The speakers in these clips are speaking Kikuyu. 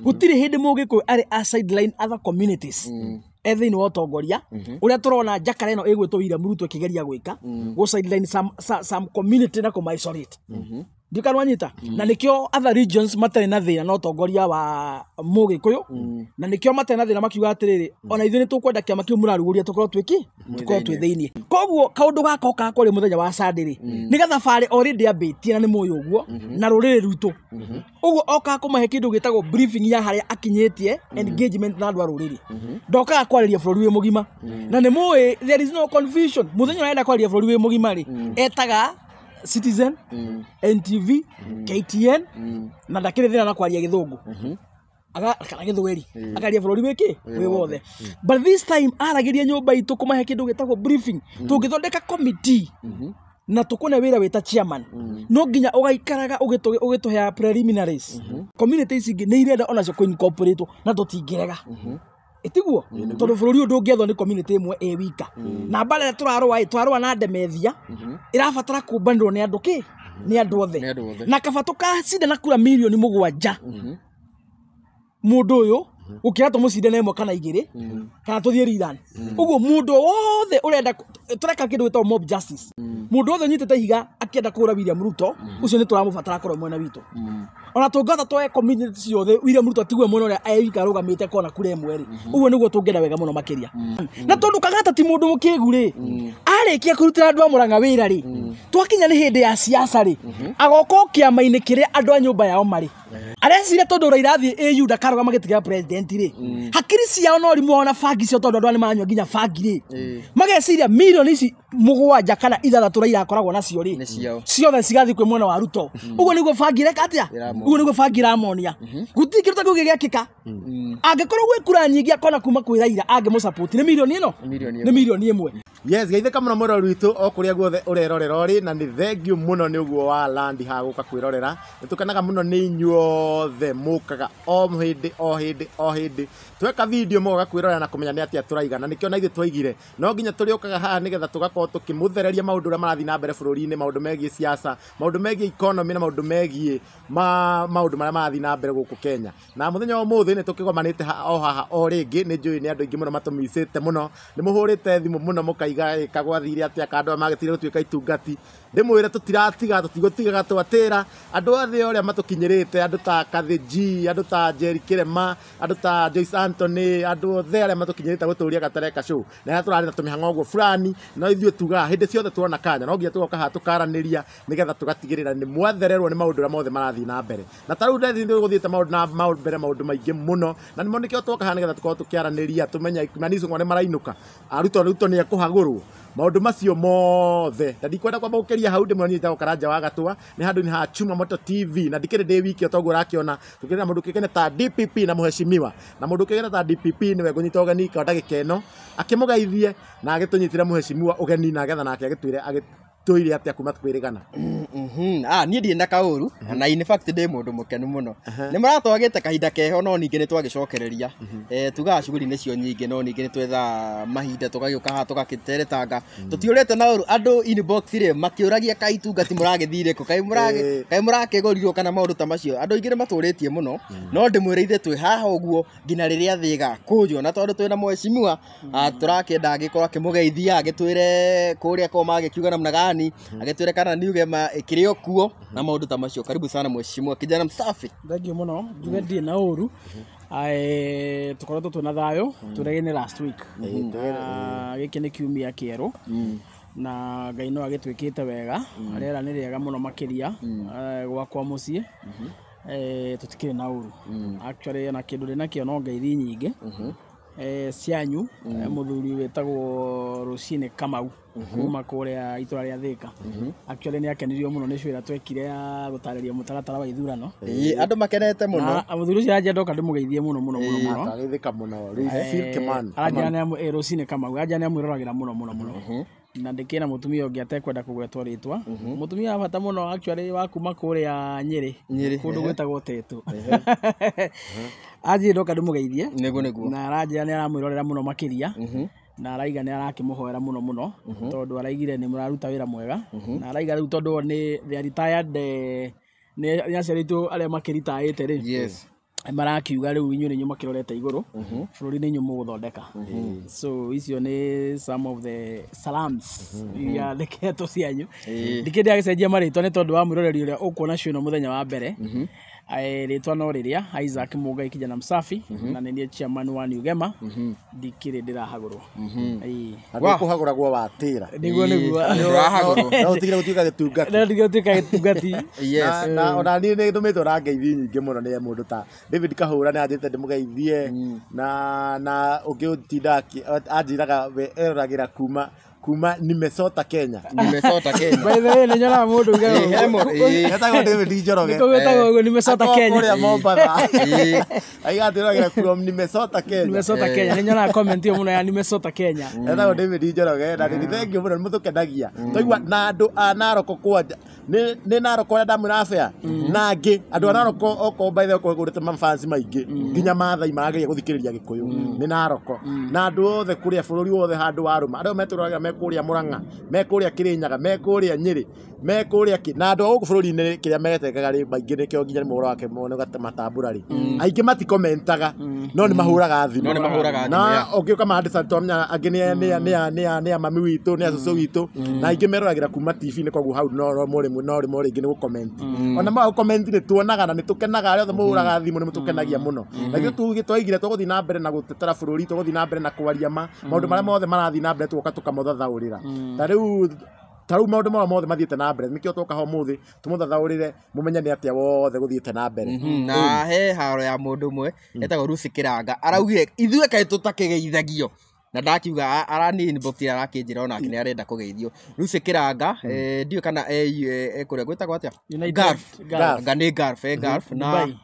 Gũtirĩ hĩndĩ Mũgĩkũyũ arĩ a sideline other communities e thĩinĩ wa ũtongoria ũrĩa tũrona njakara ĩno ĩgwĩtwo William Ruto ĩkĩgeria gwĩka gũ sideline some community na kũma isolate. Ndikana wanyita na nĩkĩo other regions matarĩ na thĩna na ũtongoria wa Mũgĩkũyũ, na nĩkĩo matarĩ na thĩna makiuga atĩrĩrĩ, ona ithuĩ nĩ tũkwenda kĩama kĩu mũrarugũria tũkorwo twĩki tũkorwo twĩ thĩiniĩ. Koguo kaũndũ gaka okaga kũrĩ mũthenya wa Sunday rĩ, nĩ gathabarĩ already ambĩtie na nĩ mũĩ ũguo na rũrĩrĩ rwitũ. Ũguo okaga kũmahe kĩndũ gĩtagwo briefing ya harĩa akinyĩtie engagement na andũ a rũrĩrĩ. Ndokaga kwarĩria bũrũri wĩ mũgima, na nĩ mũĩ there is no confusion. Mũthenya ũrĩa arenda kwarĩria bũrũri wĩ mũgima rĩ, etaga Citizen, NTV, KTN, na ndakĩrĩ thĩna na kwaria Gĩthũngũ kana Gĩthweri, akaria bũrũri wĩkĩ wĩ wothe. But this time aragĩria nyũmba itũ kũmahe kĩndũ gĩtagwo briefing. Tũngĩthondeka committee na tũkũne wĩra wĩta chairman, no nginya ũgaikaraga ũgĩtũhea preliminaries. Community ici ingĩ nĩ irenda onacio kũ-incorporate na tũtingĩrega, ĩtiguo, tondũ bũrũri ũyũ ndũngĩethwo nĩ community ĩmwe ĩ wika. Na mbara ĩrĩa tũrarũa ĩ, tũrarũa na ndemethia ĩrabatara kũmbanĩrwo nĩ andũ kĩ nĩ andũ othe. Nĩ andũ othe. Na kaba tũkacinda na kura 7 mirioni mũndũ ũyũ gũkĩra tũmũcinde na ĩmwe kana igĩrĩ kana tũthiĩ rerun. Ũguo mũndũ wothe ũrenda tũreka kĩndũ gĩtagwo mob justice. Mũndũ wothe ũnyitĩte ihiga akĩenda kũhũra William Ruto, ũcio nĩ tũramũbatara akorwo mwena witũ. Ona tũngĩhota tuoe community ciothe, William Ruto atigwe mwena ũrĩa e wika arũgamĩte kona kura ĩmwe rĩ, ũguo nĩguo tũngĩenda wega mũno makĩria. Na tondũ Kang'ata ti mũndũ mũkĩgu rĩ, arĩkia kũrutĩra andũ a Mũrang'a wĩra rĩ, twakinya nĩ hĩndĩ ya siasa rĩ, agoka o kĩama-inĩ kĩrĩa andũ a nyũmba yao marĩ. Areciria tondũ Raila athiĩ AU ndakarũgama gĩtĩ kĩa president rĩ, hakiri ciao no rimũ ona bangi ciao, tondũ andũ aya nĩ maranyua nginya bangi rĩ, mageciria 7 mirioni ici kana 6 Raila akoragwo nacio rĩ, Nĩ ciao. ciothe cigathiĩ kwĩ mwena wa Ruto. Ũguo nĩguo bangi ĩreka atĩa? Ĩramonia. Ũguo nĩguo bangi ĩramonia. Gũtirĩ kĩndũ ta kĩu gĩgekĩka. Angĩkorwo gwĩ kura nyingĩ akona kuma kwĩ Raila angĩmũsupport nĩ mirioni ĩno Mirioni nĩ 1 mirioni. Yes, geithĩka mũno mwĩrori witũ o kũrĩa guothe ũrerorera ũrĩ, na nĩ thengiũ mũno nĩ ũguo wa landi ha gũka kwĩrorera. Nĩ tũkenaga mũno nĩ inyuothe mũkaga o hĩndĩ o hĩndĩ o hĩndĩ tweka video mũgoka kwĩrorera na kũmenya nĩ atĩa tũraiga, na nĩkĩo na ithuĩ twaigire no nginya tũrĩũkaga haha nĩgetha tũgakorwo tũkĩmũthereria maũndũ ũrĩa marathiĩ na mbere bũrũri-inĩ, maũndũ megiĩ siasa, maũndũ megiĩ economy na maũndũ megiĩ maũndũ marĩa marathiĩ na mbere gũkũ Kenya. Na mũthenya wa ũmũthĩ nĩ tũkĩgomanĩte o haha o rĩngĩ. Nĩ njũĩ nĩ andũ aingĩ mũno matũmicĩte mũno, nĩ mũhũrĩte thimũ mũno mũkaiga ĩka gwathire atĩa ka andũ aya magĩtigire gũtuĩka itungati. Ndĩmwĩre tũtiratiga, tũtigũtigaga twatĩra andũ othe ũrĩa matũkinyĩrĩte, andũ ta Kathĩ G, andũ ta Jerry Kĩrema, andũ ta Joyce Anthony, andũ othe arĩa matũkinyĩrĩte gũtũria Gatereka Show na arĩa tũrarĩ na tũmĩhang'o ũguo fulani. No ithuĩ tugaga hĩndĩ ciothe tuona kanya no nginya tũgoka haha tũkaranĩria nĩgetha tũgatigĩrĩra nĩ mwathererwo nĩ maũndũ ũrĩa mothe marathiĩ na mbere. Na ta rĩu ndethi nĩ gũthiĩte maũndũ na mbere maũndũ maingĩ mũno, na nĩmo nĩkĩo twoka haha nĩgetha tũkorwo tũkĩaranĩria tũmenye Kimani Ichung'wa nĩ marainũka, Ruto Ruto nĩ ekũhagũrwo, maũndũ macio mothe. Na ndikwenda kwamba gũkĩria hau, ndĩmwĩre niĩ njĩtagwo Karanja wa Gatũa, nĩ handũ-inĩ ha Chuma Moto TV, na ndikĩrĩ ndĩ wiki o toguo ũrakĩona tũkĩrĩ na mũndũ ũkĩũĩkaine ta DPP na mũheshimiwa, na mũndũ ũkĩũĩkaine ta DPP nĩwe ngũnyita ũgeni kwa ndagĩka ĩno akĩmũgeithie na agĩtũnyitĩre mũheshimiwa ũgeni na getha nake agĩtwĩre agĩtũire atĩa kuma twĩrĩgana. Ah, niĩ ndirĩ na kaũru na in fact ndĩ mũndũ mũkenu mũno. Nĩ mũratwagĩte kahinda keho, no ningĩ nĩ twagĩcokereria. Tugaga shughuli nĩcio nyingĩ, no ningĩ nĩ twethaga mahinda tũgagĩũka haha tũgakĩteretanga. Tũtiũrĩte na ũru. Andũ inbox rĩ makĩũragia kaĩ itungati mũragĩthire kũ, kaĩ kaĩ mũrakĩgũrirwo kana maũndũ ta macio. Andũ aingĩ nĩ matũrĩtie mũno, no ndĩmwĩre ithuĩ twĩ haha ũguo nginya rĩrĩa thĩ ĩgakũnjwo. Na tondũ twĩna mheshimiwa, tũrakĩenda agĩkorwo akĩmũgeithia, agĩtwĩre kũrĩa korwo magĩkiuga namna gani, agĩtwĩre kana New Gema ĩkĩrĩ o kuo na maũndũ ta macio. Karibu sana mheshimiwa, kijana msafi. Thank you mũno. Njuge ndirĩ na ũru. Tũkoretwo twĩna thayũ tũrege last week. Gĩkĩ nĩ kiumia kĩerũ na Ngai no agĩtwĩkĩte wega. Rĩera nĩ rĩega mũno makĩria. Gwakwa mũciĩ tũtikĩrĩ na ũru actually, ona kĩndũ ndĩ nakĩo no ngeithi nyingĩ cianyu. Mũthuri wĩtagwo Rũcinĩ Kamau kuma kũrĩa itũra rĩa Thĩka actually nĩ akenirio mũno nĩ show ĩrĩa twekire ya gũtarĩria mũtaratara wa ithurano. Ĩĩ, andũ makenete mũno. Na mũthuri ũcio aranjia ndoka ndĩmũgeithie mũno mũno mũno mũno. Akageithĩka mũno Lucille Kimani. Aranjia rũcinĩ Kamau aranjia nĩ amwĩroragĩra mũno mũno mũno, na ndĩkĩrĩ na mũtumia ũngĩ atekwenda kũgwetwo rĩtwa, mũtumia wa bata mũno actually wa kuma kũrĩa Nyĩrĩ, Nyĩrĩ, kũndũ gwĩtagwo Tetu. Anjĩrire ndoka ndĩmũgeithie. Nĩguo. Na aranjĩra nĩ aramwĩrorera mũno makĩria, na araiga nĩ arakĩmũhoera mũno mũno tondũ araigire nĩ mũraruta wĩra mwega, na araiga rĩu tondũ nĩ they are retired, nĩ aciari aitũ arĩa makĩritaĩte rĩ. Marakiuga rĩu inyuĩ nĩ inyuĩ makĩrorete igũrũ, bũrũri nĩ inyuĩ mũgũthondeka. So icio nĩ some of the salams iria ndeketwo cianyu. Ndikĩndĩ agĩcenjia marĩtwa nĩ tondũ wa mwĩroreri ũrĩa ũkuona cio ĩno mũthenya wa mbere. Rĩtwa no rĩrĩa Isaac Mũngai kijana msafi, na nĩ niĩ chairman wa New Gema. Ndikĩrĩ ndĩrahagũrwo. Ĩĩ. Andũ kũhagũragwo watĩra. Nĩguo nĩguo. Ndũrahagũrwo. No ũtigire gũtuĩka gĩtungati. No ndigire gũtuĩka gĩtungati. Yes. Na ona niĩ nĩ ndũmĩtwo na ngeithi nyingĩ mũno nĩ mũndũ ta David Kahũra, nĩ anjĩte ndĩmũgeithie, na ũngĩ ũtindaga anjĩraga we eroragĩra kuma Nimesota Kenya. Nimesota Kenya. By the way, nĩ nyonaga mũndũ ugaga Ĩĩ, he ĩĩ. Etagwo David Njoroge. Nĩkũ gwĩtagwo ũguo, Nimesota Akoragwo Kenya. kũrĩa Mombatha. Ĩĩ. Aiga atĩroragĩra from Nimesota Kenya. Nimesota Kenya, nĩ nyonaga comment ĩyo mũno ya Nimesota Kenya. Etagwo David Njoroge, na nĩ thengiũ mũno, nĩ mũtũkenagia twaigua na andũ a Naroko kwanja nĩ Naroko ũrĩa ndamwĩra bea na angĩ andũ a Naroko okorwo by the way okorwo kũrĩte mafans maingĩ nginya Maathai marageria gũthikĩrĩria Gĩkũyũ nĩ Naroko, na andũ othe kũrĩa bũrũri wothe handũ warũma, andũ metũraga me kũrĩa Mũrang'a, me kũrĩa Kĩrĩnyaga, me kũrĩa Nyĩrĩ, me kũrĩa kĩ, na andũ a gũkũ bũrũri-inĩ kĩrĩa metengaga rĩ maingĩ nĩkĩo nginya nĩ wake matambũra rĩ, aingĩ matikomentaga no nĩ mahũraga thimũ. No nĩ mahũraga thimũ, Na yeah. ũngĩũka mandĩca twamenya angĩ nĩ a mami witũ, nĩ a cũcũ witũ, na aingĩ meroragĩra kuma TV-inĩ, koguo hau no mũrĩmwe no rĩmwe rĩngĩ nĩ gũcomment, ona ma gũcomment nĩ tuonaga na nĩ tũkenaga. Arĩa othe mũhũraga thimũ nĩ mũtũkenagia mũno, na ithuĩ tuge twaigire tũgũthiĩ na mbere na gũtetera bũrũri, tũgũthiĩ na mbere na kwaria ma maũndũ marĩa mothe marathiĩ na mbere, tũgoka tũkamũthathaũrĩra. Ta rĩu maũndũ marĩa mothe mathiĩte na mbere nĩkĩo twoka ho ũmũthĩ tũmũthathaũrĩre, mũmenye nĩ atĩa wothe gũthiĩte na mbere. Na he haro ya mũndũ ũmwe etagwo Lucy Kĩranga, araugire ithuĩ kaĩ tũtakĩgeithagio, na ndakiuga arani inbox arakĩnjĩra onake nĩ arenda kũgeithio. Lucy Kĩranga, ndiũĩ kana kũrĩa gwĩtagwo atĩa. United Gulf. Gulf. Anga nĩ Gulf, Gulf na Dubai.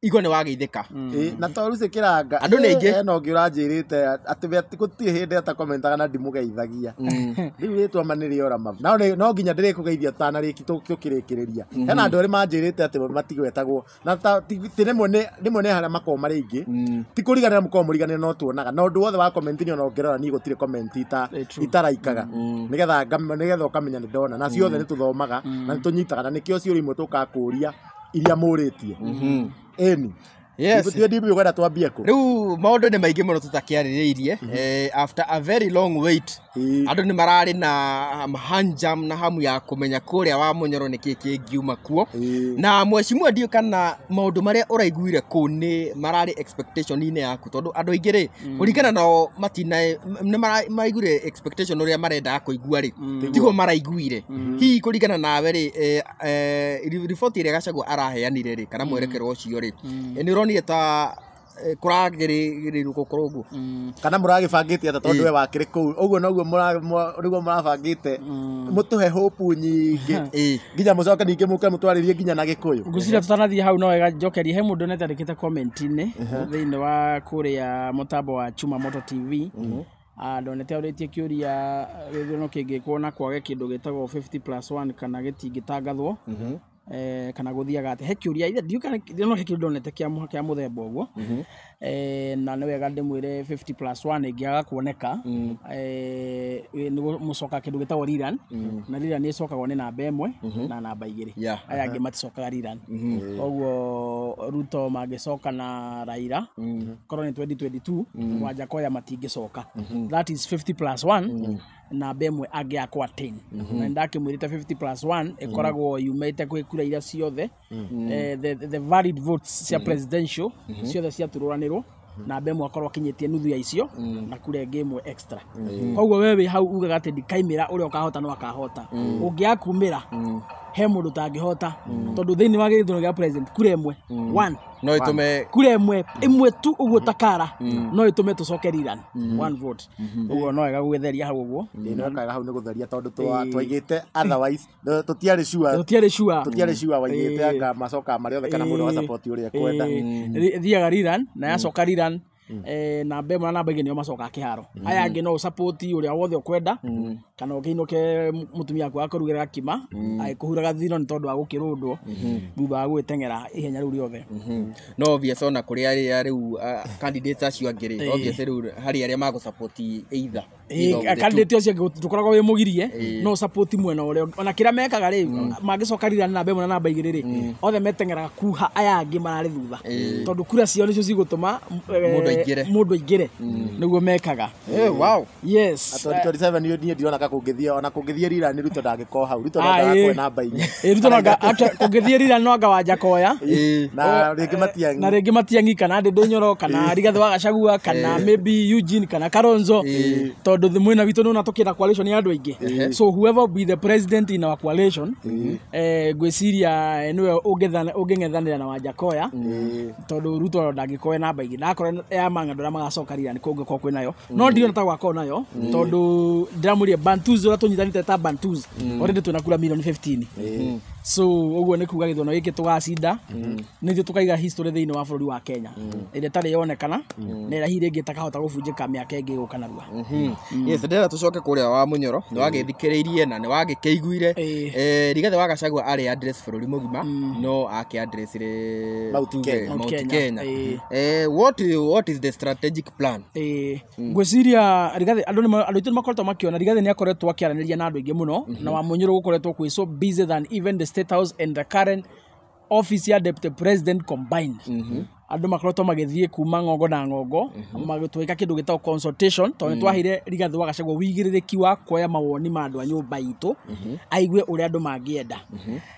Igua nĩ wageithĩka. Ĩ, na to Lucy Kĩranga. Andũ nĩ aingĩ. Hena ũngĩ ũranjĩrĩte atĩ we atĩ gũtirĩ hĩndĩ atakomentaga na ndimũgeithagia. Rĩu rĩtwa ma nĩ rĩora ma no no nginya ndĩrĩkũgeithia tũtanarĩki tũkĩrĩkĩrĩria. Hena andũ erĩ manjĩrĩte atĩ matigwetagwo na ti rĩmwe nĩ harĩa makoragwo marĩ aingĩ, ti kũriganĩra mũkoragwo mũriganĩre, no tuonaga na ũndũ wothe wa comment ni ona ũngĩrora niĩ gũtirĩ comment Eh, true. itaraikaga nĩgetha ũkamenya nĩ ndona, na ciothe nĩ tũthomaga na nĩ tũnyitaga, na nĩkĩo ciũria imwe tũkaga kũũria iria mũrĩtie ĩni. Yes. Ndibi ndibi ũkwenda twambie kũ? Rĩu maũndũ nĩ maingĩ mũno tũtakĩarĩrĩirie. After a very long wait, andũ nĩ mararĩ na hanjam na hamu ya kũmenya kũrĩa wa Mũnyoro nĩkĩ kĩngiuma kuo. Na mheshimiwa, ndiũ kana maũndũ marĩa ũraiguire kũu nĩ mararĩ expectation-inĩ yaku, tondũ andũ aingĩ rĩ, kũringana nao matina nĩ maraiguire expectation ũrĩa marendaga kũigua rĩ, tiguo maraiguire. Hihi kũringana nawe rĩ, riboti ĩrĩa Gachagua araheanire rĩ, kana mwerekero ũcio rĩ, nĩ ũronire ta kũragĩrĩrwo gũkorwo ũguo? Kana mũragĩbangĩte atĩa, tondũ we wakĩrĩ kũu ũguo noguo nĩguo mũrabangĩte mũtũhe hope nyingĩ nginya mũcoke ningĩ mũke mũtwarĩrie nginya na Gĩkũyũ? Ngwĩciria tũtanathiĩ hau no wega njokerie he mũndũ nĩtandĩkĩte comment-inĩ thĩinĩ wa kũrĩa mũtambo wa Chuma Moto TV. Ndonete aũrĩtie kĩũria, gĩthurano kĩngĩkwo na kwage kĩndũ gĩtagwo 50 plus 1 kana gĩtingĩtangathwo, kana gũthiaga atĩa. He kĩũria ithe ndiũĩ kana no he kĩndũ ndonete kĩa mũthemba ũguo. Na nĩ wega ndĩmwĩre 50 plus 1 ĩngĩaga kuoneka, nĩ mũcoka kĩndũ gĩtagwo rerun, na rerun ĩcokagwo nĩ namba 1 na namba 2. Aya angĩ maticokaga rerun. Koguo Ruto mangĩcoka na Raila korwo nĩ 2022, Wanjakoya matingĩcoka. That is 50 plus 1, namba 1 angĩaga kwa 10. Na ndakĩmwĩrĩte 50 plus 1 ĩkoragwo yumĩte kwĩ kura iria ciothe, the valid votes cia presidential ciothe ciaturũranĩrwo, namba 1 akorwo akinyĩtie nuthu ya icio na kura ĩngĩ 1 extra. Koguo we wĩ hau ugaga atĩ ndikaimĩra, ũrĩa ũkahota no akahota. Ũngĩaga kumĩra he mũndũ ũtangĩhota, tondũ thĩinĩ wa gĩthurano gĩa president kura 1 one no ĩtũme kura 1 tu ũguo takara no ĩtũme tũcoke rerun, one vote. Ũguo no wega gwĩtheria hau ũguo. Ĩĩ, no kaga hau nĩ gũtheria tondũ twaigĩte otherwise tũtiarĩ sure. Tũtiarĩ sure. Tũtiarĩ sure waigĩte anga macokaga marĩ othe kana mũndũ wa support ũrĩa ekwenda. Ĩthiaga rerun, na yacoka rerun, namba 1 na namba 2 nĩo macokaga kĩharo. Aya angĩ no ũsupport ũrĩa wothe ũkwenda, kana ũkĩinũke mũtumia waku akũrugĩre gakima agĩkũhuraga thino nĩ tondũ wa gũkĩrũndwo thutha wa gũgĩteng'era ihenya rĩu rĩothe. No obvious ona kũrĩ arĩa rĩu candidates acio angĩ rĩ, obvious rĩu harĩ arĩa magũsupport either. Either of the two. Candidate ũcio ũngĩ ndũkoragwo wĩ mũgirie, no support mwena ũrĩa ona kĩrĩa mekaga rĩ, mangĩcoka rira namba 1 na namba 2 rĩ, othe meteng'eraga kuha aya angĩ mararĩ thutha, tondũ kura ciao nĩcio cigũtũma Mũndũ aingĩre. Mũndũ aingĩre, nĩguo mekaga. Wow. Yes. 2027 niĩ ndirona ka kũngĩthiĩ, ona kũngĩthiĩ rira nĩ Ruto ndangĩkorwo hau. Ruto no Ah, ndagakorwo ĩĩ. namba 4. Ĩ, Ruto no kũngĩthiĩ rira no anga Wajakoya Na rĩngĩ Matiang'i. Na rĩngĩ Matiang'i kana Ndĩndĩ Nyoro kana Rigathĩ wa Gachagua kana maybe Eugene kana Kalonzo, tondũ mwena witũ nĩwona tũkĩenda coalition ya andũ aingĩ. So whoever be the president in our coalition, ngwĩciria nĩwe ũngĩng'ethanĩra na Wajakoya, tondũ Ruto ndangĩkorwo e namba 2 ndakorwo ya mang'ando arĩa magacoka rira nĩ kũngĩkorwo kwĩ nayo, no ndirona ta gwakorwo nayo, tondũ ndĩramwĩrire Bantus ũrĩa tũnyitanĩte ta Bantus already twĩna kura milioni 15. So ũguo nĩ kuga gĩthurano gĩkĩ tũgacinda, nĩthuĩ tũkaiga history thĩinĩ wa bũrũri wa Kenya ĩrĩa ĩtarĩ yonekana na ĩrĩa hihi rĩngĩ ĩtakahota gũbunjĩka mĩaka ĩngĩ ĩgũka narua. Yes, ndĩrenda tũcoke kũrĩa wa Mũnyoro. Nĩ wagĩthikĩrĩirie na nĩ wagĩkĩiguire. Rigathĩ wa Gachagua arĩ address bũrũri mũgima, no akĩ addressire Mount tuge, Kenya. Mount Mount Kenya. Kenya. Ĩĩ. What is the strategic plan? Ĩĩ, ngwĩciria Rigathĩ, andũ aitũ nĩ makoretwo makĩona Rigathĩ nĩ akoretwo akĩaranĩria na andũ aingĩ mũno, na Wamunyoro gũkoretwo kwĩ so busy than even the State House and the current office ya deputy president combined. Andũ makoretwo magĩthiĩ kuma ng'ongo na ng'ongo magĩtwĩka kĩndũ gĩtagwo consultation, tondũ nĩ twaheire Rigathĩ wa Gachagua wĩigĩrĩrĩki wa kuoya mawoni ma andũ a nyũmba itũ, aigue ũrĩa andũ mangĩenda,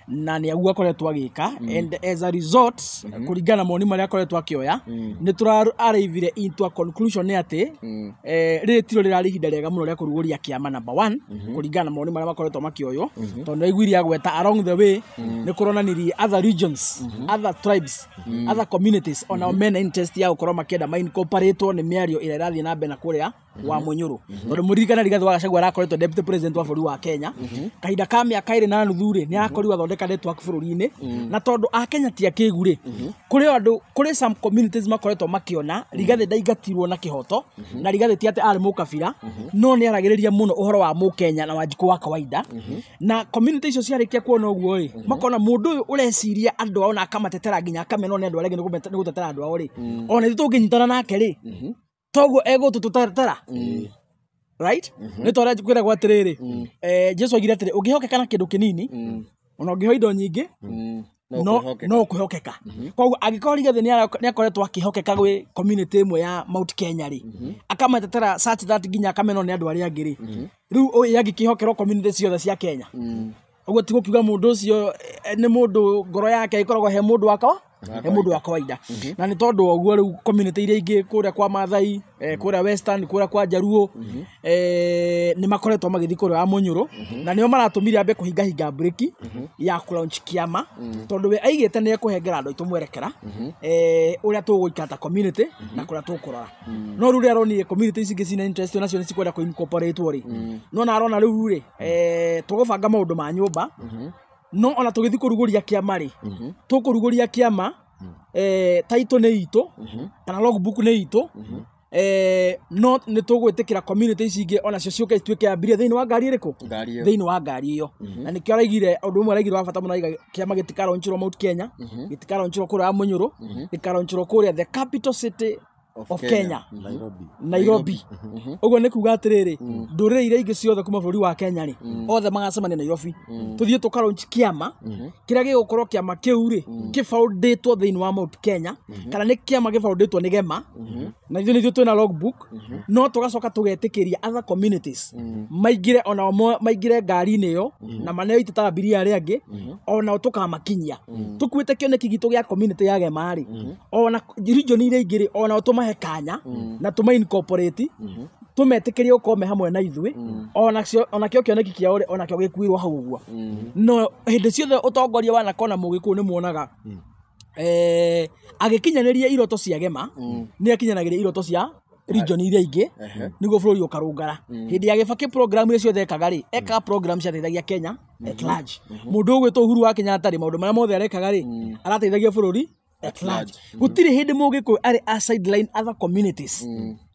na nĩ aguo akoretwo agĩka. And as a result, kũringana na mawoni marĩa akoretwo akĩoya, nĩ tũra arrivire into a conclusion nĩ atĩ rĩrĩ tiro rĩrarĩ ihinda rĩega mũno rĩa kũrugũria kĩama number one, kũringana na mawoni marĩa makoretwo makĩoywo, tondũ nĩ aiguire agweta along the way nĩ kũronanirie other regions, other tribes, other communities onao mena interest ya gũkorwo makĩenda maincorporatwo nĩ mĩario ĩrĩa ĩrathiĩ na mbere na kũrĩa wa Mũnyũrũ, tondũ mũririkana Rigathĩ wa Gachagua arakoretwo deputy president wa bũrũri wa Kenya kahinda ka mĩaka 2.5 rĩ, nĩ arakorirwo athondeka network bũrũri-inĩ, na tondũ akenya ti akĩgu rĩ, kũrĩ andũ, kũrĩ some communities makoretwo makĩona Rigathĩ ndaingatirwo na kĩhoto, na Rigathĩ ti atĩ arĩ mũkabira, no nĩ aragĩrĩria mũno ũhoro wa mũkenya na wanjikũ wa kawaida. Na community icio ciarĩkia kuona ũguo rĩ, makona mũndũ ũyũ ũreciria andũ ao na akamatetera nginya akamenwo nĩ andũ arĩa angĩ nĩ gũtetera andũ ao rĩ, ona ithuĩ tũngĩnyitana nake rĩ, toguo egũtũtũtetera, right? Nĩ ta ũrĩa kwĩragwo atĩrĩrĩ, Jesu oigire atĩrĩ, ũngĩhokeka na kĩndũ kĩnini, ona ũngĩheo indo nyingĩ No no kwĩhokeka. no kwĩhokeka. Koguo angĩkorwo Rigathĩ nĩ akoretwo akĩhokeka gwĩ community ĩmwe ya Mount Kenya rĩ, akamatetera such that nginya akamenwo nĩ andũ arĩa angĩ rĩ, rĩu ũyũ angĩkĩhokerwo community ciothe cia Kenya, ũguo ti gũkiuga mũndũ ũcio nĩ mũndũ ngoro yake ĩkoragwo he mũndũ wa kawa he mũndũ wa kawaida. Na nĩ tondũ wa ũguo rĩu community iria ingĩ kũrĩa kwa Mathai, kũrĩa Western, kũrĩa kwa Jaruo, nĩ makoretwo magĩthiĩ kũrĩa wa Mũnyũrũ, na nĩo maratũmire ambe kũhingahinga breki ya kũlaunch kĩama, tondũ we aigĩte nĩ ekũhengera andũ aitũ mwerekera ũrĩa tũgũikara ta community na kũrĩa tũkũrora. No rĩu rĩrĩa aronire community ici ingĩ cina interest nacio nĩ cikwenda kũ-incorporate rĩ, no na arona rĩu rĩ, tũgũbanga maũndũ ma nyũmba, no ona tũgĩthiĩ kũrugũria kĩama rĩ, tũkũrugũria kĩama, title nĩ itũ kana logbook nĩ itũ, no nĩ tũgwĩtĩkĩra community ici ingĩ onacio ciũke ituĩke abiria thĩinĩ wa ngari ĩrĩkũ? Ngari ĩyo. Thĩinĩ wa ngari ĩyo. Na nĩkĩo araigire ũndũ ũmwe araigire wa bata mũno, araiga kĩama gĩtikaronchirwo Mount Kenya, gĩtikaronchirwo kũrĩa wa Mũnyũrũ, gĩkaronchirwo kũrĩa the capital city of Kenya, Nairobi. Nairobi. Ũguo nĩ kuga atĩrĩrĩ, ndũrĩrĩ iria ingĩ ciothe kuma bũrũri wa Kenya rĩ, othe magacemania Nairobi, tũthiĩ tũkalaunch kĩama kĩrĩa gĩgũkorwo kĩama kĩu rĩ kĩbaũndĩtwo thĩinĩ wa Mount Kenya, kana nĩ kĩama gĩbaũndĩtwo nĩ Gema, na ithuĩ nĩthuĩ twĩna logbook, no tũgacoka tũgetĩkĩria other communities maingĩre onao maingĩre ngari-inĩ ĩyo na maneo itĩ ta abiria arĩa angĩ, onao tũkamakinyia tũkuĩte kĩoneki gitũ gĩa community ya Gema rĩ, ona region iria ingĩ rĩ, onao tũmahe kanya na tũma incorporate, tũmetĩkĩrie gũkorwo me hamwe na ithuĩ, onakĩo kĩoneki kĩao rĩ, onakĩo gĩkuirwo hau ũguo. No hĩndĩ ciothe ũtongoria wa nakona mũgĩkũyũ nĩ muonaga agĩkinyanĩria iroto cia Gema, nĩ akinyanagĩria iroto cia region iria ingĩ nĩguo bũrũri ũkarũngara. Hĩndĩ ya Gĩbakĩ program iria ciothe ekaga rĩ, ekaga program ciateithagia Kenya at large. Mũndũ ũgwĩtwo Uhuru wa Kenyatta rĩ, maũndũ marĩa mothe arekaga rĩ, arateithagia bũrũri at large. Gũtirĩ hĩndĩ mũgĩkũyũ arĩ a sideline other communities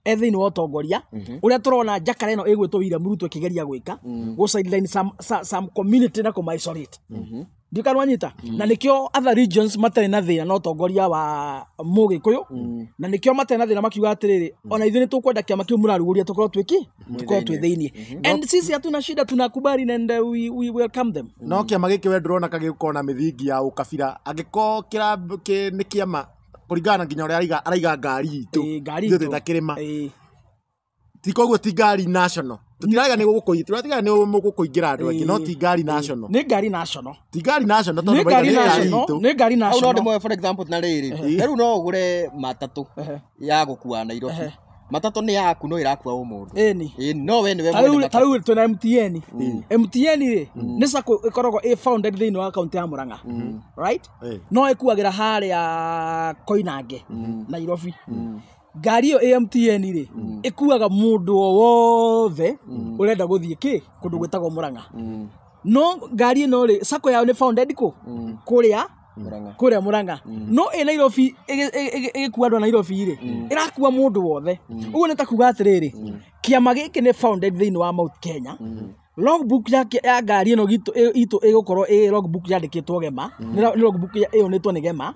e thĩinĩ wa ũtongoria ũrĩa tũrona njakara ĩno ĩgwĩtwo William Ruto ĩkĩgeria gwĩka, gũ sideline some community na kũma isolate. Ndikanwanyita na nikio other regions matarĩ na thĩna na ũtongoria wa mũgĩkũyũ, na nikio matarĩ na thĩna makiuga atĩrĩrĩ, ona ithuĩ nĩ tũkwenda kĩama kĩu mũrarugũria tũkorwo twĩki tũkorwo twĩ thĩiniĩ, and sisi hatuna shida, tunakubali and we welcome them. No kĩama gĩkĩ we ndũrona kagĩgũkorwo na mĩthingi ya ũkabira angĩkorwo nĩ kĩama kũringana na nginya ũrĩa araiga ngari itũ, ngari ithuĩ itũ. twĩ ta kĩrĩma. Ti koguo ti ngari national, tũtiraiga nĩ gũkũingĩra, tũratiga nĩ mũgũkũingĩra andũ aingĩ, no ti ngari national, Nĩ ngari national, ti ngari national, tondũ nĩ ngari nĩ ngari national, itũ. Nĩ ngari Hau no national. ndĩmoe, for example, na rĩrĩ, rĩu no ũgũre matatũ ya gũkua Nairobi, matatũ nĩ yaku no ĩrakua o mũndũ. Ĩni. Ĩni, no we nĩwe mwene Ta rĩu twĩna MTN. MTN rĩ, nĩ sacco ĩkoragwo ĩ founded thĩinĩ wa kaunti ya Murang'a, right? No ĩkuagĩra harĩa Koinange, Nairobi. Ngari ĩyo ĩ MTN rĩ, ĩkuaga mũndũ o wothe ũrenda gũthiĩ kĩ kũndũ gwĩtagwo Murang'a. No ngari ĩno rĩ, sacco yao nĩ founded kũ kũrĩa Murang'a. Kũrĩa Murang'a, no ĩ Nairobi ĩgĩkua andũ a Nairobi rĩ, ĩrakua mũndũ wothe. Ũguo nĩ ta kuga atĩrĩrĩ, kĩama gĩkĩ nĩ founded thĩinĩ wa Mount Kenya. Logbook ya ngari ĩno itũ ĩgũkorwo ĩ logbook yandĩkĩtwo Gema, nĩ logbook ĩyũnĩtwo nĩ Gema.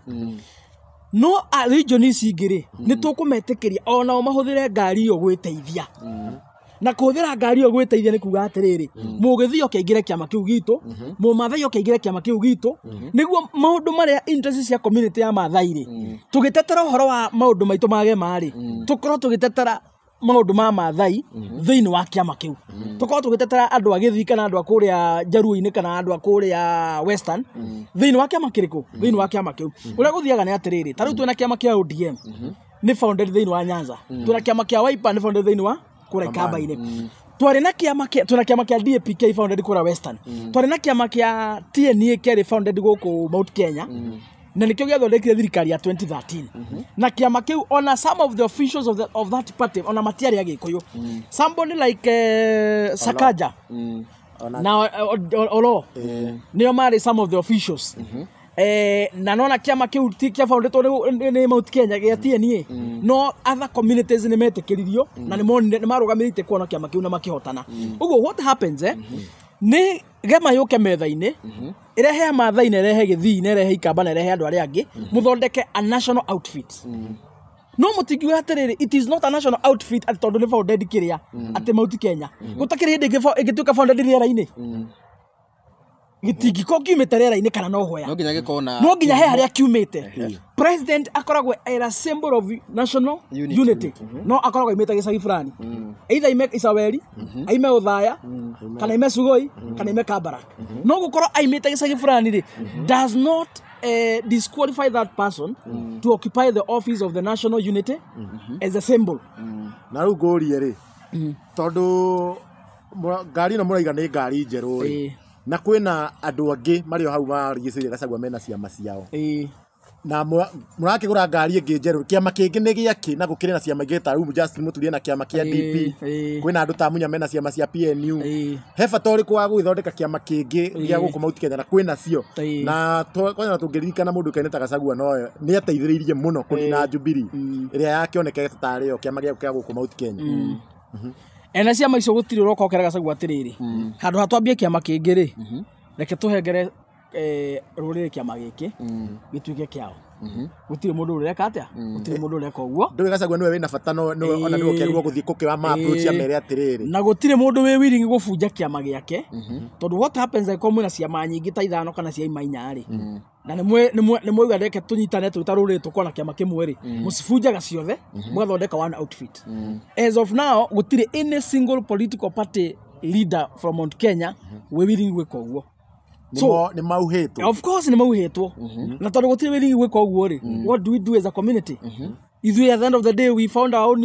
No region ici ingĩ rĩ, nĩ tũkũmetĩkĩria onao mahũthĩre ngari ĩyo gwĩteithia. Na kũhũthĩra ngari ĩyo gwĩteithia nĩ kuga atĩrĩrĩ, mũgĩthiĩ oke aingĩre kĩama kĩu gitũ, mũmathai oke aingĩre kĩama kĩu gitũ, nĩguo maũndũ marĩa interest cia community ya Mathai rĩ, tũgĩtetera ũhoro wa maũndũ maitũ ma Gema rĩ, tũkorwo tũgĩtetera maũndũ ma Mathai thĩinĩ wa kĩama kĩu, tũkorwo tũgĩtetera andũ a Gĩthii kana andũ a kũrĩa Njaruo-inĩ kana andũ a kũrĩa Western thĩinĩ wa kĩama kĩrĩkũ, thĩinĩ wa kĩama kĩu. Ũrĩa gũthiaga nĩ atĩrĩrĩ, ta rĩu twĩna kĩama kĩa ODM nĩ founded thĩinĩ wa Nyanza, twĩna kĩama kĩa Wiper nĩ founded thĩinĩ wa kũrĩa Ikamba-inĩ, twarĩ na kĩama kĩa twĩna kĩama kĩa DAPK founded kũrĩa Western, twarĩ na kĩama kĩa TNA kĩarĩ founded gũkũ Mount Kenya, na nĩkĩo gĩathondekire thirikari ya 2013. Na kĩama kĩu, ona some of the officials of that party ona matiarĩ Agĩkũyũ, somebody like Sakaja na Olo nĩo marĩ some of the officials. Na nona kĩama kĩu ti kĩa founded nĩ Mount Kenya gĩa TNA, no other communities nĩ metĩkĩririo na nĩ marũgamĩrĩte kuona kĩama kĩu na makĩhotana. Ũguo what happens, nĩ Gema yũke metha-inĩ, ĩrehe Maathai na ĩrehe Gĩthii na ĩrehe Ikamba na ĩrehe andũ arĩa angĩ, mũthondeke a national outfit. No mũtingiuga atĩrĩrĩ, it is not a national outfit atĩ tondũ nĩ founded kĩrĩa atĩ Mount Kenya gũtakĩrĩ hĩndĩ ĩngĩtuĩka founded rĩera-inĩ, gĩtingĩkorwo kiumĩte rĩera-inĩ kana no hoya. No nginya gĩkorwo na No nginya he harĩa kiumĩte. President akoragwo era symbol of national Unity. unity, no akoragwo aimĩte gĩcagi fulani, either aime Isaweri, aime Othaya, kana aime Sugoi, kana aime Kabarak. No gũkorwo aimĩte gĩcagi fulani rĩ, does not disqualify that person to occupy the office of the national unity as a symbol. Na rĩu ngũrie rĩ, tondũ ngari ĩno mũraiga nĩ ngari njerũ rĩ, na kwĩna andũ angĩ marĩ o hau marigicĩirie Gachagua mena ciama ciao, na mũrakĩgũra ngari ĩngĩ njerũ, kĩama kĩngĩ nĩ gĩakĩ na gũkĩrĩ na ciama ingĩ ta rĩu Justin Muturi na kĩama kĩa DP, kwĩna andũ ta Munya mena ciama cia PNU, he bata ũrĩkũ wa gũgĩthondeka kĩama kĩngĩ gĩa gũkũ Mount Kenya na kwĩna cio? Na kwanja tũngĩririkana mũndũ ũkaine ta Gachagua no nĩ ateithĩrĩirie mũno kũnina Jubilee ĩrĩa yakĩonekete tarĩ yo kĩama gĩa gũkũ Mount Kenya. Ena ciama icio gũtirĩ ũroka ũkera Gachagua atĩrĩrĩ, handũ ha twambie kĩama kĩngĩ rĩ, reke tũhengere rũrĩrĩ kĩama gĩkĩ gĩtuĩke kĩao. Gũtirĩ mũndũ ũreka atĩa, gũtirĩ mũndũ ũreka ũguo. Ndũĩ Gachagua nĩwe wĩna bata, no nĩwe ona nĩwe ũkĩagĩrĩirwo gũthiĩ gũkĩra ma approach amere atĩrĩrĩ. Na gũtirĩ mũndũ wĩ willing gũbunja kĩama gĩake, tondũ what happens angĩkorwo mwĩna ciama nyingĩ ta ithano kana ciama inya rĩ, na nĩ mwauga reke tũnyitane twĩ ta rũrĩrĩ tũkorwo na kĩama kĩmwe rĩ, mũcibunjaga ciothe mũgathondeka one outfit. As of now gũtirĩ any single political party leader from Mount Kenya wĩ willing gwĩka ũguo. Nĩ mauhĩtwo. Of course nĩ mauhĩtwo. Na tondũ gũtirĩ willing gwĩka ũguo rĩ, what do we do as a community? Ithuĩ at the end of the day we found our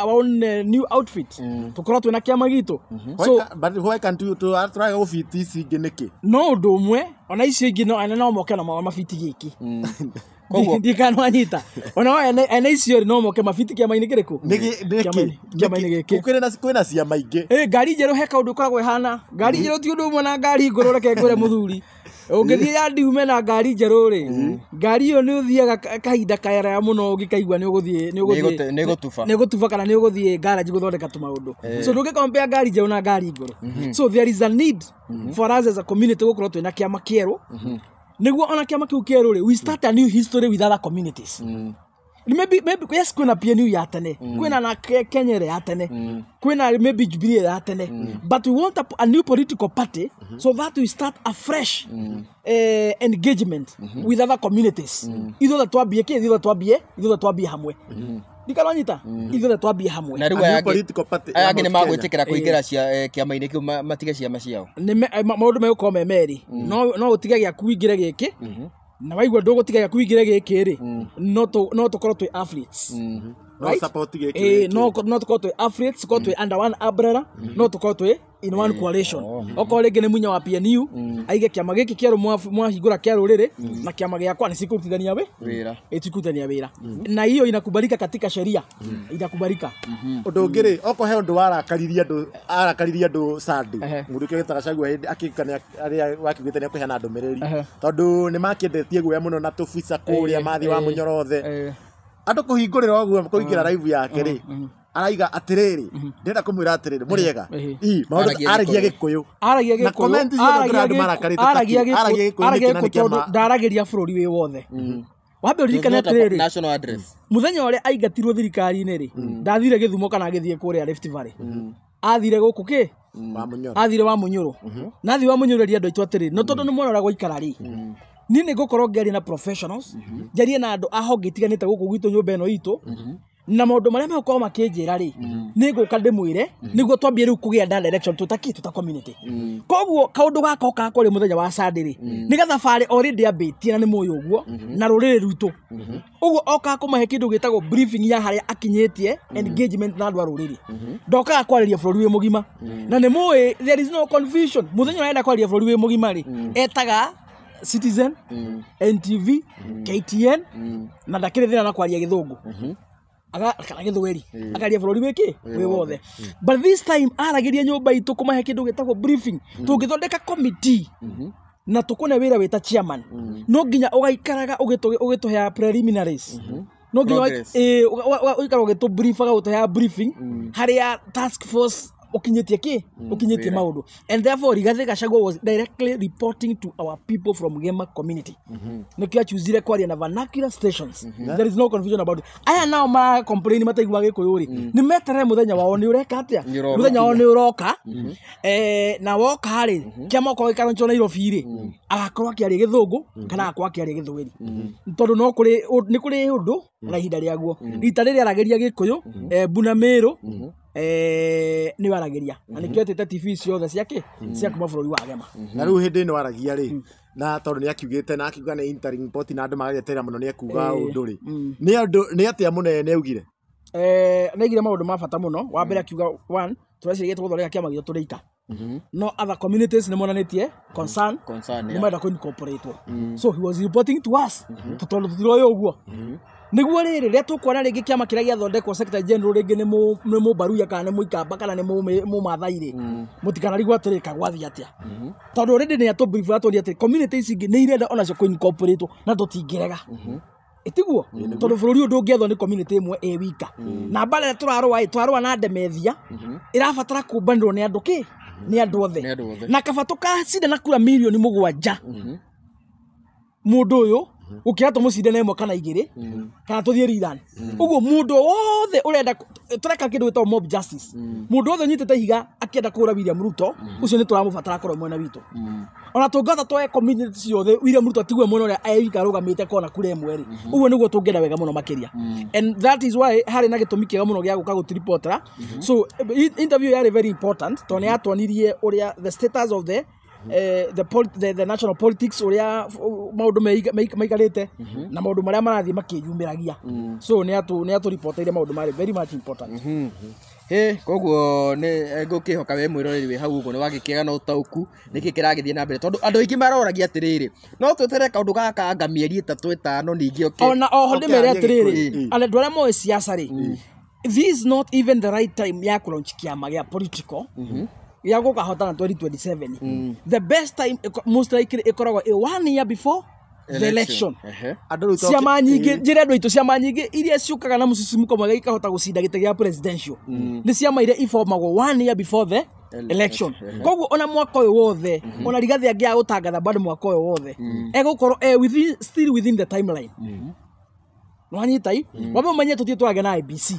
own new outfit, tũkorwo twĩna kĩama gitũ. So But why can't you tũraga gũbiti ici ingĩ nĩkĩ? No ũndũ ũmwe, ona icio ingĩ no ene no moke na mabiti gĩkĩ. Koguo- Ndikanwanyita ona ene icio rĩ, no moke mabiti kĩama-inĩ kĩrĩkũ? Nĩkĩ? Kĩama-inĩ gĩkĩ. Kwĩna kwĩna ciama ingĩ. Ĩ ngari njerũ he kaũndũ ĩkoragwo ĩhana ngari njerũ ti ũndũ ũmwe na ngari ngũrũ. Reke ngwĩre mũthuri, ũngĩthiĩ yandi ume na ngari njerũ rĩ, ngari ĩyo nĩ ũthiaga kahinda karaya mũno ũngĩkaigua nĩ ũgũthiĩ nĩ ũgũthiĩ Nĩ ĩgũtuba. Nĩ ĩgũtuba kana nĩ ũgũthiĩ garage gũthondeka tũmaũndũ. So ndũngĩ compare ngari njerũ na ngari ngũrũ. So there is a need for us as a community gũkorwo twĩna kĩama kĩerũ. Nĩguo ona kĩama kĩu kĩerũ rĩ, we start a new history with other communities. Maybe yes, kwĩna PNU ya tene, kwĩna na Kenya ĩrĩa ya tene, kwĩna maybe Jubilee ĩrĩa ya tene, but we want a new political party so that we start a fresh engagement with other communities. Ithuothe twambie kĩ, ithuothe twambie hamwe. Ndikananyita, ithuothe twambie hamwe. Na rĩu A new aya angĩ political party aya ya angĩ nĩ Mount Kenya. magwĩtĩkĩra kũingĩra kĩama-inĩ kĩu matige ciama ciao. Maũndũ megũkorwo me merĩ, no ũtige gĩaku ũingĩre gĩkĩ, na waigua ndũgũtiga gĩaku ũingĩre gĩkĩ rĩ, no tũkorwo twĩ athletes. No Right? support gĩkĩ. No tũkorwo twĩ athletes, tũkorwo twĩ under one umbrella, no tũkorwo twĩ in one coalition. Okorwo rĩngĩ nĩ munya wa PNU, aige kĩama gĩkĩ kĩerũ mwahingũra kĩa rũrĩrĩ na kĩama gĩakwa nĩ cikũrutithania Wĩra. Ĩtikũrutithania wĩra. Na hiyo inakubalika katika sheria. Inakubalika. Ũndũ ũngĩ rĩ, okorwo he ũndũ warakaririe andũ, arakaririe andũ Sunday, mũndũ ũkĩo wĩtaga Gachagua hĩndĩ akĩũka nĩ arĩa wakiugĩte nĩ akũheana ndũmĩrĩri, tondũ nĩ makĩendetie guoya mũno na tũbica kũrĩa mathi wa mũnyorothe. Andũ kũhingũrĩra ũguo kũingĩra live yake rĩ, araiga atĩrĩrĩ, ndĩrenda kũmwĩra atĩrĩrĩ, mũrĩega. Maũndũ aragia Gĩkũyũ. Aragia Na Gĩkũyũ. comment ciothe kũrĩ andũ marakarĩte ta Aragia kĩ. Aragia Gĩkũyũ aragia nĩkĩ na Gĩkũyũ nĩkĩ tondũ ama- ndaragĩria bũrũri wĩ wothe. Wambe ũririkane atĩrĩrĩ, National address. Mũthenya ũrĩa aingatirwo thirikari-inĩ rĩ, ndathire Gĩthumo kana agĩthiĩ kũrĩa Rift Valley. Athire gũkũ kĩ? Wa Mũnyoro. Athire wa Mũnyũrũ. Na athiĩ wa Mũnyũrũ eria andũ aitũ atĩrĩ, no tondũ nĩ mwona ũrĩa gwaikara rĩ, niĩ nĩ ngũkorwo ngĩaria na professionals, njarie na andũ a honge itiganĩte gũkũ gwitũ nyũmba ĩno itũ, na maũndũ marĩa megũkorwo makĩnjĩra rĩ, nĩ ngũka ndĩmwĩre nĩguo twambie rĩu kũgĩa na direction twĩta kĩ, twĩta community. Koguo kaũndũ gaka okaga kwarĩ mũthenya wa Sunday rĩ, nĩ gathabarĩ already ambĩtie na nĩ mũĩ ũguo na rũrĩrĩ rwitũ. Ũguo okaga kũmahe kĩndũ gĩtagwo briefing ya harĩa akinyĩtie engagement na andũ a rũrĩrĩ. Ndokaga kwarĩria bũrũri wĩ mũgima. Na nĩ mũĩ there is no confusion. Mũthenya ũrĩa arenda kwarĩria bũrũri wĩ mũgima rĩ, etaga Citizen, NTV, KTN, na ndakĩrĩ thĩna na kwaria Gĩthũngũ. Kana Gĩthweri, akaria bũrũri wĩkĩ wĩ wothe. But this time aragĩria nyũmba itũ kũmahe kĩndũ gĩtagwo briefing. Tũngĩthondeka committee na tũkũne wĩra wĩta chairman, no nginya ũgaikaraga ũgĩtũheaga preliminaries. No nginya ũgaikara ũgĩtũbriefaga, ũgĩtũheaga briefing harĩa task force ũkinyĩtie kĩ, ũkinyĩtie maũndũ. And therefore Rigathi Gachagua was directly reporting to our people from Gema community. Nĩkĩo achuzire kwaria na vernacular stations. There is no confusion about it. Aya nao ma complain mataiguaga Gĩkũyũ rĩ, nĩ meterere mũthenya wao nĩ ũreka atĩa? Mũthenya wao nĩ ũroka. Na woka rĩ, kĩama okorwo gĩkaronchwo Nairobi rĩ, agakorwo akĩaria Gĩthũngũ kana agakorwo akĩaria Gĩthweri. Tondũ no kũrĩ nĩ kũrĩ ũndũ na ihinda rĩaguo. Rita rĩrĩ aragĩria Gĩkũyũ, Embu na Meru, nĩ waragĩria. Na nĩkĩo etĩte TV ciothe ciake cia kuma bũrũri wa Gema. Na rĩu hĩndĩ ĩno waragia rĩ, na tondũ nĩ akiugĩte na akiuga nĩ interim report na andũ magagĩeterera mũno nĩ ekuga ũndũ rĩ, nĩ andũ nĩ atĩa mũnene augire? Nĩaugire maũndũ ma bata mũno. Wa mbere akiuga one, tũreciria tũgũthondeka kĩama gitũ tũrĩ ika. No other communities nĩ monanĩtie concern, nĩ marenda kũ incorporate. So he was reporting to us, tondũ tũtiroĩ ũguo. Nĩguo rĩrĩ rĩrĩa tũkuona rĩngĩ kĩama kĩrĩa gĩathondekwo secretary general rĩngĩ nĩ Mũmbaruya kana nĩ Mũikamba kana nĩ Mũmathai rĩ, mũtikanarigwo atĩrĩ kagwathiĩ atĩa. Tondũ already nĩ atũbrief atwĩrire atĩ community ici ingĩ nĩ irenda onacio kũ incorporate na tũtingĩrega. Ĩtiguo? Tondũ bũrũri ũyũ ndũngĩethwo nĩ community ĩmwe ĩ wika. Na mbara ĩrĩa tũrarũa ĩ, twarũa na ndemethia, ĩrabatara kũmbanĩrwo nĩ andũ kĩ? Nĩ andũ othe. Na kaba tũkacinda na kura mirioni 7 mũndũ ũyũ gũkĩra tũmũcinde na 1 kana 2 kana tũthiĩ rerun. Ũguo mũndũ wothe ũrenda tũreka kĩndũ gĩtagwo mob justice. Mũndũ wothe ũnyitĩte ihiga akĩenda kũhũra William Ruto, ũcio nĩ tũramũbatara akorwo mwena witũ. Ona tũngĩhota twoe community ciothe, William Ruto atigwe mwena ũrĩa e wika arũgamĩte kona kura 1 rĩ, ũguo nĩguo tũngĩenda wega mũno makĩria. And that is why harĩ na gĩtũmi kĩega mũno gĩa gũka gũtũripotera. So interview yarĩ very important tondũ nĩ yatuonirie ũrĩa the status of the the national politics uria maundu maikarite na maundu maria marathie makiyumiragia. So ni atu reporteire maundu mari very much important. He koguo ni ngukihoka we mwiroreri wi hau uguo ni wagikiega na utauku niki kiragithie na mbere tondu andu aingi maroragia atiriri no twetere kaundu gaka anga mieri 3 5 ningi oke ona oho ndimere atiriri andu aria moe siasa ri, this is not even the right time ya kulaunch kiama gia political ya gukahotana 2027. The best time most likely ikoragwo 1 year before the election. Ehe. Andũ rĩu Ciama nyingĩ, njĩra andũ aitũ, ciama nyingĩ iria ciũkaga na mũcicimuko mwega ikahota gũcinda gĩtĩ gĩa presidential nĩ ciama iria ibomagwo one year before the election. Koguo ona mwaka ũyũ wothe, ona Rigathi angĩaga gũtangatha bado mwaka ũyũ wothe, egũkorwo e within, still within the timeline. Nwanyita i wambe ũmenye tũthiĩ tũragĩa na IBC.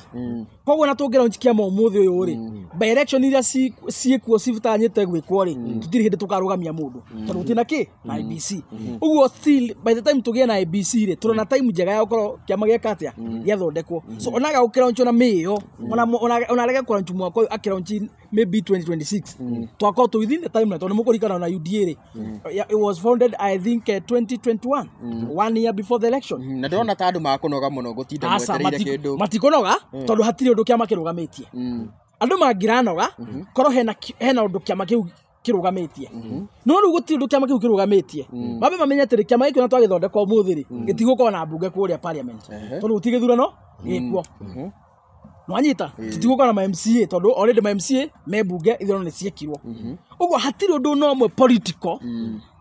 Koguo na tũngĩ launch kĩama ũmũthĩ ũyũ rĩ, by election iria ciĩkuo citanyĩte gwĩkwo rĩ, tũtirĩ hĩndĩ tũkarũgamia mũndũ tondũ gũtirĩ na kĩ na IBC. Ũguo still by the time tũgĩe na IBC rĩ, tũrona time njega ya gũkorwo kĩama gĩeka atĩa gĩathondekwo. So onaga gũkĩlaunch ona May ĩyo, ona arege kũlaunch mwaka ũyũ, akĩlaunch maybe 2026, twakorwo tũ within the timeline, tondũ mũkũririkana ona UDA rĩ, it was founded, I think, 2021, one year before the election. Na ndĩrona ta andũ makũnoga mũno gũtinda Aca, mwetereire kĩndũ. Matikunoga tondũ hatirĩ ũndũ kĩama kĩrũgamĩtie. Andũ mangĩranoga korwo hena ũndũ kĩama kĩu kĩrũgamĩtie, no rĩu gũtirĩ ũndũ kĩama kĩu kĩrũgamĩtie. Mambe mamenye atĩrĩ, kĩama gĩkĩ ona twagĩthondeka ũmũthĩ rĩ, gĩtigũkorwo na mbunge kũrĩa parliament tondũ gũtirĩ gĩthurano gĩkuo. Nwanyita, tũtigũkorwo na ma MCA tondũ already ma MCA me mbunge, ithurano nĩ ciekirwo. Ũguo hatirĩ ũndũ no ũmwe political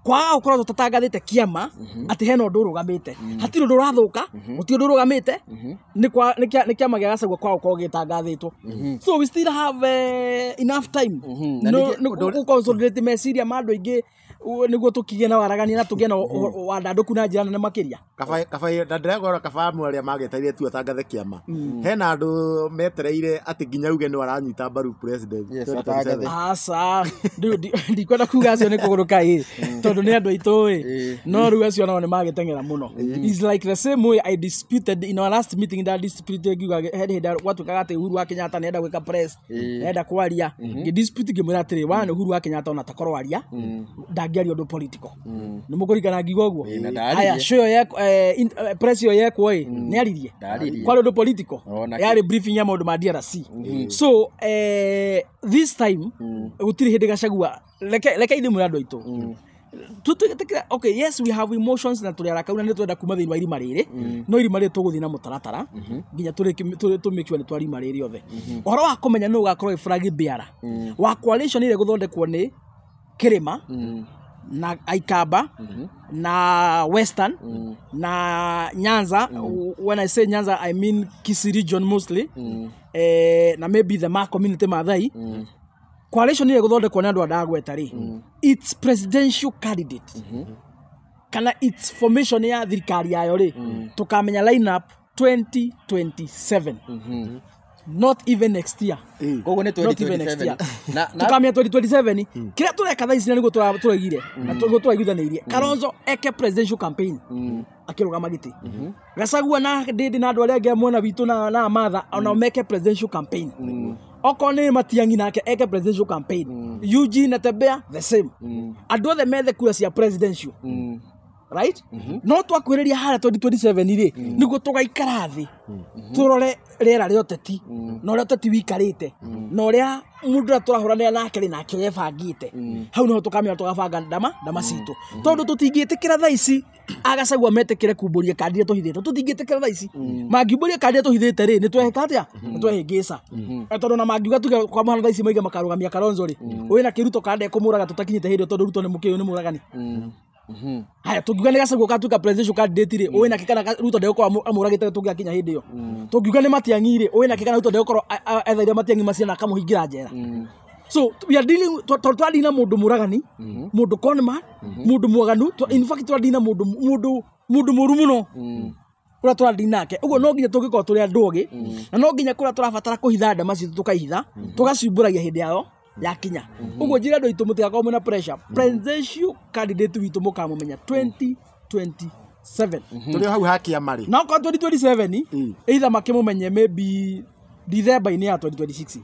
kwaga gũkorwo tũtatangathĩte kĩama atĩ hena ũndũ ũrũgamĩte. Hatirĩ ũndũ ũrathũka, gũtirĩ ũndũ ũrũgamĩte. Nĩ kĩama gĩa Gachagua kwaga gũkorwo gĩtangathĩtwo, so we still have enough time. Na No, nĩ gũconsolidate meciria ma andũ aingĩ nĩguo tũkĩgĩe na waragania na tũgĩe na wandandũku na njĩra nene makĩria. Kaba kaba na ndĩregora kaba amwe arĩa magĩteire tu atangathe kĩama, hena andũ metereire atĩ nginya uge nĩ aranyita mbaru president Yes, 2027. atangathe. Aca, ndikwenda kuga acio nĩ kũgũrũka ĩ, tondũ nĩ andũ aitũ ĩ, no rĩu acio nao nĩ magĩteng'era mũno. Is like the same way I disputed in our last meeting, nda disputed ngiuga he hĩndĩ gwatuĩkaga atĩ Uhuru wa Kenyatta nĩenda gwĩka press, nĩenda kwaria, ngĩ dispute ngĩmwĩra atĩrĩ, one, Uhuru wa Kenyatta ona takorwo aria ndangĩaria ũndũ political. Nĩ mũkũririkana ngiuga ũguo? Ĩ, na ndaririe. Aya, show ĩyo press ĩyo yekwo ĩ, nĩ aririe? Ndaririe. Kwarĩ ũndũ political? Ona Yarĩ briefing ya maũndũ ma DRC. So this time gũtirĩ hĩndĩ Gachagua, reke ithuĩ mwĩre andũ aitũ tũtĩkĩra. Okay, yes, we have emotions na tũrĩ arakau na nĩ twenda kuma thĩinĩ wa irima rĩrĩ, no irima rĩrĩ tũgũthiĩ na mũtaratara nginya tũ make sure nĩ twarima rĩrĩ othe. Ũhoro wa kũmenya nũ ũgakorwo ĩ flag bearer wa coalition ĩrĩa ĩgũthondekwo nĩ Kĩrĩma na Aikamba na Western na Nyanza, when I say Nyanza I mean Kisii region mostly, na maybe the Ma community, Maathai coalition ĩrĩa ĩgũthondekwo nĩ andũ andagweta rĩ, its presidential candidate kana its formation ya thirikari yayo rĩ, tũkamenya lineup 2027, not even next year. Koguo nĩ Not even next 2027. year. Na Tukamenya 2027. Kĩrĩa tũreka thaa ici na nĩguo tũraigire na nĩguo tũraiguithanĩirie, Kalonzo eke presidential campaign akĩrũgama gĩtĩ, Gachagua na Ndindi na andũ arĩa angĩ a mwena witũ na Martha onao meke presidential campaign, okorwo nĩ Matiang'i nake eke presidential campaign, Eugene Natembeya the same, andũ othe methe kura cia presidential, right? No twakwĩrĩria harĩa 2027 rĩ, nĩguo tũgaikara thĩ tũrore rĩera rĩa ũteti na ũrĩa ũteti wĩikarĩte na ũrĩa mũndũ ũrĩa tũrahũranĩra nake rĩ nake ũrĩa ebangĩte. Hau nĩho tũkamenya tũgabanga ndama citũ, tondũ tũtingĩtĩkĩra thaa ici Agacagua metĩkĩre kumbũria kandi iria tũhithĩte. Tũtingĩtĩkĩra thaa ici mangiumbũria kandi iria tũhithĩte rĩ, nĩ tweheka atĩa, nĩ twehĩngĩca. Tondũ na mangiuga tuge kwa mũhano thaa ici moige makarũgamia Kalonzo rĩ, wĩna kĩruto kandi ekũmũraga tũtakinyĩte hĩndĩ ĩyo, tondũ Ruto nĩ mũkĩyũ, nĩ mũragani. Haya, tũngiuga nĩ Gachagua ũgatuĩka presidential candidate rĩ, ũĩ nake kana Ruto ndegũkorwo amũragĩte tũngĩgakinya hĩndĩ ĩyo? Tũngiuga nĩ Matiang'i rĩ, ũĩ nake kana Ruto ndegũkorwo etheire Matiang'i maciana akamũhingĩra njera? So we are dealing, tondũ tũradeal na mũndũ mũragani, mũndũ conman, mũndũ mwaganu. In fact tũradeal na mũndũ mũru mũno ũrĩa tũradeal nake. Ũguo no nginya tũngĩkorwo tũrĩ andũ ogĩ, na no nginya kũrĩa tũrabatara kũhitha ndama citũ tũkaihitha, tũgaciumbũragia hĩndĩ yayo yakinya. Ũguo njĩra andũ aitũ mũtigakorwo mwĩna pressure. Presidential candidate witũ mũkamũmenya 2027. Tũrĩ o hau ha kĩama rĩ. Na okorwo 2027, either makĩmũmenye maybe December-inĩ ya 2026.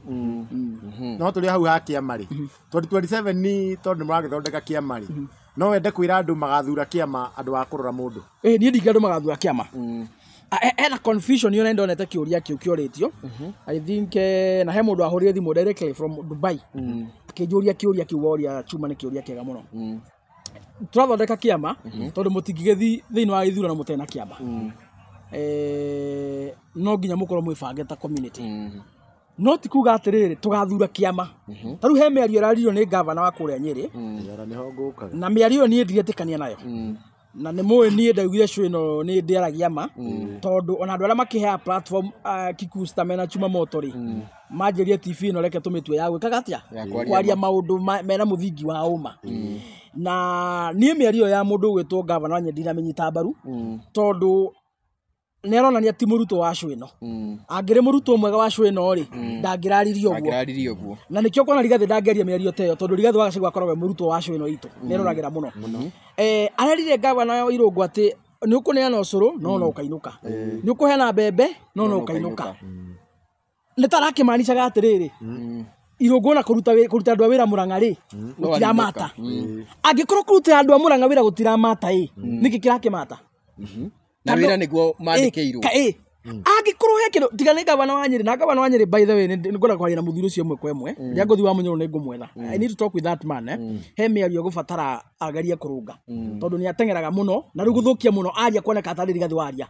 No tũrĩ o hau ha kĩama rĩ, 2027 ni tondũ nĩ mũragĩthondeka kĩama rĩ, no wende kwĩra andũ magathura kĩama andũ a kũrora mũndũ? Ĩ, niĩ ndingĩ andũ magathura kĩama. Hena confusion yo, ndonete kĩũria kĩu kĩorĩtio, I think, na he mũndũ wahũrire thimũ directly from Dubai akĩnjũria kĩũria kĩu woria chuma. Nĩ kĩũria kĩega mũno. Tũrathondeka kĩama tondũ mũtingĩgĩthiĩ thĩinĩ wa gĩthurano mũtarĩ na kĩama. No nginya mũkorwo mwĩbange ta community, no ti kuga atĩrĩrĩ tũgathura kĩama. Ta rĩu he mĩario ĩraririo nĩ gavana wa kũrĩa Nyĩrĩ. Yara nĩho ngũkaga. Na mĩario ĩyo niĩ ndiretĩkania nayo. Na nĩ mũĩ niĩ ndaugire show ĩno nĩ ndĩaragia ma, tondũ ona andũ arĩa makĩheaga platform Kikusta mena Chuma Moto rĩ, manjĩrie TV ĩno reke tũmĩtue ya gwĩkaga atĩa, Ya kwaria kwaria maũndũ mena mũthingi wa ũma. Na niĩ mĩario ĩyo ya mũndũ ũgwĩtwo gavana wa Nyeri ndinamĩnyita mbaru, tondũ nĩ aronania ti mũrutwo wa show ĩno. Angĩrĩ mũrutwo mwega wa show ĩno rĩ, ndangĩraririe ũguo. Angĩraririe ũguo. Na nĩkĩo kuona Rigathĩ ndangĩaria mĩario ta ĩyo, tondũ Rigathĩ wa Gachagua akoragwo e mũrutwo wa show ĩno itũ, nĩeroragĩra mũno. Arerire gavana wa Irũngũ atĩ nĩ ũkũneana ũcũrũ no no ũkainũka, nĩ ũkũheana mbembe no no ũkainũka. Nĩ ta arakĩmanicaga atĩrĩrĩ, Irũngũ ona kũruta kũruta andũ a wĩra Mũrang'a rĩ, gũtiramata. Angĩkorwo kũrutĩra andũ a Mũrang'a wĩra gũtiramata ĩ, nĩkĩ kĩrakĩmata? Na wĩra nĩguo mandĩkĩirwo. Angĩkorwo he kĩndũ tiga nĩ gavana wa Nyeri, na gavana wa Nyeri by the way nĩ ngwenda kwaria na mũthuri ũcio ĩmwe kwa ĩmwe, rĩrĩa ngũthiĩ wa Mũnyoro nĩ ngũmwetha. I need to talk with that man. He mĩario ĩgũbatara agerie kũrũnga, tondũ nĩ ateng'eraga mũno na rĩu gũthũkia mũno aria kuoneka tarĩ Rigathĩ waria,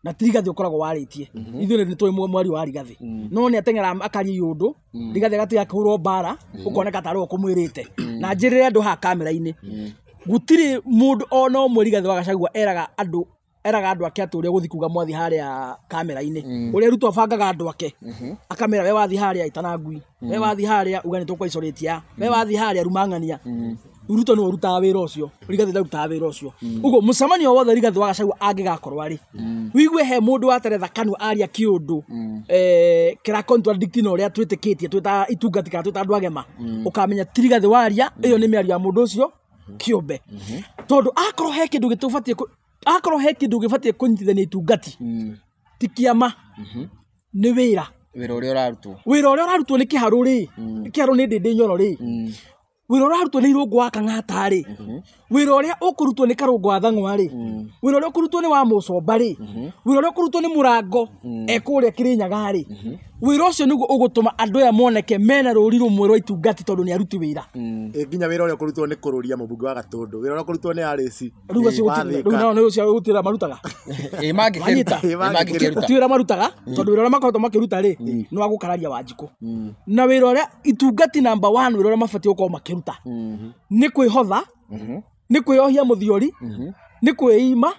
na ti Rigathĩ ũkoragwo warĩtie. Ithuĩ nĩ tũĩ mwario wa Rigathĩ, no nĩ ateng'eraga akaria iũndũ, Rigathĩ agatiga akĩhũrwo mbara, ũkoneka tarĩ we ũkũmwĩrĩte. Na njĩrĩre andũ haha kamera-inĩ, gũtirĩ mũndũ ona ũmwe Rigathĩ wa Gachagua eraga andũ, eraga andũ ake atĩ ũrĩa ũgũthiĩ kuga mwathi harĩa kamera-inĩ, ũrĩa Ruto abangaga andũ ake, akamera we wathiĩ harĩa ĩtana ngui, we wathiĩ harĩa uga nĩ tũkwa-isolate ya, we wathiĩ harĩa rumang'ania. Ruto nĩwe ũrutaga wĩra ũcio, Rigathĩ ndarutaga wĩra ũcio. Ũguo mũcemanio wothe Rigathĩ wa Gachagua angĩgakorwo arĩ, wĩigue he mũndũ wateretha kanua aria kĩũndũ, kĩra contradict na ũrĩa twĩtĩkĩtie twĩ ta itungati kana twĩ ta andũ agema, ũkamenya ti Rigathĩ waria, ĩyo nĩ mĩario ya mũndũ ũcio kĩũmbe. Tondũ akorwo he kĩndũ gĩtũbatiĩ akorwo he kĩndũ gĩbatiĩ kũnyitithania itungati, ti kĩama, nĩ wĩra. Wĩra ũrĩa ũrarutwo. Wĩra ũrĩa ũrarutwo nĩ Kĩharũ rĩ, Kĩharũ nĩ Ndĩndĩ Nyoro rĩ, wĩra ũrĩa ũrarutwo nĩ Irũngũ wa Kang'ata rĩ, wĩra ũrĩa ũkũrutwo nĩ Karũngũ wa Thang'wa rĩ, wĩra ũrĩa ũkũrutwo nĩ wa Mũcomba rĩ, wĩra ũrĩa ũkũrutwo nĩ Mũrango e kũrĩa Kĩrĩnyaga rĩ, wĩra ũcio nĩguo ũgũtũma andũ aya moneke mena rũri rũmwe rwa itungati, tondũ nĩ aruti wĩra. Nginya wĩra ũrĩa ũkũrutwo nĩ kũrũria mũmbunge wa Gatũndũ, wĩra ũrĩa ũkũrutwo nĩ RAC. Rĩu acio gũtirĩ, rĩu nao nĩ ũcio gũtirĩ marutaga. Mangĩkĩruta. Wanyita? Mangĩkĩruta. Ti wĩra marutaga, tondũ wĩra ũrĩa makoretwo makĩruta rĩ, nĩ wa gũkararia Wanjikũ. Na wĩra ũrĩa itungati number 1 wĩra ũrĩa mabatiĩ gũkorwo makĩruta nĩ kwĩhotha, nĩ kwĩohia mũthiori, nĩ kwĩima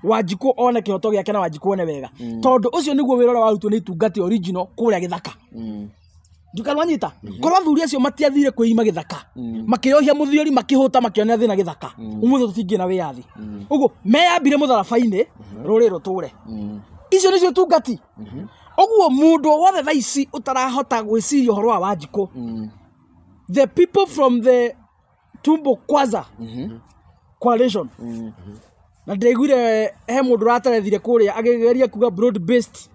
Wanjikũ one kĩhoto gĩake na Wanjikũ one wega, tondũ ũcio nĩguo wĩra ũrĩa warutwo nĩ itungati original kũrĩa gĩthaka. Ndikana wanyita, korwo athuri acio matiathire kwĩima gĩthaka, makĩohia mũthiori, makĩhũta, makĩonera thĩna gĩthaka, ũmũthĩ tũtingĩ na wĩyathi. Ũguo meyambire mũtharaba-inĩ, rũrĩrĩ rũtũre. Icio nĩcio itungati. Ũguo mũndũ o wothe thaa ici ũtarahota gwĩciria ũhoro wa Wanjikũ, the people from the Tumbo Kwanza coalition, na ndĩraiguire he mũndũ ũraterethire kũrĩa akĩgeria kuga broad based,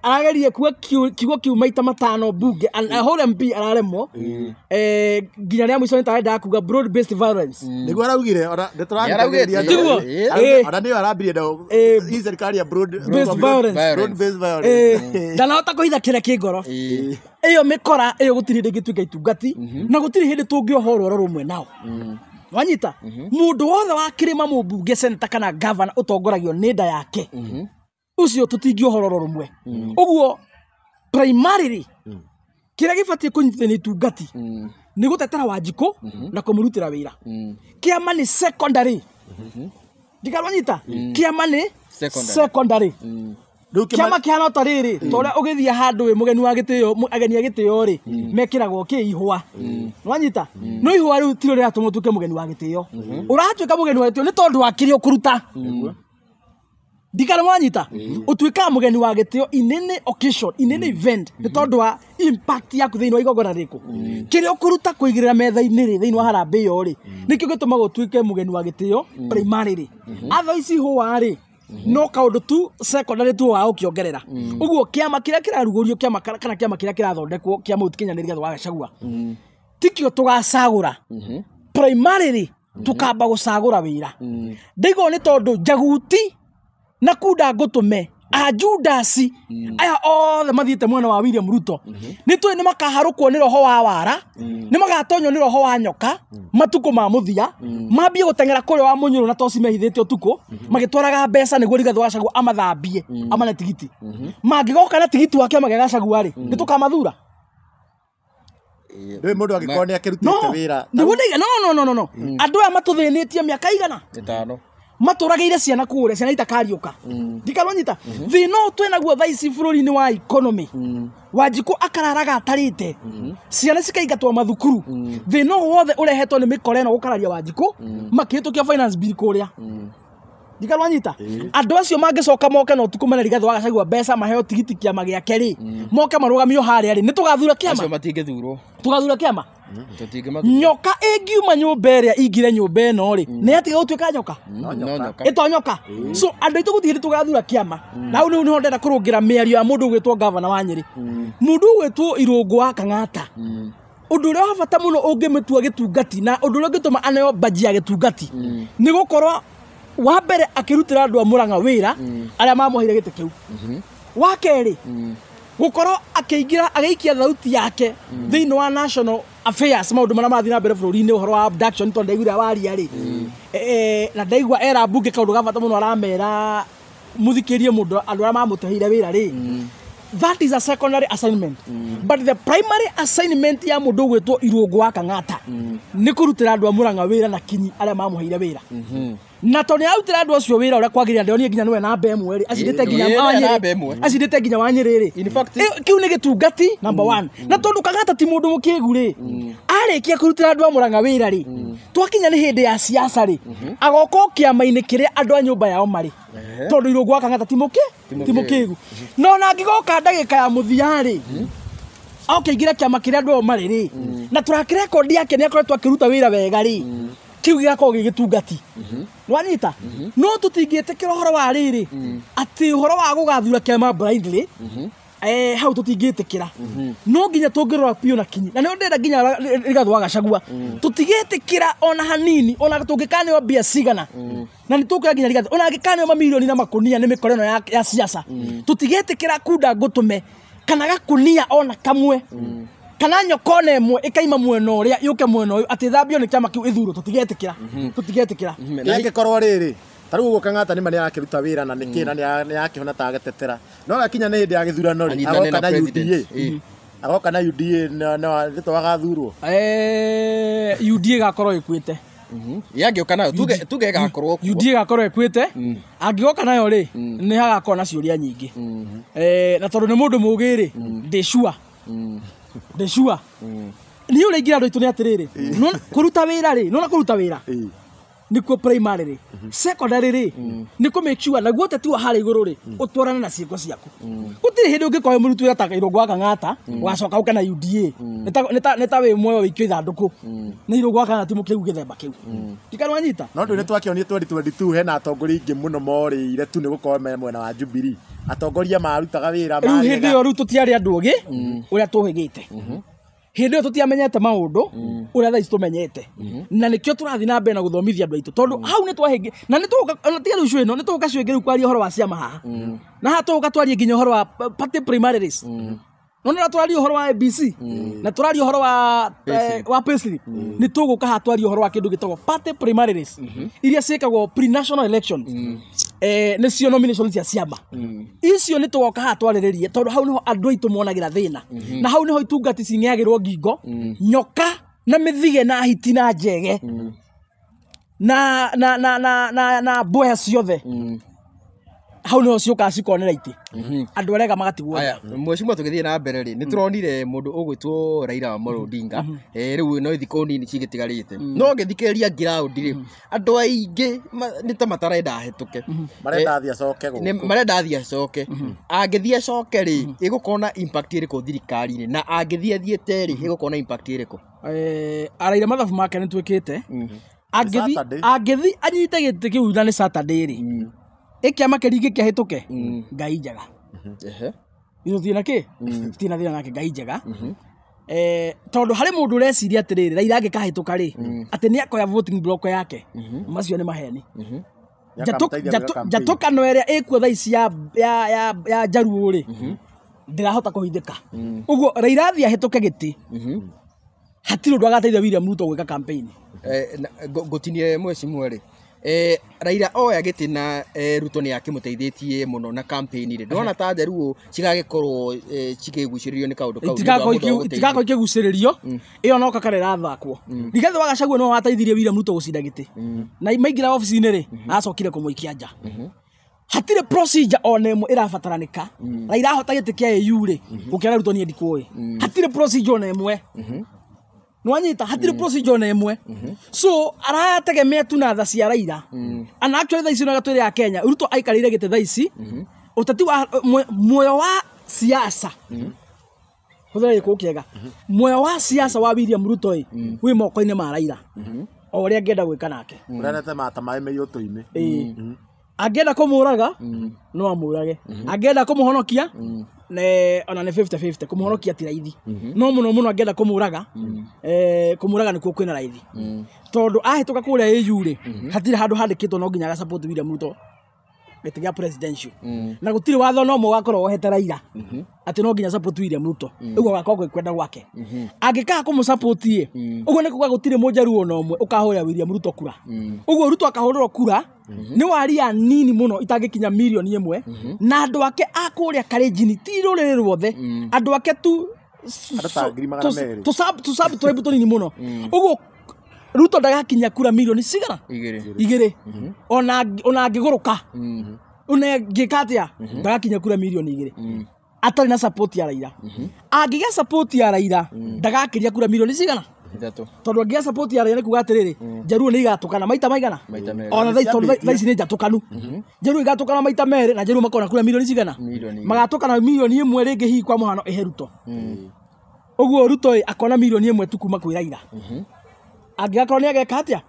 arageria kuga kiugo kiu maita matano bunge, and a whole MP araremwo, nginya rĩa mũico nĩ tarendaga kuga broad based violence. Nĩguo araugire, ona ndeto Nĩaraugĩte. araugire. Tiguo? Ona nĩyo arambirie na hii serikali ya broad based violence. Broad based violence. Ndanahota kũhitha kĩrĩa kĩ ngoro. Ĩyo mĩkora ĩyo gũtirĩ hĩndĩ ĩngĩtuĩka itungati, na gũtirĩ hĩndĩ tũngĩoha rwaro rũmwe nao. Wanyita, mũndũ wothe wa kĩrĩma, mũmbunge, senator kana governor ũtongoragio nĩ nda yake, ũcio tũtingĩoha rwaro rũmwe. Ũguo primarily kĩrĩa gĩbatiĩ kũnyitithania itungati nĩ gũtetera Wanjikũ na kũmũrutĩra wĩra. Kĩama nĩ secondary. Ndikarwanyita, kĩama nĩ Secondary. secondary. Rĩu Kĩama kĩhana ta rĩrĩ, ta ũrĩa ũgĩthiĩ handũ wĩ mũgeni wa gĩtĩo, ageni a gĩtĩo rĩ, mekĩragwo kĩ ihũa. Nwanyita, no ihũa rĩu tiro rĩratũma ũtuĩke mũgeni wa gĩtĩo. Ũratuĩka mũgeni wa gĩtĩo nĩ tondũ wa kĩrĩa ũkũruta. Ndikana mwanyita, ũtuĩkaga mũgeni wa gĩtĩo in any occasion, in any event, nĩ tondũ wa impact yaku thĩinĩ wa igongona rĩrĩkũ. Kĩrĩa ũkũruta kũigĩrĩra metha-inĩ rĩ, thĩinĩ wa harambee ĩyo rĩ, nĩkĩo gĩtũmaga ũtuĩke mũgeni wa gĩtĩo primarily. Otherwise ihũa rĩ, no kaũndũ tu secondary tu wa gũkĩongerera. Ũguo kĩama kĩrĩa kĩrarugũrio, kĩama kana kĩama kĩrĩa kĩrathondekwo kĩa Mount Kenya nĩ Rigathĩ wa Gachagua, tikĩo tũgacagũra. Primarily tũkamba gũcagũra wĩra. Ndaigua nĩ tondũ Njaguti na Kunda Ngũtũme a Judasi aya othe mathiĩte mwena wa William Ruto, nĩ tũĩ nĩ makaharũkwo nĩ roho wa wara, nĩ magatonywo nĩ roho wa nyoka matukũ ma mũthia, mambie gũteng'era kũrĩa wa Mũnyũrũ na toci mehithĩte ũtukũ, magĩtwaraga mbeca nĩguo Rigathĩ wa Gachagua amathambie amane tigiti. Mangĩgoka na tigiti wa kĩama kĩa Gachagua rĩ, nĩ tũkamathura. Ndũĩ mũndũ angĩkorwo nĩ akĩrutĩte No, wĩra. nĩguo ndaiga no no no no no. Andũ aya matũthĩnĩtie mĩaka igana Ĩtano. matũragĩire ciana kũrĩa, ciana itakariũka, ndikarwanyita thĩna ũyũ twĩnaguo thaa ici bũrũri-inĩ wa economy. Wanjikũ akararaga atarĩte, ciana cikaingatwo mathukuru. Thĩna ũyũ wothe ũrehetwo nĩ mĩkora ĩno gũkararia Wanjikũ makĩhĩtũkia finance bill kũrĩa, ndikarwanyita. Andũ acio mangĩcoka moke na ũtukũ mene Rigathĩ wa Gachagua mbeca, maheo tigiti kĩama gĩake rĩ, moke marũgamio harĩa rĩ, nĩ tũgathura Acio kĩama? matingĩthurwo. Tũgathura kĩama? Tũtingĩmathura. Nyoka ĩngiuma nyũmba ĩrĩa ingire nyũmba ĩno rĩ, nĩ yatiga gũtuĩka nyoka? No nyoka. Ĩto nyoka. So andũ aitũ, gũtirĩ hĩndĩ tũgathura kĩama. Na hau rĩu nĩho ndĩrenda kũrũngĩra mĩario ya mũndũ ũgwĩtwo gavana wa Nyĩrĩ, mũndũ ũgwĩtwo Irũngũ wa Kang'ata. Ũndũ ũrĩa wa bata mũno ũngĩmĩtua gĩtungati na ũndũ ũrĩa ũngĩtũma aneo mbaji ya gĩtungati nĩ gũkorwo wa mbere akĩrutĩra andũ a Mũrang'a wĩra arĩa mamũheire gĩtĩ kĩu, wa kerĩ gũkorwo akĩingĩra agĩikia thauti yake thĩinĩ wa national affairs, maũndũ marĩa marathiĩ na mbere bũrũri-inĩ, ũhoro wa abduction, tondũ ndaiguire waria rĩ, na ndaigua era mbunge kaũndũ ga bata mũno aramera mũthikĩrie mũndũ andũ arĩa mamũteheire wĩra rĩ. That is a secondary assignment, but the primary assignment ya mũndũ ũgwĩtwo Irũngũ wa Kang'ata nĩ kũrutĩra andũ a Mũrang'a wĩra na kinyi arĩa mamũheire wĩra. Na tondũ nĩ arutĩra andũ acio wĩra ũrĩa kwagĩrĩire, ndĩronire nginya nĩwe namba ĩmwe rĩ, acindĩte nginya Ĩĩ, wa nĩwe Nyĩrĩ. namba ĩmwe. Acindĩte nginya wa Nyĩrĩ rĩ. In fact- Kĩu nĩ gĩtungati number one. Na tondũ Kang'ata ti mũndũ mũkĩgu rĩ, arĩkia kũrutĩra andũ a Mũrang'a wĩra rĩ, twakinya nĩ hĩndĩ ya siasa rĩ, agoka o kĩama-inĩ kĩrĩa andũ a nyũmba yao marĩ, tondũ Irũngũ wa Kang'ata ti mũkĩ ti mũkĩgu. No ona angĩgoka ndagĩka ya mũthia rĩ, oke aingĩra kĩama kĩrĩa andũ ao marĩ rĩ, na track record yake nĩ akoretwo akĩruta wĩra wega rĩ, kĩu gĩgakorwo gĩ gĩtungati. Nĩwanyita? No tũtingĩtĩkĩra ũhoro wa rĩrĩ atĩ ũhoro wa gũgathura kĩama blindly, hau tũtingĩtĩkĩra. No nginya tũngĩrora biũ na kinyi, na nĩo ndĩrenda nginya Rigathĩ wa Gachagua, tũtigĩtĩkĩra ona hanini, ona tũngĩkaneo mbia cigana. Na nĩ tũkwĩra nginya Rigathĩ, ona angĩkaneo mamirioni na makũnia nĩ mĩkora ĩno ya siasa, tũtigĩtĩkĩra kunda ngũtũme kana gakunia ona kamwe kana nyoka ona ĩmwe ĩkaima mwena ũrĩa yũke mwena ũyũ atĩ thambio nĩ kĩama kĩu ĩthurwo. Tũtigĩtĩkĩra, tũtigĩtĩkĩra. Angĩkorwo rĩrĩ, ta rĩu ũguo Kang'ata nĩma nĩ arakĩruta wĩra na nĩkĩ na nĩ arakĩhona ta agetetera, no gakinya nĩ hĩndĩ ya gĩthurano rĩ, Anyitanĩre agoka na na president. UDA, agoka na UDA na nĩtũ agathurwo. UDA ĩgakorwo ĩkuĩte. Yangĩũka nayo tuge ĩgakorwo kuo. UDA ĩgakorwo ĩkuĩte. Angĩgoka nayo rĩ, nĩ hagakorwo na ciũria nyingĩ. Na tondũ nĩ mũndũ mũũgĩ rĩ, ndĩ sure, ndĩ sure niĩ ũrĩa ingĩra andũ aitũ nĩ atĩrĩrĩ, nĩwona kũruta wĩra rĩ, nĩwona kũruta wĩra nĩkuo primary rĩ, secondary rĩ nĩ kũ make sure naguo ũteti wa harĩa igũrũ rĩ ũtwarane na ciĩko ciaku. Gũtirĩ hĩndĩ ũngĩkorwo wĩ mũruti wĩra ta Irũngũ wa Kang'ata ũgacoka ũke na UDA. Nĩ ta wĩ muoyo wĩikio ithandũkũ nĩ Irũngũ wa Kang'ata, ti mũkĩgu gĩthemba kĩu, ndikanwanyita. No ndũ nĩ twakĩonire 2022 hena atongoria aingĩ mũno morĩire tu nĩ gũkorwo me mwena wa Jubilee, atongoria marutaga wĩra Rĩu hĩndĩ marega. ĩyo rĩu tũtiarĩ andũ ogĩ ũrĩa tũhĩgĩte. Hĩndĩ ĩyo tũtiamenyete maũndũ ũrĩa thaa ici tũmenyete, na nĩkĩo tũrathiĩ na mbere na gũthomithia andũ aitũ, tondũ hau nĩ twahĩngĩ na nĩ tũgũka ona tiga rĩu ĩno nĩ tũgũka cio ĩngĩ rĩu kwaria ũhoro wa ciama haha, na haha tũgũka twarie nginya ũhoro wa party primaries. No nĩ tũraria ũhoro wa ABC na tũraria ũhoro wa wa payslip, nĩ tũgũka haha twarie ũhoro wa kĩndũ gĩtagwo party primaries iria ciĩkagwo pre-national elections, nĩcio nomination cia ciama icio. Nĩ tũgoka haha twarĩrĩrie, tondũ hau nĩho andũ aitũ monagĩra thĩna, na hau nĩho itungati cing'eagĩrwo ngingo nyoka na mĩthige na hiti na njege na mbwea ciothe. Hau nĩho ciũkaga cikonera itĩ, andũ arega magatigwo. Aya, mheshimiwa, tũgĩthiĩ na mbere rĩ, nĩ tũronire mũndũ ũgwĩtwo Raila Amolo Odinga, rĩu no thikũ nini cigĩtigarĩte, no ngĩthikĩrĩria ground rĩ, andũ aingĩ nĩ ta matarenda ahĩtũke. Marenda athiĩ acoke gũkũ. Marenda athiĩ acoke. Angĩthiĩ acoke rĩ, ĩgũkorwo na impact ĩrĩkũ thirikari-inĩ? Na angĩthiĩ athiĩte rĩ, ĩgũkorwo na impact ĩrĩkũ? Araire mathabu make nĩ twĩkĩte. Angĩthi Saturday. Angĩthi anyite gĩtĩ kĩu na nĩ Saturday rĩ, ĩkĩama kĩringi kĩahĩtũke, Ngai njega. Ithuĩ tũtirĩ na kĩ, tũtirĩ na thĩna nake, Ngai njega. Tondũ harĩ mũndũ ũreciria atĩrĩrĩ, Raila angĩkahĩtũka rĩ, atĩ nĩ akoya voting block yake, macio nĩ maheni. Nĩakamũteithia gwĩka campaign. Njatũkano ĩrĩa ĩkuo thaa ici ya njaruo rĩ, ndĩrahota kũhithĩka. Ũguo Raila athiĩ ahĩtũke gĩtĩ, hatirĩ ũndũ agateithia William Ruto gwĩka campaign. Ngũtinie mheshimiwa rĩ, Raila oya gĩtĩ na Ruto nĩ akĩmũteithĩtie mũno na campaign rĩ, ndĩrona ta Njaruo cigagĩkorwo cikĩgucĩrĩrio nĩ kaũndũ kau nĩ ũndũ wa mũndũ wa gũteithia. Itigakorwo ikĩgucĩrĩrio, ĩyo no kakara ĩrathakwo. Rigathĩ wa Gachagua nĩwe wateithirie William Ruto gũcinda gĩtĩ, na maingĩra obici-inĩ rĩ, acokire kũmũikia nja. Hatirĩ procedure ona ĩmwe ĩrabataranĩka Raila ahota gĩtĩ kĩa AU rĩ, gũkĩra Ruto niĩ ndikũĩ. Hatirĩ procedure ona ĩmwe, nwanyita? Hatirĩ procedure ona ĩmwe. So arategemea tu na tha cia Raila. And actually thaa ici no gatwĩre ya Kenya, Ruto aikarĩire gĩtĩ thaa ici, ũteti wa muoyo wa siasa, hũthĩra gĩkũyũ kĩega, muoyo wa siasa wa William Ruto ĩ wĩ moko-inĩ ma Raila, o ũrĩa angĩenda gwĩka nake. Ũrerete mata maĩ me iũtũ-inĩ. Ĩĩ. Angĩenda kũmũraga no amũrage, angĩenda kũmũhonokia ne ona nĩ 50-50. Kũmũhonokia ti raithi, no mũno mũno angĩenda kũmũraga, kũmũraga nĩkuo kwĩna raithi, tondũ ahĩtũka kũrĩa AU rĩ, hatirĩ handũ handĩkĩtwo no nginya agasupport William Ruto gĩtĩ gĩa presidential, na gũtirĩ watho no ũmwe ũgakorwo wohete Raila atĩ no nginya support William Ruto. Ũguo agakorwo gwĩ kwenda gwake. Angĩkaga kũmũsupport ĩ, ũguo nĩ kuga gũtirĩ mũnjaruo ona ũmwe ũkahũrĩra William Ruto kura. Ũguo Ruto akahũrĩrwo kura nĩ waria nini mũno itangĩkinya mirioni 1, na andũ ake a kũrĩa Kalenjin, ti rũrĩrĩ ruothe, andũ ake tu. Andũ ta 200,000. Tũsub tribe tũnini mũno. Ũguo Ruto ndagakinya kura mirioni cigana? 2. 2. Ona angĩgũrũka, ona angĩka atĩa, ndagakinya kura mirioni 2 atarĩ na support ya Raila. Angĩgĩa support ya Raila, ndagakĩria kura mirioni cigana? 3. Tondũ angĩgĩa support ya Raila nĩ kuga atĩrĩrĩ, Njaruo nĩ igatũkana maita maigana? Maita merĩ. Ona thaa tondũ thaa ici nĩ njatũkanu, Njaruo igatũkana maita merĩ, na Njaruo makona kura mirioni cigana? Mirioni 2. Magatũkana mirioni 1 rĩngĩ, hihi kwa mũhano ĩhe Ruto. Ũguo Ruto ĩ akona mirioni 1 tu kuma kwĩ Raila, angĩgakorwo nĩ ageka atĩa,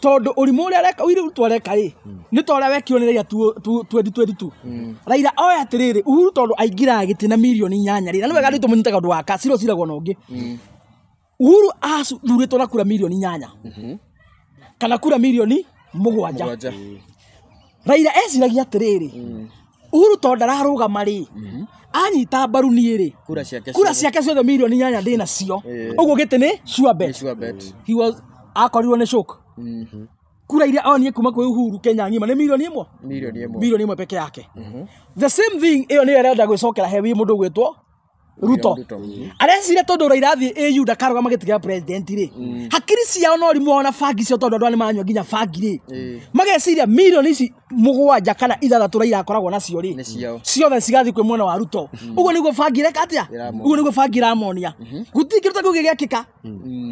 tondũ ũrimũ ũrĩa areka, ũrĩa Ruto areka ĩ, nĩ ta ũrĩa wekirwo nĩ Raila 2022. Raila oya atĩrĩrĩ, Uhuru tondũ aingĩraga gĩtĩ na mirioni 8 rĩ, na nĩ wega andũ tũmũnyite kaũndũ gaka, cira ũciragwo na ũngĩ. Uhuru athurĩtwo na kura mirioni 8 kana kura mirioni 7. 7. Raila eciragia atĩrĩrĩ, Uhuru tondũ ndararũgama rĩ, anyita mbaru niĩ rĩ, Kura ciake kura ciothe. ciake ciothe mirioni 8 ndĩ nacio, ũguo gĩtĩ nĩ sure bet. Nĩ sure bet. He was akorirwo nĩ shock. Kura iria onie kuma kwĩ Uhuru Kenya ng'ima nĩ mirioni 1. Mirioni 1. Mirioni 1 peke yake. The same thing ĩyo nĩyo ĩrenda gwĩcokera he wĩ mũndũ ũgwĩtwo Ruto. Ruto. Areciria tondũ Raila athiĩ AU ndakarũgama gĩtĩ kĩa president rĩ, hakiri ciao no rimũ ona bangi ciao, tondũ andũ aya nĩ maranyua nginya bangi rĩ, mageciria mirioni ici 7 kana 6 Raila akoragwo nacio rĩ, Nĩ ciao. ciothe cigathiĩ kwĩ mwena wa Ruto. Ũguo nĩguo bangi ĩreka atĩa? Ĩramonia. Ũguo nĩguo bangi ĩramonia. Gũtirĩ kĩndũ ta kĩu gĩgekĩka.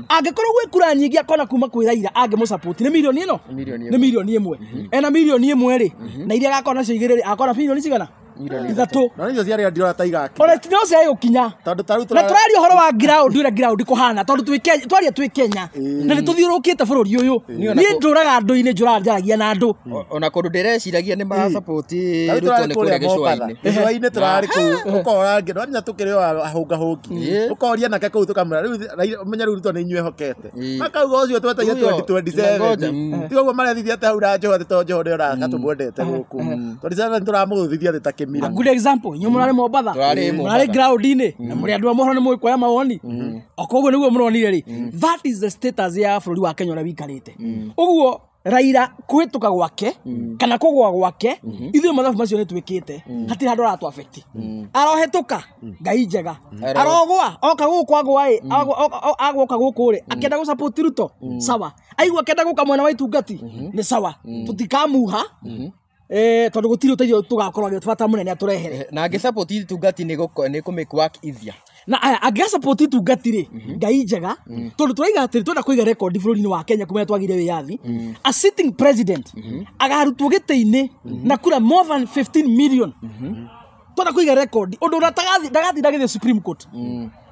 Angĩkorwo gwĩ kura nyingĩ akona kuma kwĩ Raila angĩmũsupport nĩ mirioni ĩno, Mirioni nĩ mirioni 1. Ena mirioni 1 rĩ, na iria agakorwo nacio 2 rĩ, agakorwo na mirioni cigana? Mirioni 3. No nĩcio ciarĩa ndirona ta igakinya. Ona no ciage gũkinya. Tondũ ta rĩu Na tũraria ũhoro wa ground, ũrĩa ground kũhana, tondũ twĩ Kenya, twaria twĩ Kenya na nĩ tũthiũrũrũkĩte bũrũri ũyũ. Niĩ ndũraga andũ-inĩ, njũraga njaragia na andũ. Ona kũndũ ndĩreciragia nĩ marasupport Ta rĩu Ruto tũrarĩ nĩ kũrĩa kũrĩa Mombatha. gĩcũa-inĩ. Gĩcũa-inĩ tũrarĩ kũu, ũkora ndwamenya tũkĩrĩ o ahũngahũngi, ũkoria nake kũu tũkamwĩra rĩu ũmenye rĩu Ruto nĩ inyuĩ ehokete. Makauga ũcio tweteire Ũyũ, 2027. ngoja, Tiga ũguo marethithia atĩ hau na Joho, atĩ to Joho nĩwe ũrakatũmwendete gũkũ 27 tũramũgũthithia thĩ ta kĩmira. A good example, inyuĩ mũrarĩ Mombatha, Tũrarĩ mũrarĩ Mombatha. ground-inĩ, na mũrĩ andũ a mohoro, nĩ mũĩ kuoya mawoni. O koguo nĩguo mũronire rĩ, that is the status ya bũrũri wa Kenya ũrĩa wĩikarĩte. Ũguo Raila kũhĩtũka gwake kana kũgũa gwake, ithuĩ mathabu macio nĩ twĩkĩte, hatirĩ handũ aratũ affect. Arohetũka, Ngai njega. Arogwa oka gũkũ, agwa ĩ, agwoka gũkũ rĩ, akĩenda gũ support Ruto, sawa. Aigua akĩenda gũka mwena wa itungati, nĩ sawa. Tũtikamuha tondũ gũtirĩ ũteithio tũgakorwo agĩbata mũnene atũrehere. Na angĩsupport itungati nĩ nĩ kũ make work easier. Na aya angĩga support itungati rĩ, Ngai njega, tondũ tũraiga atĩrĩ, twenda kũiga rekondi bũrũri-inĩ wa Kenya kuma rĩrĩa twagĩire wĩyathi, a sitting president agarutwo gĩtĩ-inĩ na kura more than 15 million. Twenda kũiga rekondi ũndũ ũrĩa ndagatinda agĩthiĩ Supreme Court,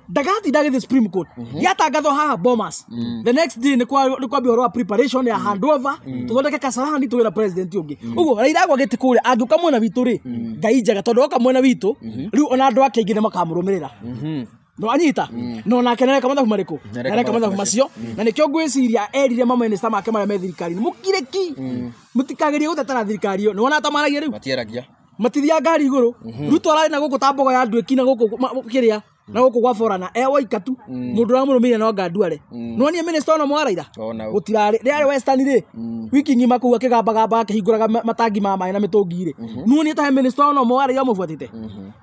ndagatinda agĩthiĩ Supreme Court. Gĩatangathwo haha Bomas, the next day nĩ kwambia ũhoro wa preparation ya handover, tũthondeke Kasarani, tũgĩra president ũngĩ. Ũguo Raila agwa gĩtĩ kũrĩa, angĩũka mwena witũ rĩ, Ngai njega, tondũ oka mwena witũ rĩu ona andũ ake aingĩ nĩ makamũrũmĩrĩra. No anyita no nake nareka mathabu marĩkũ? Nĩareka Nareka mathabu mathabu macio. Na nĩkĩo ngwĩciria erire mamĩnĩsta make marĩa me thirikari-inĩ, mũkire ki, mũtikagerie gũtetera thirikari ĩyo. Nĩ wona ta maragia rĩu? Matiaragia. Matithiaga ngari igũrũ. Ruto ararĩ na gũkũ ta mbogo ya nduĩki na gũkũ kĩrĩa Na gũkũ gwa forana e woika tu mũndũ ũramũrũmĩrĩire no Nganduare. Nĩwonire minister ona mwa Raila? Ona ũ. Gũtirarĩ rĩarĩ Western rĩ wiki ng'ima kũu akĩgambagamba akĩhingũraga matangi ma maĩ na mĩtũngi rĩ. Nĩwonire ta he minister ona ũmwe wa Raila ũmũbuatĩte?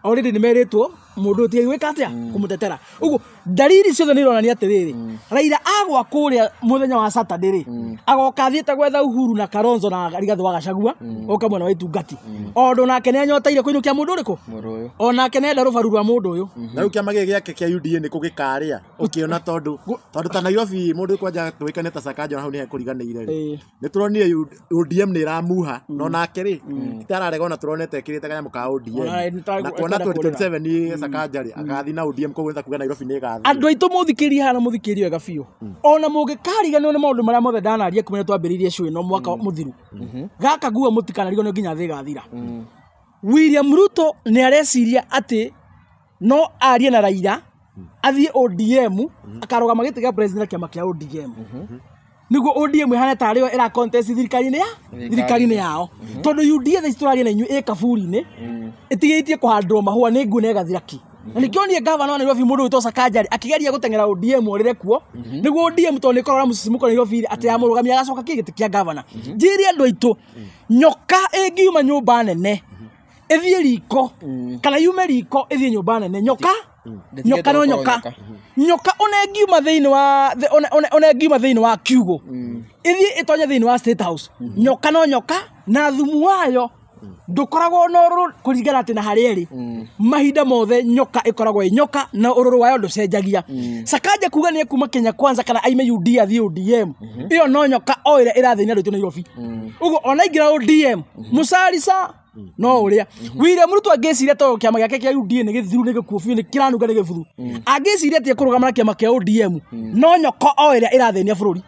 Already nĩmerĩtwo mũndũ ũyũ tiga gwĩka atĩa kũmũtetera. Ũguo dalili ciothe nĩ ironania atĩrĩrĩ, Raila agwa kũrĩa mũthenya wa Saturday rĩ, agoka athiĩte gwetha Uhuru na Kalonzo na Rigathĩ wa Gachagua oka mwena wa Itungati. Ondũ nake nĩanyoteire kũinũkia mũndũ ũrĩkũ? Mũndũ ũyũ. Onake nĩenda rũbaru rwa mũndũ ũyũ. Na rĩu kĩama gĩkĩ gĩake kĩa UDA nĩ kũ gĩkarĩa ũkĩona tondũ ta Nairobi mũndũ kwanja tũĩkane ta Sakaja hau nĩ hekũriganĩire rĩ. Nĩ tũronire ODM nĩ ĩramuha no nake rĩ itararega ona tũronete ekĩrĩte kanyamũ ka ODM Ona nĩ na kuona ekwenda kũrĩra. 2027 Sakaja rĩ agathiĩ na ODM koguo nĩ ta kuga Nairobi nĩ ĩgathiĩ. Andũ aitũ mũthikĩrie haha na mũthikĩrie wega biũ. Ona mũngĩkariganĩrwo nĩ maũndũ marĩa mothe ndanaria kuma rĩrĩa twambĩrĩirie show ĩno mwaka mũthiru. Gaka guo mũtikanarigwo nĩ nginya thĩ ĩgathira. William Ruto nĩ areciria atĩ no arie na Raila athiĩ ODM akarũgama gĩtĩ kĩa president kĩama kĩa ODM. Nĩguo ODM ĩhane tarĩ yo ĩra contest thirikari-inĩ ya thirikari-inĩ yao. Tondũ UDA thaa ici tũraria na inyuĩ ĩ kaburi-inĩ ĩtigĩtie kũhandwo mahũa nĩ nguo na ĩgathira ki. Na nĩkĩo niĩ gavana wa Nairobi mũndũ wĩtwo Sakaja rĩ akĩgeria gũteng'era ODM orĩre kuo nĩguo ODM tondũ nĩ ĩkoragwo na mũcicimũko Nairobi rĩ atĩ yamũrũgamia agacoka kĩ gĩtĩ kĩa gavana. Njĩre andũ aitũ nyoka ĩngiuma nyũmba nene ĩthiĩ riko kana yume riko ĩthiĩ nyũmba nene nyoka nyoka no nyoka nyoka ona ĩngiuma thĩinĩ wa ona ĩngiuma thĩinĩ wa kiugũ ĩthiĩ ĩtonye thĩinĩ wa State House nyoka no nyoka na thumu wayo ndũkoragwo na ũrũrũ kũringana atĩ na harĩa ĩrĩ mahinda mothe nyoka ĩkoragwo ĩ nyoka na ũrũrũ wayo ndũcenjagia. Sakaja kuga nĩ ekuma Kenya Kwanza kana aime UDA athiĩ ODM ĩyo no nyoka o ĩrĩa ĩrathĩnia andũ aitũ Nairobi. Ũguo ona aingĩra ODM mũcarica no ũrĩa William Ruto angĩciria tondũ kĩama gĩake kĩa UDA nĩ gĩthiru nĩ gĩkuũ biũ nĩ kĩranunga nĩ gĩbuthu angĩciria atĩ ekũrũgama na kĩama kĩa ODM no nyoka o ĩrĩa ĩrathĩnia bũrũri.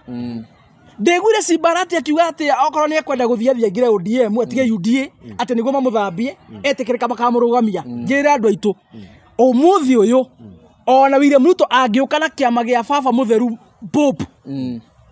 Ndĩguire Simbarati akiuga atĩ okorwo nĩ ekwenda gũthiĩ athiĩ aingĩre ODM atige UDA atĩ nĩguo mamũthambie etĩkĩrĩka makamũrũgamia. Njĩre andũ aitũ ũmũthĩ ũyũ ona William Ruto angĩũka na kĩama gĩa baba mũtheru Pope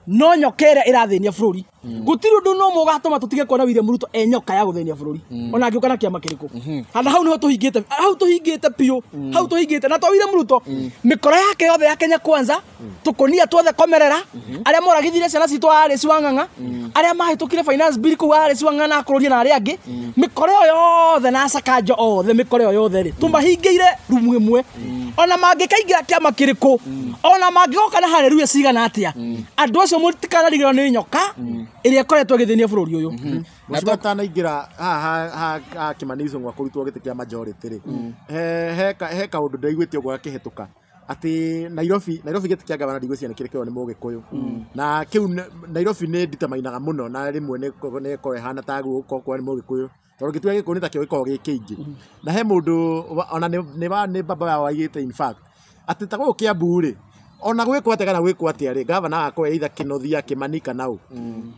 no nyoka ĩrĩa ĩrathĩnia bũrũri. Gũtirĩ ũndũ no ũmwe ũgatũma tũtige kuona William Ruto e nyoka ya gũthĩnia bũrũri ona angĩũka na kĩama kĩrĩkũ. Handũ hau nĩho tũhingĩte, hau tũhingĩte biũ, hau tũhingĩte na to William Ruto mĩkora yake yothe ya Kenya Kwanza tũkũnia tuothe komerera arĩa moragithire ciana citũ arĩ Wang'ang'a arĩa mahĩtũkire finance bill kũu arĩ Wang'ang'a na akũrũria na arĩa angĩ mĩkora ĩyo yothe na Sakaja othe mĩkora ĩyo yothe rĩ tũmahingĩire rumu ĩmwe ona mangĩkaingĩra kĩama kĩrĩkũ ona mangĩgoka na haleluya cigana atĩa andũ acio mũtikanarigĩrwo nĩ nyoka ĩrĩa ĩkoretwo ĩgĩthĩnia bũrũri ũyũ. Mũciĩ atanaingĩra haha Kĩmani Ichung'wa kũrutwo gĩtĩ kĩa majority rĩ he kaũndũ ndaiguĩte ũguo gakĩhĩtũka atĩ Nairobi gĩtĩ kĩa gavana ndigwĩciria nĩ kĩrĩ kĩoywo nĩ Mũgĩkũyũ na kĩu Nairobi nĩ nditamainaga mũno na rĩmwe nĩ ĩkoragwo ĩhana ta gũkorwo nĩ Mũgĩkũyũ tondũ gĩturwa gĩkũyũ nĩ ta kĩo gĩkoragwo gĩ kĩingĩ na he mũndũ ona nĩ baba wao aigĩte in fact atĩ ta gũkũ Kiambu rĩ ona gwĩkwo atĩa kana gwĩkwo atĩa rĩ gavana agakorwo either Kĩnuthia Kĩmani kana ũ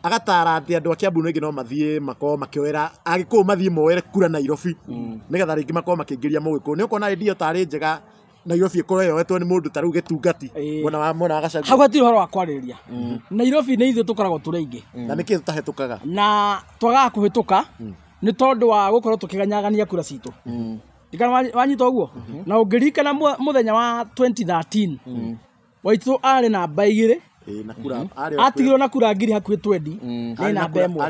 agatara atĩ andũ a Kiambu rĩngĩ no mathiĩ makorwo makĩoera Agĩkũyũ mathiĩ moere kura Nairobi nĩgetha rĩngĩ makorwo makĩingĩria Mũgĩkũyũ. Nĩ ũkuona hĩndĩ ĩyo tarĩ njega Nairobi ĩkorwo yoetwo nĩ mũndũ ta rĩu Gĩtungati mwena wa Gachagua. Hau hatirĩ ũhoro wa kwarĩrĩria. Nairobi nĩ ithuĩ tũkoragwo tũrĩ aingĩ na nĩkĩ tũtahĩtũkaga na twagaga kũhĩtũka nĩ tondũ wa gũkorwo tũkĩganyagania kura citũ. Ndikana wanyita ũguo na ũngĩririkana mũthenya wa 2013 Waitũ arĩ namba igĩrĩ atigirwo na kura ngiri hakuhĩ 20 nĩ namba ĩmwe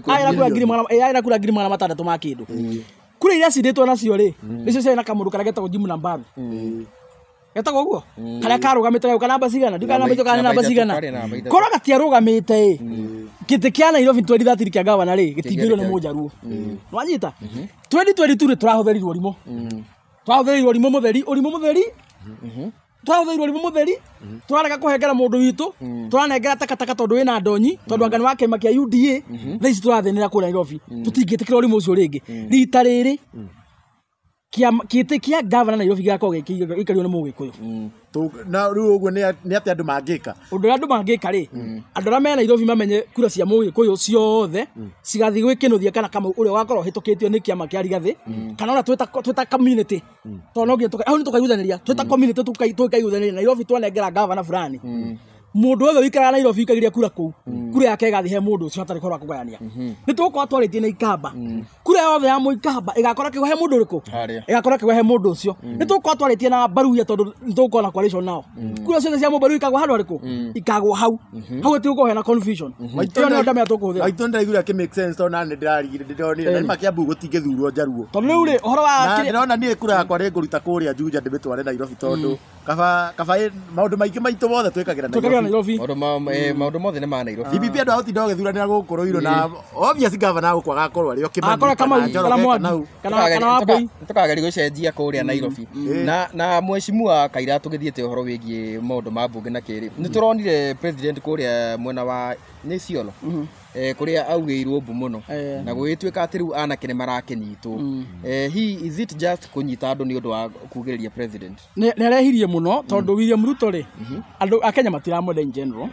arĩ na kura ngiri 600 ma kĩndũ. Kura iria cindĩtwo nacio rĩ nĩcio ciarĩ na kamũndũ karĩa getagwo Jim Nambaru getagwo ũguo karĩa karũgamĩte gagĩũka namba cigana ndikana namba itũ kana namba cigana korwo gatiarũgamĩte ĩ gĩtĩ kĩa Nairobi 2013 kĩa gavana rĩ gĩtingĩirwo nĩ Mũnjaruo. Nĩwanyita 2022 rĩ tũrahũthĩrirwo ũrimũ tũrahũthĩrirwo ũrimũ mũtheri ũrimũ mũtheri tũrahũthĩrirwo ũrimũ mũtheri tũrarega kũhengera mũndũ witũ tũranengera takataka tondũ wĩna ndonyi tondũ anga nĩ wa kĩama kĩa UDA thaa ici tũrathĩnĩra kũrĩa Nairobi tũtingĩtĩkĩra ũrimũ ũcio rĩngĩ. Rita rĩrĩ gĩtĩ kĩa gavana Nairobi gĩgakorwo gĩikario nĩ Mũgĩkũyũ. Na rĩu ũguo nĩ atĩa andũ mangĩka? Ũndũ ũrĩa andũ mangĩka rĩ andũ arĩa me Nairobi mamenye kura cia Mũgĩkũyũ ciothe cigathiĩ gwĩ Kĩnuthia kana Kamau ũrĩa ũgakorwo ũhĩtũkĩtio nĩ kĩama kĩa Rigathĩ kana ona twĩta community tondũ no nginya hau nĩ tũkaiguithanĩria twĩta community tũkaiguithanĩria Nairobi twanengera gavana fulani. Mũndũ wothe ũikaraga Nairobi ũikagiria kura kũu, kura yake ĩgathiĩ he mũndũ ũcio hatarĩ ũhoro wa kũgayania. Nĩ tũgũkorwo twarĩtie na Ikamba, kura yothe ya Mũikamba ĩgakorwo ĩkĩgwa he mũndũ ũrĩkũ? Harĩa. Ĩgakorwo ĩkĩgwa he mũndũ ũcio. Nĩ tũgũkorwo twarĩtie na Baruya tondũ nĩ tũgũkorwo na coalition nao. Kura ciothe cia Mũbaruya ikagwa handũ harĩkũ? Ikagwa hau. Hau gũtigũkorwo hena confusion. Ĩyo nĩyo ndamenya tũkũhũthĩra. Maitũ ndĩraiguire akĩ make sense tondũ nani ndĩrarigire ndĩronire na nĩ Kiambu gũtingĩthurwo njaruo. Tondũ rĩu rĩ, ũhoro wa Na ndĩrona niĩ kura yakwa nĩ ngũruta kũrĩa Juja ndĩmĩtware Nairobi tondũ kaba maũndũ maingĩ maitũ mothe twĩkagĩra twĩkagĩra Nairobi. Nairobi. Maũndũ mothe nĩ ma Nairobi. DPP andũ a gũtinda ũgĩthuranĩra gũkũ Ruiru na obvious governor gũkũ agakorwo arĩ o Kĩmani Agakorwo kana Kamau kana Njoroge Mwangi kana u. kana Wambui. Tũkageria gũcenjia kũrĩa Nairobi. Na mheshimiwa Kaira tũgĩthiĩte ũhoro wĩgiĩ maũndũ ma mbunge na kĩrĩ. Nĩ tũronire president kũrĩa mwena wa nĩ Isiolo. Kũrĩa augĩirwo mbu mũno. Na gũgĩtuĩka atĩ rĩu anake nĩ marakĩnyitwo. He is it just kũnyita andũ nĩ ũndũ wa kugĩrĩria president? Nĩ arehirie mũno tondũ William Ruto rĩ, andũ a Kenya matiramwenda in general.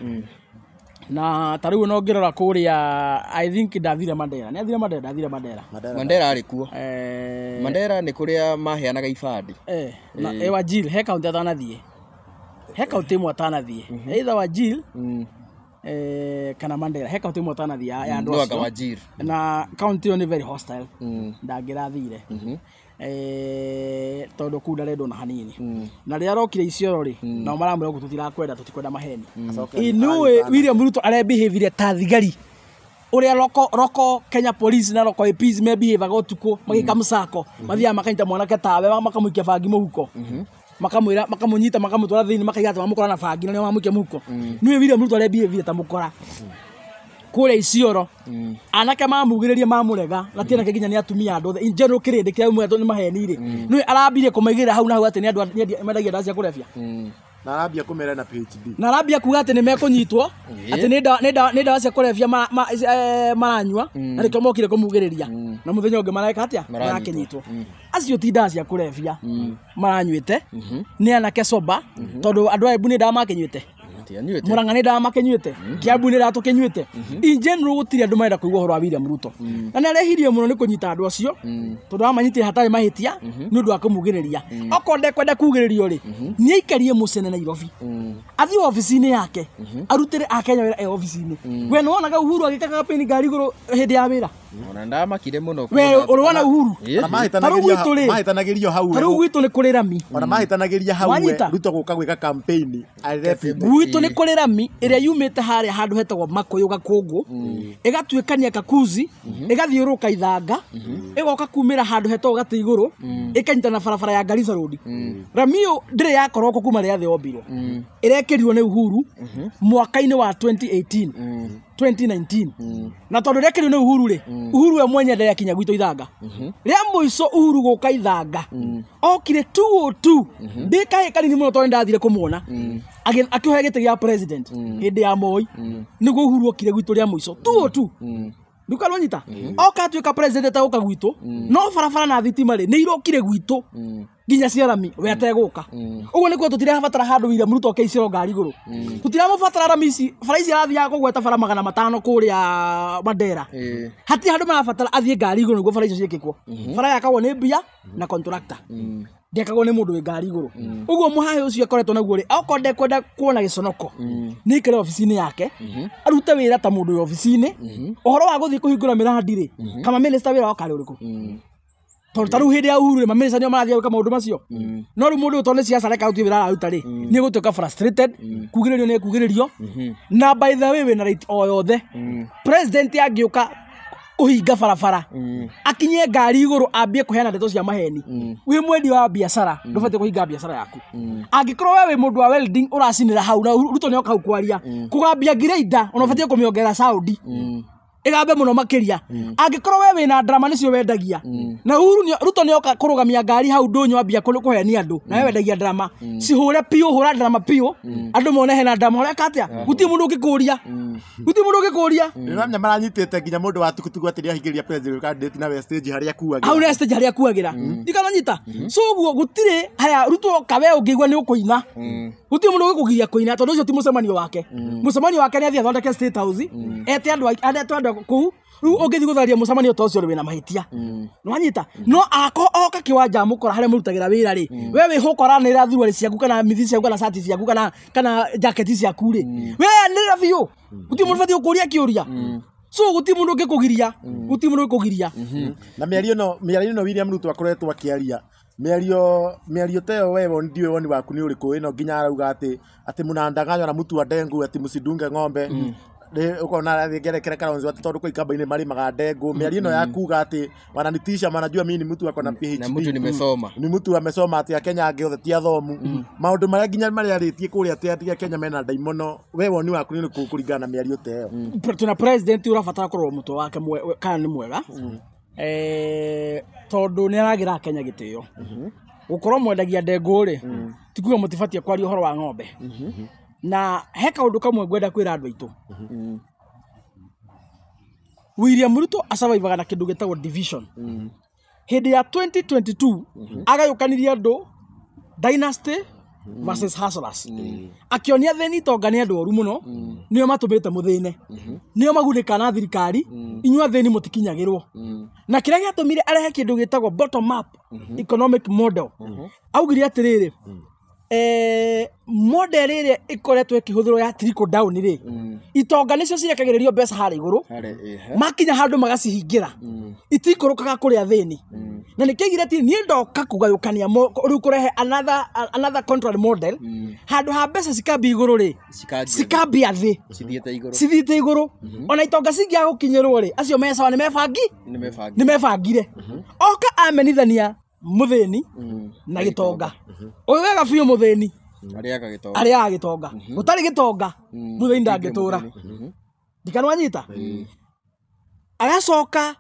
Na ta rĩu no ngĩrora kũrĩa, I think ndathire Mandera. Nĩ athire Mandera, ndathire Mandera. Mandera arĩ kuo. Mandera nĩ kũrĩa maheanaga ibandĩ. Na Wajir he kaunti atanathiĩ. He kaunti ĩmwe atanathiĩ. Either Wajir kana Mandera, he kaunti ĩmwe atanathiĩ ya andũ No anga acio. Wajir. Na kaunti ĩyo nĩ very hostile. Ndangĩrathire. Tondũ kũu ndarendwo na hanini. Na rĩrĩa arokire Isiolo rĩ, nao maramwĩra ũguo tũtirakwenda, tũtikwenda maheni. Inũĩ William Ruto arebehĩvire ta thigari ũrĩa roko Kenya Police na roko APs mebehavaga ũtukũ magĩka mũcako, mathiaga makanyita mwanake tawe makamũikia bangi mũhuko, makamwĩra makamũnyita makamũtwara thĩinĩ makaiga atĩ mamũkora na bangi na nĩo mamũikia mũhuko. Nĩũĩ William Ruto arebehĩvire ta mũkora kũrĩa Isiolo. Anake mamugĩrĩria mamũrega na ti anake nginya nĩ atumia andũ othe in general kĩrĩndĩ kĩrĩa mwetwo nĩ maheni rĩ, nĩũĩ arambirie kũmaigĩrĩra hau na hau atĩ nĩ andũ mendagia ndawa cia kũrebia. Na arambia kũmera na PhD. Na arambia kuga atĩ nĩ mekũnyitwo atĩ nĩ ndawa cia kũrebia maranyua na nĩkĩo mokire kũmugĩrĩria. Na mũthenya ũngĩ mareka atĩa? Marakĩnyitwo. Acio ti ndawa cia kũrebia maranyuĩte, nĩ anake soba tondũ andũ a Embu nĩ ndawa makĩnyuĩte. Murang'a nĩ ndawa makĩnyuĩte, Kiambu nĩ ndawa tũkĩnyuĩte. In general gũtirĩ andũ marenda kũigua ũhoro wa William Ruto. Na nĩ arehirie mũno nĩ kũnyita andũ acio tondũ amanyitire hatarĩ mahĩtia nĩ ũndũ wa kũmugĩrĩria. Okorwo ndekwenda kugĩrĩrio rĩ, nĩ aikarie mũcene Nairobi. Athiĩ obici-inĩ yake, arutĩre Akenya wĩra e obici-inĩ. We nĩ wonaga Uhuru agĩka campaign ngari igũrũ hĩndĩ ya wĩra? Ona ndamakire mũno. We ũrĩ Uhuru? Ona mahĩtanagĩrio hau. Ta rĩu gwitũ nĩ kũrĩ rami. Ona mahĩtanagĩria hau we Ruto gũka gwĩka campaign arĩ gwitũ nĩ kũrĩ rami ĩrĩa yumĩte harĩa handũ hetagwo Makũyũ Gakũngũ, ĩgatuĩkania Kakuzi, ĩgathiũrũrũka Ithanga, ĩgoka kumĩra handũ hetagwo Gatĩ Igũrũ, ĩkanyitana na barabara ya Garissa Road. Rami ĩyo ndĩrĩ yakorwo kũ kuma rĩrĩa thĩ yombirwo. Ĩrekĩrirwo nĩ Uhuru mwaka-inĩ wa 2018 2019. Na tondũ ĩrekĩrirwo nĩ Uhuru rĩ, Uhuru we mwenye ndarĩ akinya gwitũ Ithanga. Rĩa mũico Uhuru gũka Ithanga okire 202 ndĩ kahĩ kanini mũno tondũ nĩndathire kũmuona akĩoya gĩtĩ gĩa president hĩndĩ ya Moi, nĩguo Uhuru okire gwitũ rĩa mũico 202. Ndukaronyita oka atuĩka president agũka gwitũ, no barabara na thitima rĩ nĩ irokire gwitũ nginya cia rami we ategũka. Ũguo nĩkuo tũtirabatara handũ William Ruto oke Isiolo ngari igũrũ. Tũtiramũbatara rami ici, bara ici arathiaga kũgweta bara 500 kũrĩa Mandera. Hatirĩ handũ marabatara athiĩ ngari igũrũ nĩguo bara icio ciĩkĩkwo. Bara yakagwo nĩ mbia na contractor. Ndekagwo nĩ mũndũ wĩ ngari igũrũ. Ũguo mũhahĩ ũcio akoretwo naguo rĩ, okorwo ndekwenda kuona gĩconoko, nĩ aikare obici-inĩ yake, arute wĩra ta mũndũ wĩ obici-inĩ. Ũhoro wa gũthiĩ kũhingũra mĩrandi rĩ, kama minister wĩra wake arĩ ũrĩkũ? Tondũ ta rĩu hĩndĩ ya Uhuru rĩ, mamĩnĩsta nĩo marathiĩ gwĩka maũndũ macio. No rĩu mũndũ ũyũ tondũ nĩ siasa areka gũtirĩ wĩra araruta rĩ, nĩ egũtuĩka frustrated, kugĩrĩrio nĩ ekugĩrĩrio. Na by the way wĩna right o yothe. President angĩũka kũhinga barabara, akinye ngari igũrũ ambie kũheana ndeto cia maheni, wĩ mwendia wa biacara ndũbatiĩ kũhinga biacara yaku. Angĩkorwo we wĩ mũndũ wa welding ũracinĩra hau na Ruto nĩoka hau kwaria, kũgambia grinder ona ũbatiĩ kũmĩongerera sound ĩgambe mũno makĩria. Angĩkorwo we wĩna drama nĩcio wendagia na Uhuru Ruto nĩoka kũrũgamia ngari hau ndũnyũ ambia kũhenia andũ na we wendagia drama, cihũre piũ, hũra drama piũ andũ mone hena drama. Ũreka atĩa? Gũtirĩ mũndũ ũngĩkũria. Gũtirĩ mũndũ ũngĩkũria. Nĩũramenya maranyitĩte nginya mũndũ wa tukutuku atĩ nĩahingĩria president candidate na we stage harĩa akuagĩra. Hau nĩ stage harĩa akuagĩra. Ndikananyita. So ũguo gũtirĩ haya Ruto oka we ũngĩigua nĩ ũkũina. Gũtirĩ mũndũ ũgĩkũgiria kũina tondũ ũcio ti mũcemanio wake. Mũcemanio wake nĩ athiĩ athondeke State House, ete andũ a kũu rĩu ũngĩthiĩ gũtharia mũcemanio ta ũcio rĩ wĩna mahĩtia nĩwanyita no ako oka kĩwanja mũkora harĩa mũrutagĩra wĩra rĩ we wĩho ũkoranĩrĩra thuruarĩ ciaku kana mithi ciaku kana cati ciaku kana jaketi ciaku rĩ we anĩrĩra biũ gũtirĩ mũndũ ũbatiĩ gũkũria kĩũria so gũtirĩ mũndũ ũngĩkũgiria gũtirĩ mũndũ ũngĩkũgiria na mĩario ĩno William Ruto akoretwo akĩaria mĩario ta ĩyo we ndiũĩ woni waku nĩ ũrĩkũ ĩno nginya arauga atĩ mnadanganywa na mtu wa ndengu ati msidunge ng'ombe ukona arathiĩ ngerekera Kalonzo atĩ tondũ kwa ikamba-inĩ marĩmaga ndengũ mĩario ĩno ya kuga atĩ wananitisha manajua mimi ni mtu ako na PhD na mtu nimesoma ni mtu amesoma atĩ Akenya angĩ othe ti athomu maũndũ marĩa nginya marĩa arĩtie kũrĩa atĩ Akenya mena ndaimono we woni waku nĩ ũrĩkũ kũringana na mĩario ta ĩyo tuna president ũrabatara kũrorwo mũtwe wake kana nĩ mwega tondũ nĩ aragĩra Kenya gĩtĩo gũkorwo mwendagia ndengũ rĩ ti kuga mũtibatiĩ kwaria ũhoro wa ng'ombe na he kaũndũ kamwe ngwenda kwĩra andũ aitũ William Ruto asurvivaga na kĩndũ gĩtagwo division hĩndĩ ya 2022 agayũkanirie andũ dynasty versus hustlers akĩonia thĩni itonga nĩ andũ oru mũno nĩo matũmĩte mũthĩne nĩo magunĩkaga na thirikari inyuĩ athĩni mũtikinyagĩrwo na kĩrĩa gĩatũmire arehe kĩndũ gĩtagwo bottom up economic model augire atĩrĩrĩ model ĩrĩa ĩkoretwo ĩkĩhũthĩrwo ya trickle down rĩ itonga nĩcio cirekagĩrĩrio mbeca harĩa igũrũ makinya handũ magacihingĩra itikũrũkaga kũrĩ athĩni na nĩkĩaigire atĩ niĩ ndoka kũgayũkania rĩu kũrehe another contrary model handũ ha mbeca cikambia igũrũ rĩ cikambia thĩ cithiĩte igũrũ ona itonga cingĩaga gũkinyĩrwo rĩ acio me sawa nĩmebangire oka amenithania mũthĩni na gĩtonga ũyũ wega biũ mũthĩni arĩaga gĩtonga gũtarĩ gĩtonga mũthĩni ndangĩtũra ndikanwanyita agacoka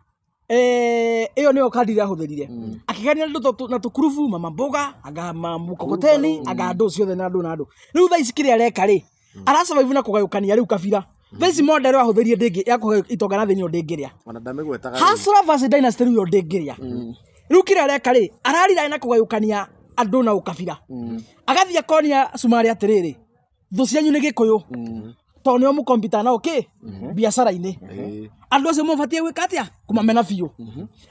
ĩyo nĩyo kandi ĩrĩa ahũthĩrire akĩgania andũ na tũkurubu mama mboga anga mkokoteni anga andũ ciothe na andũ na andũ rĩu thaa ici kĩrĩa areka rĩ arasurvive na kũgayũkania rĩu kabira thaa ici model ahũthĩrie ndĩngĩ ya kũgayũ itonga na thĩni ĩyo ndĩngĩrĩa ona ndamĩgwetaga hustler versus dynasty rĩu ĩyo ndĩngĩrĩa rĩu kĩrĩa areka rĩ ararira na kũgayũkania andũ na ũkabira agathiĩ akonia Cumarĩ atĩrĩrĩ thũ cianyu nĩ Gĩkũyũ tondũ nĩo mũkompita nao kĩ biacara-inĩ andũ acio mũbatiĩ gwĩka atĩa kũmamena biũ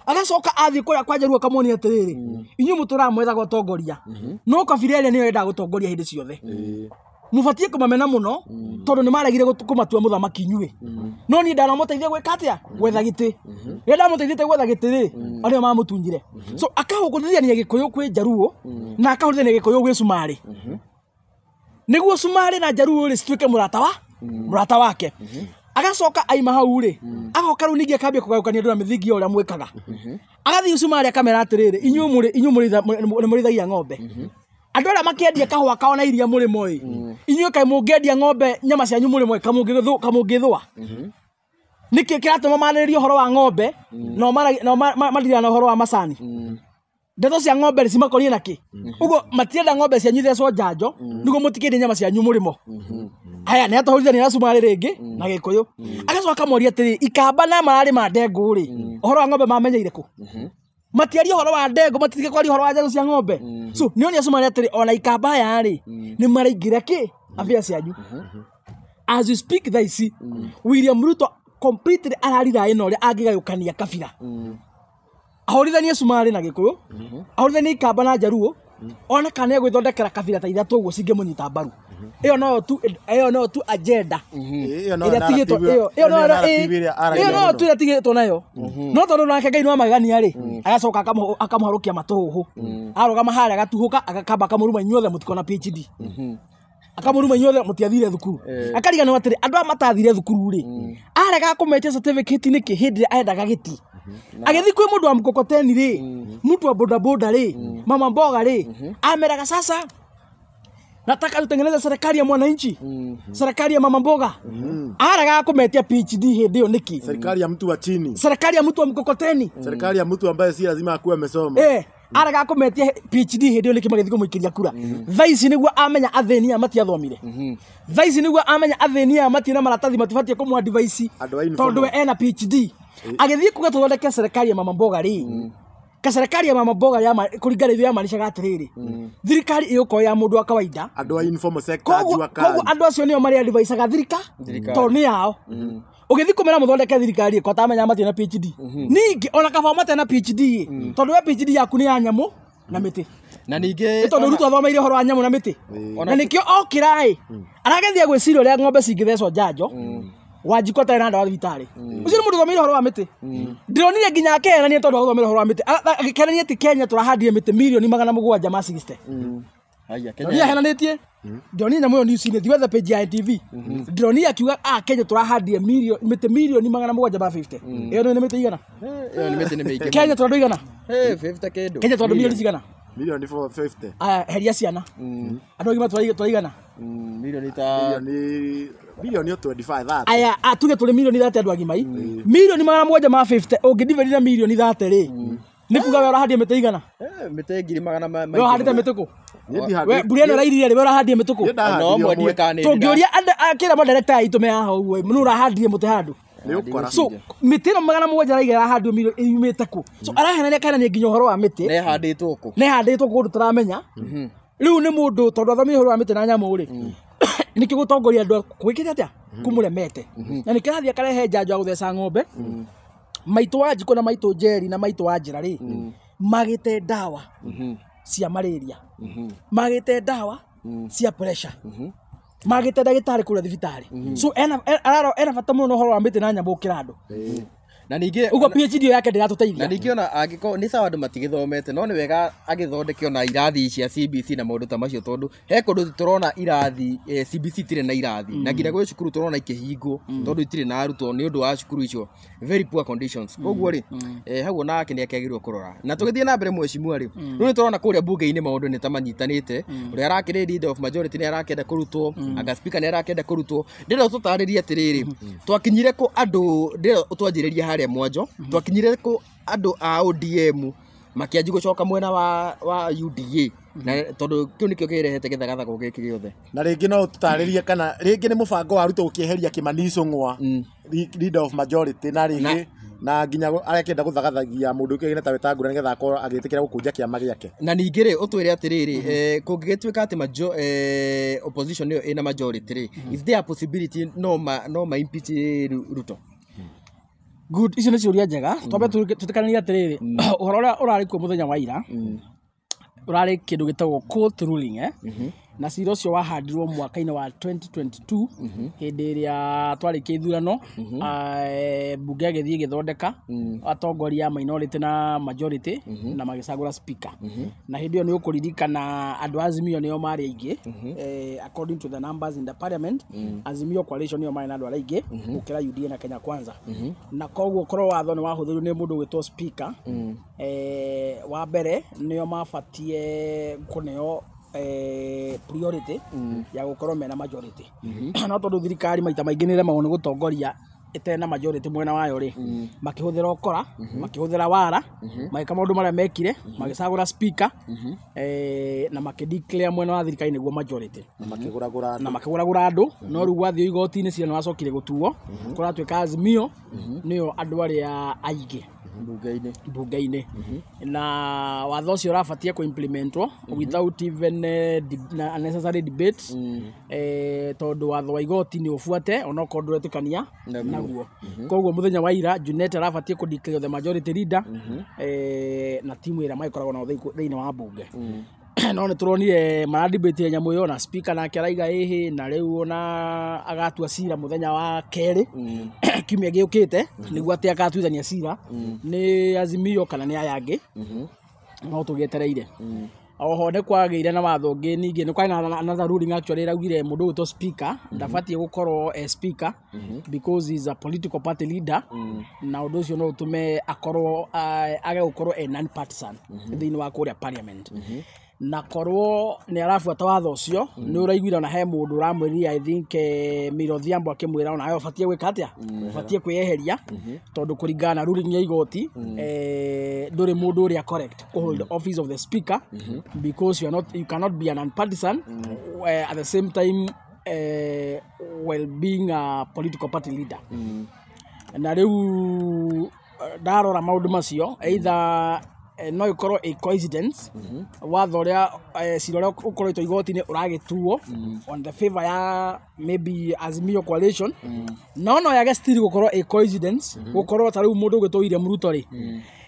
agacoka athiĩ kũrĩa kwa Njaruo akamonia atĩrĩrĩ inyuĩ mũtũraga mwethaga ũtongoria no kabira ĩrĩa nĩyo yendaga gũtongoria hĩndĩ ciothe mũbatiĩ kũmamena mũno tondũ nĩmaregire kũmatua mũthamaki inyuĩ no niĩ ndanamũteithia gwĩka atĩa gwetha gĩtĩ rĩrĩa ndamũteithĩtie gwetha gĩtĩ rĩ arĩa mamũtunyire so akahũthithania Gĩkũyũ kwĩ Njaruo na akahũthithania Gĩkũyũ gwĩ Cumarĩ nĩguo Cumarĩ na Njaruo rĩ cituĩke mũrata wake agacoka aima hau rĩ agoka rĩu ningĩ akambia kũgayũkania andũ na mĩthingi ya ũrĩa mwĩkaga agathiĩ Cumarĩ akamera atĩrĩrĩ inyuĩ nĩmũrĩithagia ng'ombe andũ arĩa makĩendia kahũa kao na iria mũrĩmo ĩ inyuĩ kaĩ mũngĩendia ng'ombe nyama cianyu mũrĩmo ĩ kamũngĩthũa nĩkĩ kĩratũma marĩrĩrie ũhoro wa ng'ombe no marirana na ũhoro wa macani ndeto cia ng'ombe rĩ cimakonie na kĩ ũguo matirenda ng'ombe cianyu ithecwo njanjo nĩguo mũtikĩendie nyama cianyu mũrĩmo aya nĩ atũhũrithania na Cumarĩ rĩngĩ na Gĩkũyũ agacoka akamoria atĩrĩ ikamba na mararĩma ndengũ rĩ ũhoro wa ng'ombe mamenyeire kũ matiaria ũhoro wa ndengũ matitige kwaria ũhoro wa njanjo cia ng'ombe so nĩonia Cumarĩ atĩrĩ ona ikamba aya rĩ nĩ maraingĩra kĩ afya cianyu as you speak thaa ici William Ruto completely ararira ĩno ũrĩa angĩgayũkania kabira ahũrithanie Cumarĩ na Gĩkũyũ ahũrithanie ikamba na Njaruo ona kana nĩegwĩthondekera kabira ta ithatũ ũguo cingĩmũnyita mbaru ĩyo noyo tu agenda ĩrĩa tigĩtwo ĩyo noyo tu ĩrĩa tigĩtwo nayo no tondũ nake Ngai nĩ magegania rĩ agacoka akamũharũkia matũhũhũ arũgama harĩa agatuhũka agakamba akamũruma inyuothe mũtikona PhD akamũruma inyuothe mũtiathire thukuru akariganĩrwo atĩrĩ andũ aya matathire thukuru rĩ aregaga kũmetia certificate nĩkĩ hĩndĩ ĩrĩa aendaga gĩti agĩthiĩ kwĩ mũndũ wa mkokoteni rĩ mtu wa bodaboda rĩ mama mboga rĩ ameraga sasa nataka tutengeneze serikali ya mwananchi serikali ya mama mboga aregaga kũmetia PhD hĩndĩ ĩyo nĩkĩ serikali ya mtu wa chini serikali ya mtu wa mkokoteni serikali ya mtu ambaye si lazima akuwe amesoma arega kũmetia PhD hĩndĩ ĩyo nĩkĩ magĩthiĩ kũmũikĩria kura thaa ici nĩguo amenya athĩni aya matiathomire thaa ici nĩguo amenya athĩni aya matirĩ na maratathi matibatiĩ kũmũ advice tondũ we ena PhD agĩthiĩ kuga tũthondeke serikali ya mama mboga rĩ ka serikali ya mama mboga ya kũringana ithuĩ yamaanishaga atĩrĩrĩ thirikari ĩgũkorwo ya mũndũ wa kawaida andũ a informal sector koguo andũ acio nĩo marĩ adviceaga thirikari tondũ nĩ yao Ũgĩthiĩ kũmera mũthondeke thirikari ko tamenya matirĩ na PhD. Ningĩ ona kaba matarĩ na PhD tondũ we PhD yaku nĩ ya nyamũ na mĩtĩ. Na ningĩ tondũ Ruto athomeire ũhoro wa nyamũ na mĩtĩ. Na nĩkĩo okĩra ĩ arageria gwĩciria ũrĩa ng'ombe cingĩthecwo njanjo. Wanjikũ atarĩ na ndawa thibitarĩ. Ũcio nĩ mũndũ ũthomeire ũhoro wa mĩtĩ. Ndĩronire nginya akenania tondũ wa gũthomera ũhoro wa mĩtĩ. Agĩkenania atĩ Kenya tũrahandire mĩtĩ mirioni 760. Haya, Kenya Kenya ahenanĩtie. Ndĩronire nyamũ ĩyo news-inĩ, thiĩ wethe page ya NTV. Ndĩronire akiuga Kenya tũrahandire mĩtĩ mirioni 750. Ĩyo nĩ mĩtĩ igana? Ĩyo nĩ mĩtĩ nĩ mĩingĩ. Kenya tũrĩ andũ igana? 50 kĩndũ. Kenya tũrĩ andũ milioni cigana? Milioni 450. Aya, heria ciana. Andũ agima tũrĩ igana? Milioni ta Milioni 25 30. Aya, tuge tũrĩ milioni 30 andũ agima. Milioni 750 ũngĩdivide na milioni 30 rĩ. Nĩ kuga we ũrahandire mĩtĩ igana? Mĩtĩ ngiri magana We ũhandĩte mĩtĩ kũ? Niĩ We mbura ĩno ĩrairire rĩ, we ũrahandire mĩtĩ kũ? No mwendie kana nĩ Tũngĩũria kĩra madirector aitũ me haha ũguo, nũ ũrahandire mũtĩ handũ? Nĩ ũkora. So mĩtĩ ĩno 700 araiga ĩrahandwo milioni yumĩte kũ? So arahenania kahenania nginya ũhoro wa mĩtĩ. Na ĩhandĩtwo kũ? Na ĩhandĩtwo kũndũ tũramenya. Rĩu nĩ mũndũ tondũ athomire ũhoro wa mĩtĩ na nyamũ rĩ. Nĩkĩo gũtongoria andũ gwĩkĩte atĩa? Kũmũremete. Na nĩkĩo arathiĩ akarehe njanjo ya gũtheca ng'ombe. Maitũ wa Njikũ na maitũ Njeri na maitũ wa Njĩra rĩ, magĩte ndawa cia malaria, magĩte ndawa cia pressure, magĩte ndagĩtarĩ kũrĩa thibitarĩ. So ena bata mũno ũhoro wa mĩtĩ na nyamũ gũkĩra andũ. Na ningĩ ũguo PhD yake ndĩratũteithia. Na ningĩ ona angĩkorwo nĩ sawa andũ matigĩthomete, no nĩ wega agĩthondeke ona irathi cia CBC na maũndũ ta macio, tondũ he kũndũ tũrona irathi CBC itirĩ na irathi, na nginya gwĩ cukuru tũrona ikĩhingwo tondũ itirĩ na arutwo nĩ ũndũ wa cukuru icio very poor conditions. Koguo rĩ, hau onake nĩ akĩagĩrĩirwo kũrora. Na tũgĩthiĩ na mbere mheshimiwa rĩ, rĩu nĩ tũrona kũrĩa bunge-inĩ maũndũ nĩ ta manyitanĩte. Ũrĩa arakĩrĩ leader of majority nĩ arakĩenda kũrutwo, anga speaker nĩ arakĩenda kũrutwo. Ndĩrenda tũtarĩrie atĩrĩrĩ, twakinyire kũ andũ, ndĩrenda twanjĩrĩrie harĩa mwanjo, twakinyire kũ andũ a ODM makĩanjia gũcoka mwena wa UDA, na tondũ kĩu nĩkĩo kĩrehete gĩthagathago gĩkĩ gĩothe. Na rĩngĩ no tũtarĩrie kana rĩngĩ nĩ mũbango wa Ruto gũkĩeheria Kimani Ichung'wa leader of majority, na rĩngĩ na nginya arekenda gũthagathagia mũndũ ũngĩ ta Wetangula nĩgetha akorwo agĩtĩkĩra gũkũnja kĩama gĩake. Na ningĩ rĩ, ũtwĩre atĩrĩrĩ, kũngĩgĩtuĩka atĩ opposition nĩyo ĩna majority rĩ, is there a possibility no ma impeach Ruto? Good, icio nĩ ciũria njega. Twambe tũtĩkanĩrie atĩrĩrĩ, ũhoro ũrĩa ũrarĩ kuo mũthenya wa ira ũrarĩ kĩndũ gĩtagwo court ruling, na cira ũcio wahandirwo mwaka-inĩ wa 2022 hĩndĩ ĩrĩa twarĩkia ithurano, mbunge ĩgĩthiĩ ĩgĩthondeka atongoria minority na majority na magĩcagũra speaker. Na hĩndĩ ĩyo nĩ ũkũririkana andũ a Azimio nĩo marĩ aingĩ, according to the numbers in the parliament, Azimio coalition nĩo marĩ na andũ arĩa aingĩ gũkĩra UDA na Kenya Kwanza. Na koguo korwo watho nĩ wahũthĩrirwo nĩ mũndũ ũgwĩtwo speaker, wa mbere nĩo mabatie kũneo priority ya gũkorwo mena majority. No tondũ thirikari maita maingĩ nĩ ĩremagwo nĩ gũtongoria ĩtarĩ na majority mwena wayo rĩ, makĩhũthĩra ũkora, makĩhũthĩra wara, magĩka maũndũ marĩa mekire, magĩcagũra speaker, na makĩdeclare mwena wa thirikari nĩguo majority. Na makĩgũragũra andũ. Na makĩgũragũra andũ, no rĩu gwathiĩ igoti-inĩ cira nĩ wacokire gũtuo, kũratuĩka Azimio nĩo andũ arĩa aingĩ mbunge-inĩ. Na watho ũcio ũrabatie kũ-implementwo without even unnecessary debate, tondũ watho wa igoti nĩ ũbuate onokorwo ndũretĩkania naguo. Koguo mũthenya wa ira Junet arabatie kũ-declare the majority leader, na timu ĩrĩa magĩkoragwo nao thĩinĩ wa mbunge. No nĩ tũronire maradebate nyamũ ĩyo na speaker nake araiga ĩhĩ, na rĩu ona agatua cira mũthenya wa kerĩ kiumia gĩũkĩte, nĩguo atĩ agatuithania cira nĩ Azimio kana nĩ aya angĩ, no tũgĩetereire. Oho nĩ kwagĩire na watho ũngĩ ningĩ, nĩ kwarĩ na another ruling actually ĩraugire mũndũ ũgwĩtwo speaker ndabatiĩ gũkorwo e speaker because he is a political party leader, na ũndũ ũcio no ũtũme akorwo age gũkorwo e non-partisan thĩinĩ wa kũrĩa parliament. Na korwo nĩ arabuata watho ũcio, nĩ ũraiguire ona he mũndũ ũramwĩrire, I think Miro Odhiambo akĩmwĩra ona we ũbatiĩ gwĩka atĩa, ũbatiĩ kwĩyeheria tondũ kũringana na ruling ya igoti, ndũrĩ mũndũ ũrĩa correct kũ hold the office of the speaker because you cannot be an non-partisan at the same time while being a political party leader. Na rĩu ndarora maũndũ macio, either no ĩkorwo ĩ coincidence watho ũrĩa cira ũrĩa ũkoretwo igoti-inĩ ũragĩtuo on the favor ya maybe Azimio coalition, no no yage still gũkorwo ĩ coincidence gũkorwo ta rĩu mũndũ ũgwĩtwo William Ruto rĩ,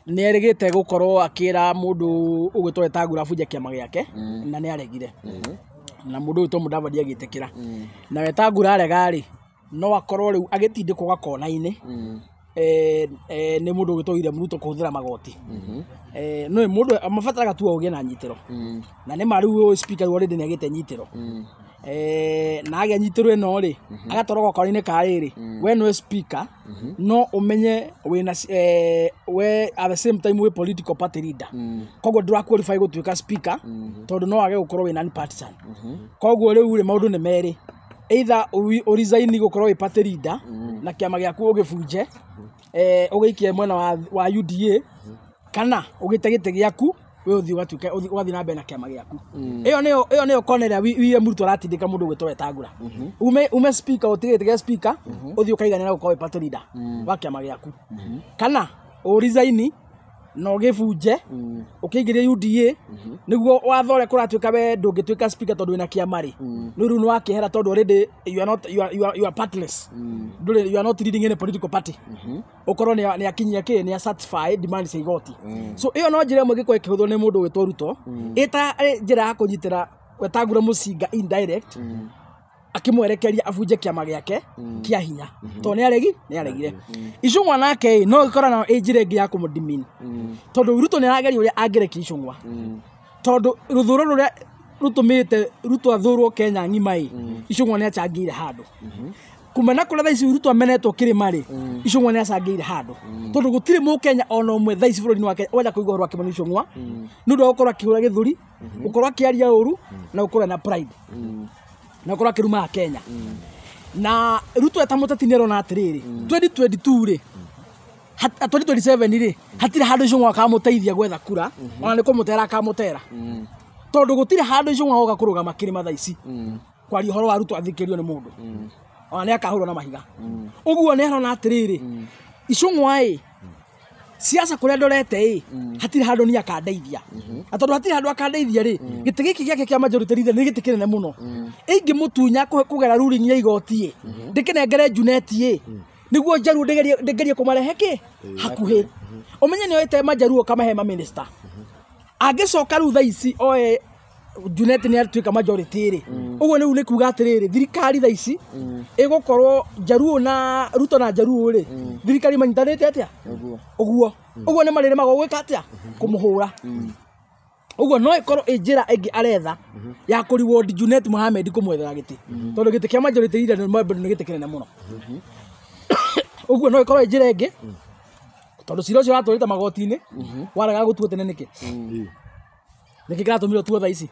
nĩ erĩgĩte gũkorwo akĩra mũndũ ũgwĩtwo Wetangula abunje kĩama gĩake, na nĩ aregire, na mũndũ ũgwĩtwo Mudavadi agĩtĩkĩra, na Wetangula arega rĩ, no akorwo rĩu agĩtindĩkwo gakona-inĩ nĩ mũndũ ũgwĩtwo William Ruto kũhũthĩra magoti. No mũndũ mabataraga tu ũgĩe na nyitĩro, na nĩ ma rĩu ũyũ speaker rĩu already nĩ agĩte nyitĩro, na agĩa nyitĩro ĩno rĩ, agatwarwo gakona-inĩ ka rĩrĩ, we nĩwe speaker, no ũmenye wĩna we at the same time wĩ political party leader, koguo ndũra qualify gũtuĩka speaker tondũ no wage gũkorwo wĩ non-partisan. Koguo rĩu rĩ, maũndũ nĩ merĩ, either ũresign gũkorwo wĩ party leader na kĩama gĩaku ũgĩbunje, ũgĩikie mwena wa UDA, kana ũgĩte gĩtĩ gĩaku we ũthiĩ ũgatuĩke ũgathiĩ na mbere na kĩama gĩaku. Ĩyo nĩyo kona ĩrĩa William Ruto aratindĩka mũndũ ũgwĩtwo Wetangula, ume speaker, ũtige gĩtĩ gĩa speaker, ũthiĩ ũkaiganĩra gũkorwo wĩ party leader wa kĩama gĩaku, kana ũresign na ũgĩbunje ũkĩingĩrie UDA, nĩguo watho ũrĩa kũratuĩka we ndũngĩtuĩka speaker tondũ wĩna kĩama rĩ, no rĩu nĩ wakĩehera tondũ already you are not, you are partyless, ndũrĩ, you are not leading any political party, ũkorwo nĩ akinyia kĩ nĩ satisfy demand cia igoti. So ĩyo no njĩra ĩmwe ĩngĩkorwo ĩkĩhũthĩrwo nĩ mũndũ ũgwĩtwo Ruto, ĩta njĩra ya kũnyitĩra Wetangula mũcinga indirect, akĩmwerekeria abunje kĩama gĩake kĩa hinya, tondũ nĩ aregire. Icũng'wa nake ĩ, no ĩkorwo nayo ĩ njĩra ĩngĩ ya kũmũdemean, tondũ Ruto nĩ arageria ũrĩa angĩrekia Icũng'wa, tondũ rũthũro rũrĩa rũtũmĩte Ruto athũrwo Kenya ng'ima ĩ, Icũng'wa nĩ acangĩire handũ kuma na kũrĩa thaa ici Ruto amenetwo kĩrĩma rĩ, Icũng'wa nĩ acangĩire handũ, tondũ gũtirĩ mũkenya ona ũmwe thaa ici bũrũri-inĩ wa Kenya wenda kũigua ũhoro wa Kimani Icũng'wa nĩ ũndũ wa gũkorwo akĩhũra gĩthũri, gũkorwo akĩaria ũru, na gũkorwo na pride, na gũkorwo akĩruma Kenya. Na Ruto eta mũteti nĩ arona atĩrĩrĩ, 2022 rĩ, 2027 rĩ, hatirĩ handũ Icũng'wa akamũteithia gwetha kura, ona nĩ kũmũtera akamũtera, tondũ gũtirĩ handũ Icũng'wa agoka kũrũgama kĩrĩma thaa ici kwaria ũhoro wa Ruto athikĩrĩrio nĩ mũndũ, ona nĩ akahũrwo na mahiga. Ũguo nĩ arona atĩrĩrĩ, Icũng'wa ĩ siasa kũrĩa ndorete ĩ, hatirĩ handũ niĩ akandeithia, na tondũ hatirĩ handũ akandeithia rĩ, gĩtĩ gĩkĩ gĩake kĩa majority leader nĩ gĩtĩ kĩnene mũno, ingĩmũtunya kũgera ruling ya igoti ĩ, ndĩkĩnengere Junet ĩ, nĩguo Njaruo ndĩgerie kũmarehe kĩ hakuhĩ. Ũmenye nĩ oete majaruo kamahe maminista, angĩcoka rĩu thaa ici oe Junet nĩ atuĩka majority rĩ, ũguo rĩu nĩ kuga atĩrĩrĩ, thirikari thaa ici ĩgũkorwo Jaruo na Ruto na Jaruo rĩ, thirikari manyitanĩte atĩa? Ũguo. Ũguo nĩ marĩremagwo gwĩka atĩa? Kũmũhũra. Ũguo no ĩkorwo ĩ njĩra ĩngĩ aretha ya kũ reward Junet Mohamed kũmwethera gĩtĩ, tondũ gĩtĩ kĩa majority leader nĩ gĩtĩ kĩnene mũno. Ũguo no ĩkorwo ĩ njĩra ĩngĩ, tondũ cira ũcio ũratwarĩte magoti-inĩ warega gũtuo tene nĩkĩ? Nĩkĩ kĩratũmire ũtuo thaa ici?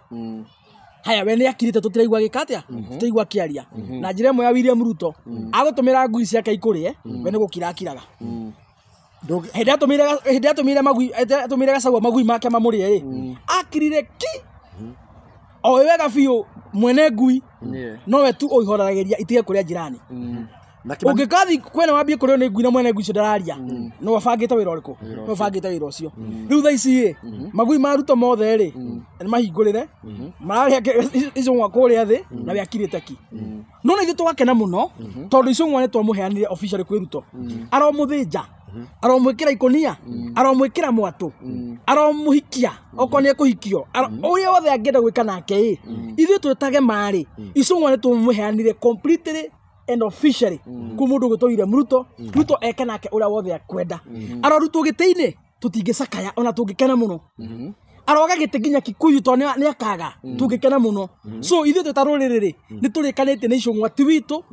Haya, we nĩ akirĩte, tũtiraigua agĩka atĩa, tũtiraigua akĩaria. Na njĩra ĩmwe ya William Ruto agũtũmĩra ngui ciake ikũrĩe, we nĩ gũkira akiraga. Hĩndĩ atũmĩire magui, hĩndĩ atũmĩire Gachagua magui make mamũrĩe rĩ, akirire ki o wĩ wega biũ mwene ngui nowe tu ũihoreragĩria itige kũrĩa jirani. Na Kimani, Ũngĩkathi kwena wambie kũrĩo nĩ ngui na mwene ngui icio ndararia, no abangĩte wĩra ũrĩkũ? No abangĩte wĩra ũcio. Rĩu thaa ici ĩ, magui ma Ruto mothe rĩ, nĩ mahingũrĩre mararĩa icũng'wa kũrĩa thĩ, na we akirĩte ki. No na ithuĩ tũgakena mũno tondũ icũng'wa nĩ twamũheanire officially kwĩ Ruto, aromũthĩnja, aromwĩkĩra ikũnia, aromwĩkĩra mwatũ, aromũhikia okorwo nĩ ekũhikio, ũrĩa wothe angĩenda gwĩka nake ĩ, ithuĩ twĩtage marĩ icũng'wa nĩ twamũheanire completely and officially kwĩ mũndũ ũgwĩtwo William Ruto. Ruto eke nake ũrĩa wothe akwenda, arorutwo gĩtĩ-inĩ tũtingĩcakaya, ona tũngĩkena mũno, aroga gĩtĩ nginya Kikuyu tondũ nĩ akaga, tũngĩkena mũno. So ithuĩ twĩ ta rũrĩrĩ rĩ, nĩ tũrĩkanĩtie na icũng'wa ti witũ,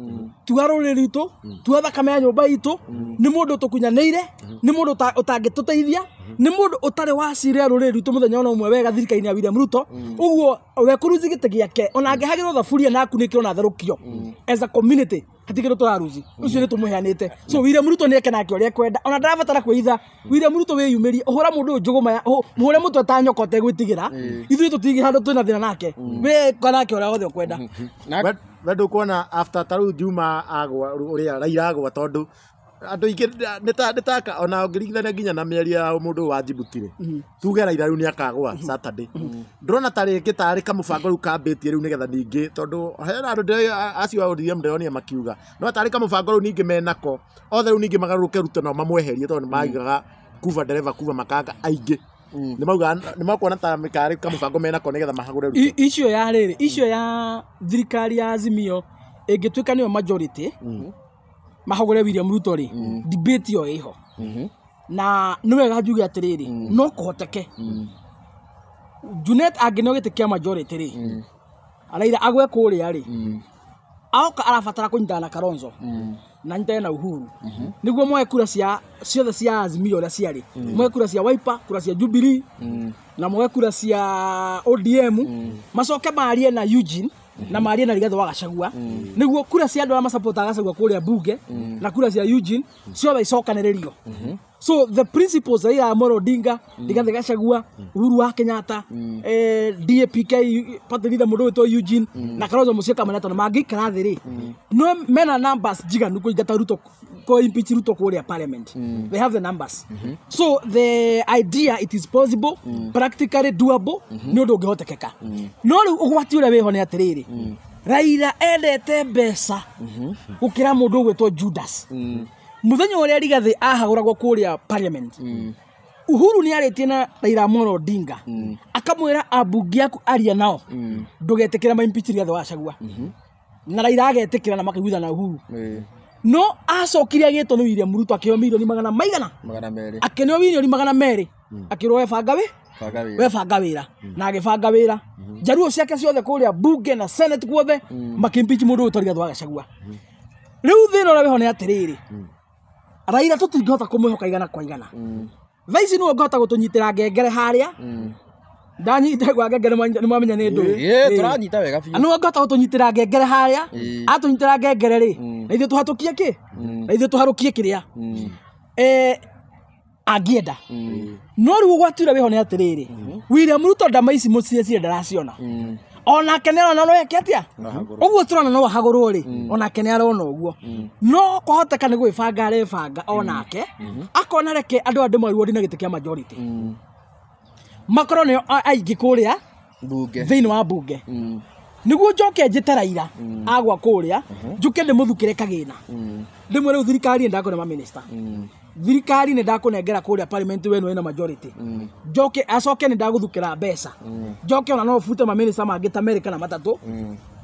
ti wa rũrĩrĩ rwitũ, ti wa thakame ya nyũmba itũ, nĩ mũndũ tũkunyanĩire, nĩ mũndũ ũtangĩtũteithia, nĩ mũndũ ũtarĩ wacirĩra rũrĩrĩ rwitũ mũthenya ona ũmwe wega thirikari-inĩ ya William Ruto. Ũguo we kũruzi gĩtĩ gĩake, ona angĩhagĩrwo thaburia na akunĩkĩrwo na atherũkio, as a community hatirĩ kĩndũ tũraruzi, ũcio nĩ tũmũheanĩte. So William Ruto nĩ eke nake ũrĩa ekwenda, ona ndarabatara kwĩhitha. William Ruto wĩyumĩrie, ũhũra mũndũ ũyũ njũgũma mũhũre mũtwe ta nyoka ũtegwĩtigĩra. Ithuĩ tũtingĩ handũ twĩna thĩna nake, wĩka nake ũrĩa wothe ũkwenda. Na we ndũkuona after ta rĩu Juma agwa, ũrĩa Raila agwa, tondũ Andũ aingĩ nĩ taka ona ũngĩringithania nginya na mĩario ya mũndũ wa Djibouti rĩ, tuge Raila rĩu nĩ akagũa Saturday. Ndĩrona ta rĩngĩ tarĩ kamũbango rĩu kambĩtie rĩu nĩgetha ningĩ tondũ hena andũ acio a ODM ndĩronire makiuga no tarĩ kamũbango rĩu ningĩ menako othe rĩu ningĩ magarũrũke Ruto nao mamweherie tondũ nĩ maugaga kuva ndereva kuva makanga aingĩ nĩ maugaga nĩ makuona ta karĩ kamũbango menako nĩgetha mahagũre Ruto. Icio ya rĩrĩ, icio ya thirikari ya Azimio ĩngĩtuĩka nĩyo majority mahagũre William Ruto rĩ, debate ĩyo ĩho na nĩ wega njuge atĩrĩrĩ, no kũhoteke Junet angĩneo gĩtĩ kĩa majority rĩ, Raila agwe kũrĩa rĩ, aoka arabatara kũnyitana na Kalonzo na anyitane na Uhuru nĩguo moe kura cia ciothe cia Azimio ũrĩa ciarĩ, moe kura cia Wiper, kura cia Jubilee na moe kura cia ODM, macoke marie na Eugene na marie na Rigathi wa Gachagua nĩguo kura cia andũ arĩa masapotaga Gachagua kũrĩa bunge na kura cia Eugene ciothe icokanĩrĩrio. So the principles Raila Amolo Odinga, Rigathi Gachagua, Uhuru wa Kenyatta, DAPK party leader mũndũ wĩtwo Eugene na Kalonzo Musyoka manetwo na mangĩikara thĩ rĩ, no mena numbers njiganu kũingata Ruto, kũ impeach Ruto kũrĩa parliament. They have the numbers. So the idea, it is possible, practically doable, nĩ ũndũ ũngĩhotekeka. No rĩu ũgwati ũrĩa wĩho nĩ atĩrĩrĩ, Raila endete mbeca gũkĩra mũndũ ũgwĩtwo Judas. Mũthenya ũrĩa Rigathi ahagũragwo kũrĩa parliament, Uhuru nĩ arĩtie na Raila Amolo Odinga akamwĩra ambunge aku aria nao ndũgetĩkĩra ma impeach Rigathi wa Gachagua, na Raila agetĩkĩra na makaiguithana na Uhuru. No acokire agĩtwo nĩ William Ruto akĩheo mirioni magana maigana 200. Akĩneo mirioni 200 akĩrwo we banga wĩ Banga wĩra. We banga wĩra, na agĩbanga wĩra njaruo ciake ciothe kũrĩa bunge na senate guothe makĩimpeach mũndũ ũyũ Rigathi wa Gachagua. Rĩu thĩna ũrĩa wĩho nĩ atĩrĩrĩ, Raila tũtingĩhota kũmwĩhoka igana kwa igana. Thaa ici nĩwe ũngĩhota gũtũnyitĩra ngengere harĩa ndanyita gwa ngengere nĩ mwamenya nĩ ndũĩ. Ĩĩ, tũranyita wega biũ. Nĩwe ũngĩhota gũtũnyitĩra ngengere harĩa atũnyitĩra ngengere rĩ, na ithuĩ tũhatũkie kĩ, na ithuĩ tũharũkie kĩrĩa angĩenda. No rĩu ũgwati ũrĩa wĩho nĩ atĩrĩrĩ, William Ruto ndama ici mũciĩ ndaraciona, onake nĩ arona no eke atĩa ũguo tũrona no ahagũrwo rĩ, onake nĩ arona ũguo no kwahoteka nĩ gwĩbanga arebanga, onake akona reke andũ aya ndĩmaruo ndina gĩtĩ kĩa majority makorwo nĩo aingĩ kũrĩa Bunge. thĩinĩ wa bunge, nĩguo njoke njĩte Raila agwa kũrĩa njũke ndĩmũthukĩre kagĩna ndĩmwĩre rĩu thirikari nĩ ndakũne maminista, thirikari nĩ ndakũnengera kũrĩa parliament wenu ĩna majority, njoke acoke nĩ ndagũthukĩra mbeca, njoke ona no ũbute maminista mangĩ ta merĩ kana matatũ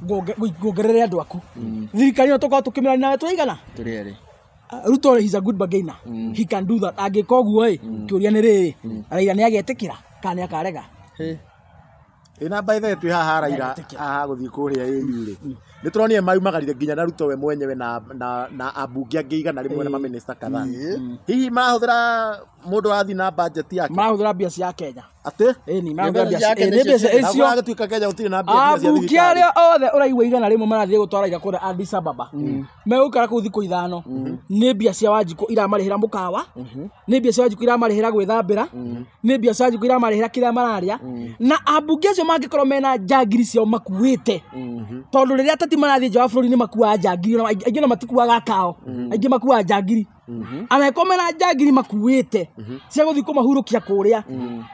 nguongerere andũ aku thirikari ĩno tũkorwo tũkĩmĩrani nawe tũraigana. Tũrĩ erĩ. Ruto is a good bargainer. He can do that. Angĩka ũguo ĩ, kĩũria nĩ rĩrĩ, Raila nĩ agetĩkĩra kana nĩ akarega? Ĩna by the way twĩ haha Raila haha gũthiĩ kũrĩa AU rĩ, nĩ tũronire maumagarire nginya na Ruto we mwenyewe na ambunge angĩ 100 na maminista kadhaa. Hihi marahũthĩra mũndũ arathiĩ na budget yake? Marahũthĩra mbia cia Kenya. Atĩ? Ĩni, marahũthĩra mbia Mbeca cia cia ĩ, nĩ mbeca Na icio. gũgagĩtuĩka Kenya gũtirĩ na mbia cia Ambunge thirikari. arĩa othe ũraigua 100 marathiĩ gũtwara Raila kũrĩa Addis Ababa megũikara kũu thikũ 5, nĩ mbia cia Wanjikũ iramarĩhĩra mũkawa, nĩ mbia cia Wanjikũ iramarĩhĩra gwĩthambĩra, nĩ mbia cia Wanjikũ iramarĩhĩra kĩrĩa mararĩa. Na ambunge acio mangĩkorwo mena njangiri ciao makuĩte, tondũ rĩrĩa ateti marathiĩ nja wa bũrũri nĩ makuaga njangiri, ona aingĩ ona matikuaga kao, aingĩ makuaga njangiri. Angĩkorwo mena njangiri makuĩte cia gũthiĩ kũmahurũkia kũrĩa,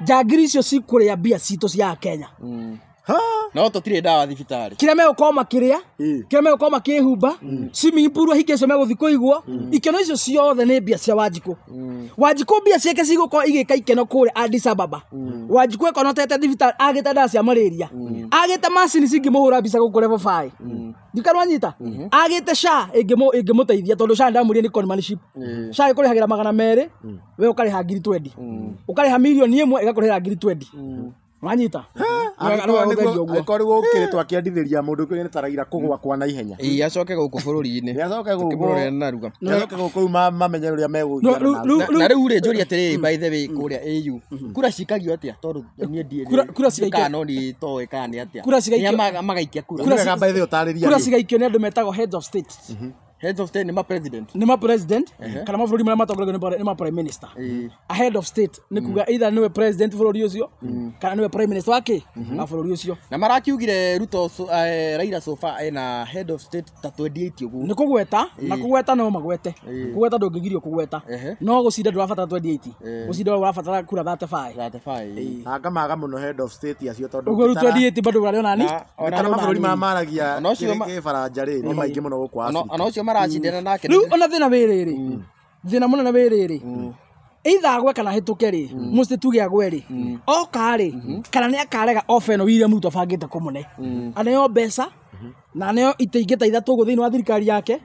njangiri icio cikũrĩa mbia citũ cia Kenya. Ha? No tũtirĩ ndawa thibitarĩ. Kĩrĩa megũkorwo makĩrĩa, kĩrĩa megũkorwo makĩhumba, swimming pool hingo icio megũthiĩ kũigwo, ikeno icio ciothe nĩ mbia cia Wanjikũ. Wanjikũ mbia ciake cigũkorwo igĩka ikeno kũrĩa Addis Ababa. Wanjikũ ekonotete thibitarĩ agĩte ndawa cia malaria, agĩte macini cingĩmũhũra mbica gũkũ level 5 ndikanwanyita, agĩte SHA ĩngĩmũteithia, tondũ SHA ndamũria nĩ conmanship. SHA ĩkũrĩhagĩra 200, we ũkarĩha ngiri 20, ũkarĩha mirioni 1 ĩgakũrĩhĩra ngiri 20. Wanyita? Angĩkorwo nĩguo ũkĩrĩtwo akĩendithĩria mũndũ kũrĩa nĩ ta Raila kũgũa kwa naihenya. Ĩĩ, acoke gũkũ bũrũri-inĩ. Nĩ acoke gũkũ. Tũkĩmũrorera narua. Nĩ acoke gũkũ rĩu mamenye ũrĩa megũikara nake. Na rĩu rĩ, njũrie atĩrĩrĩ, by the way, kũrĩa AU kura cikagio atĩa? Tondũ niĩ ndiĩ Kura cigaikio- kana no niĩ toĩ kana nĩ atĩa. Kura cigaikio- Nĩ a magaikia kura. Nĩ wega by the way ũtarĩrie Kura rĩu. cigaikio nĩ andũ metagwo heads of state. Heads of state nĩ ma president. Nĩ ma president kana mabũrũri marĩa matongoragio nĩ ma prime minister. A head of state nĩ kuga either nĩwe president bũrũri ũcio kana nĩwe prime minister wake wa bũrũri ũcio. Na marakiugire Ruto Raila so far ena head of state ta 28 ũguo. Nĩ kũgweta na kũgweta no magwete, kũgweta ndũngĩgirio kũgweta, no gũcinda ndũrabatara 28, gũcinda ũrabatara kura 35. 35. Na ngamaga mũno head of state acio tondũ Ũguo rĩu 28 bado ũrarĩ ona ni ũngĩtara mabũrũri marĩa maragia Ona ũcio kĩbaranja rĩ nĩ maingĩ mũno gũkũ Afrika. Ona ũcio maracindana nake. Rĩu ona thĩna wĩ rĩrĩ, thĩna mũnene wĩ rĩrĩ, either agwe kana hĩtũke rĩ, mũciĩ tuge agwe rĩ, oka rĩ, kana nĩ akarega ofa ĩno William Ruto abangĩte kũmũne, aneo mbeca na aneo itĩ ingĩ ta ithatũ ũguo thĩinĩ wa thirikari yake.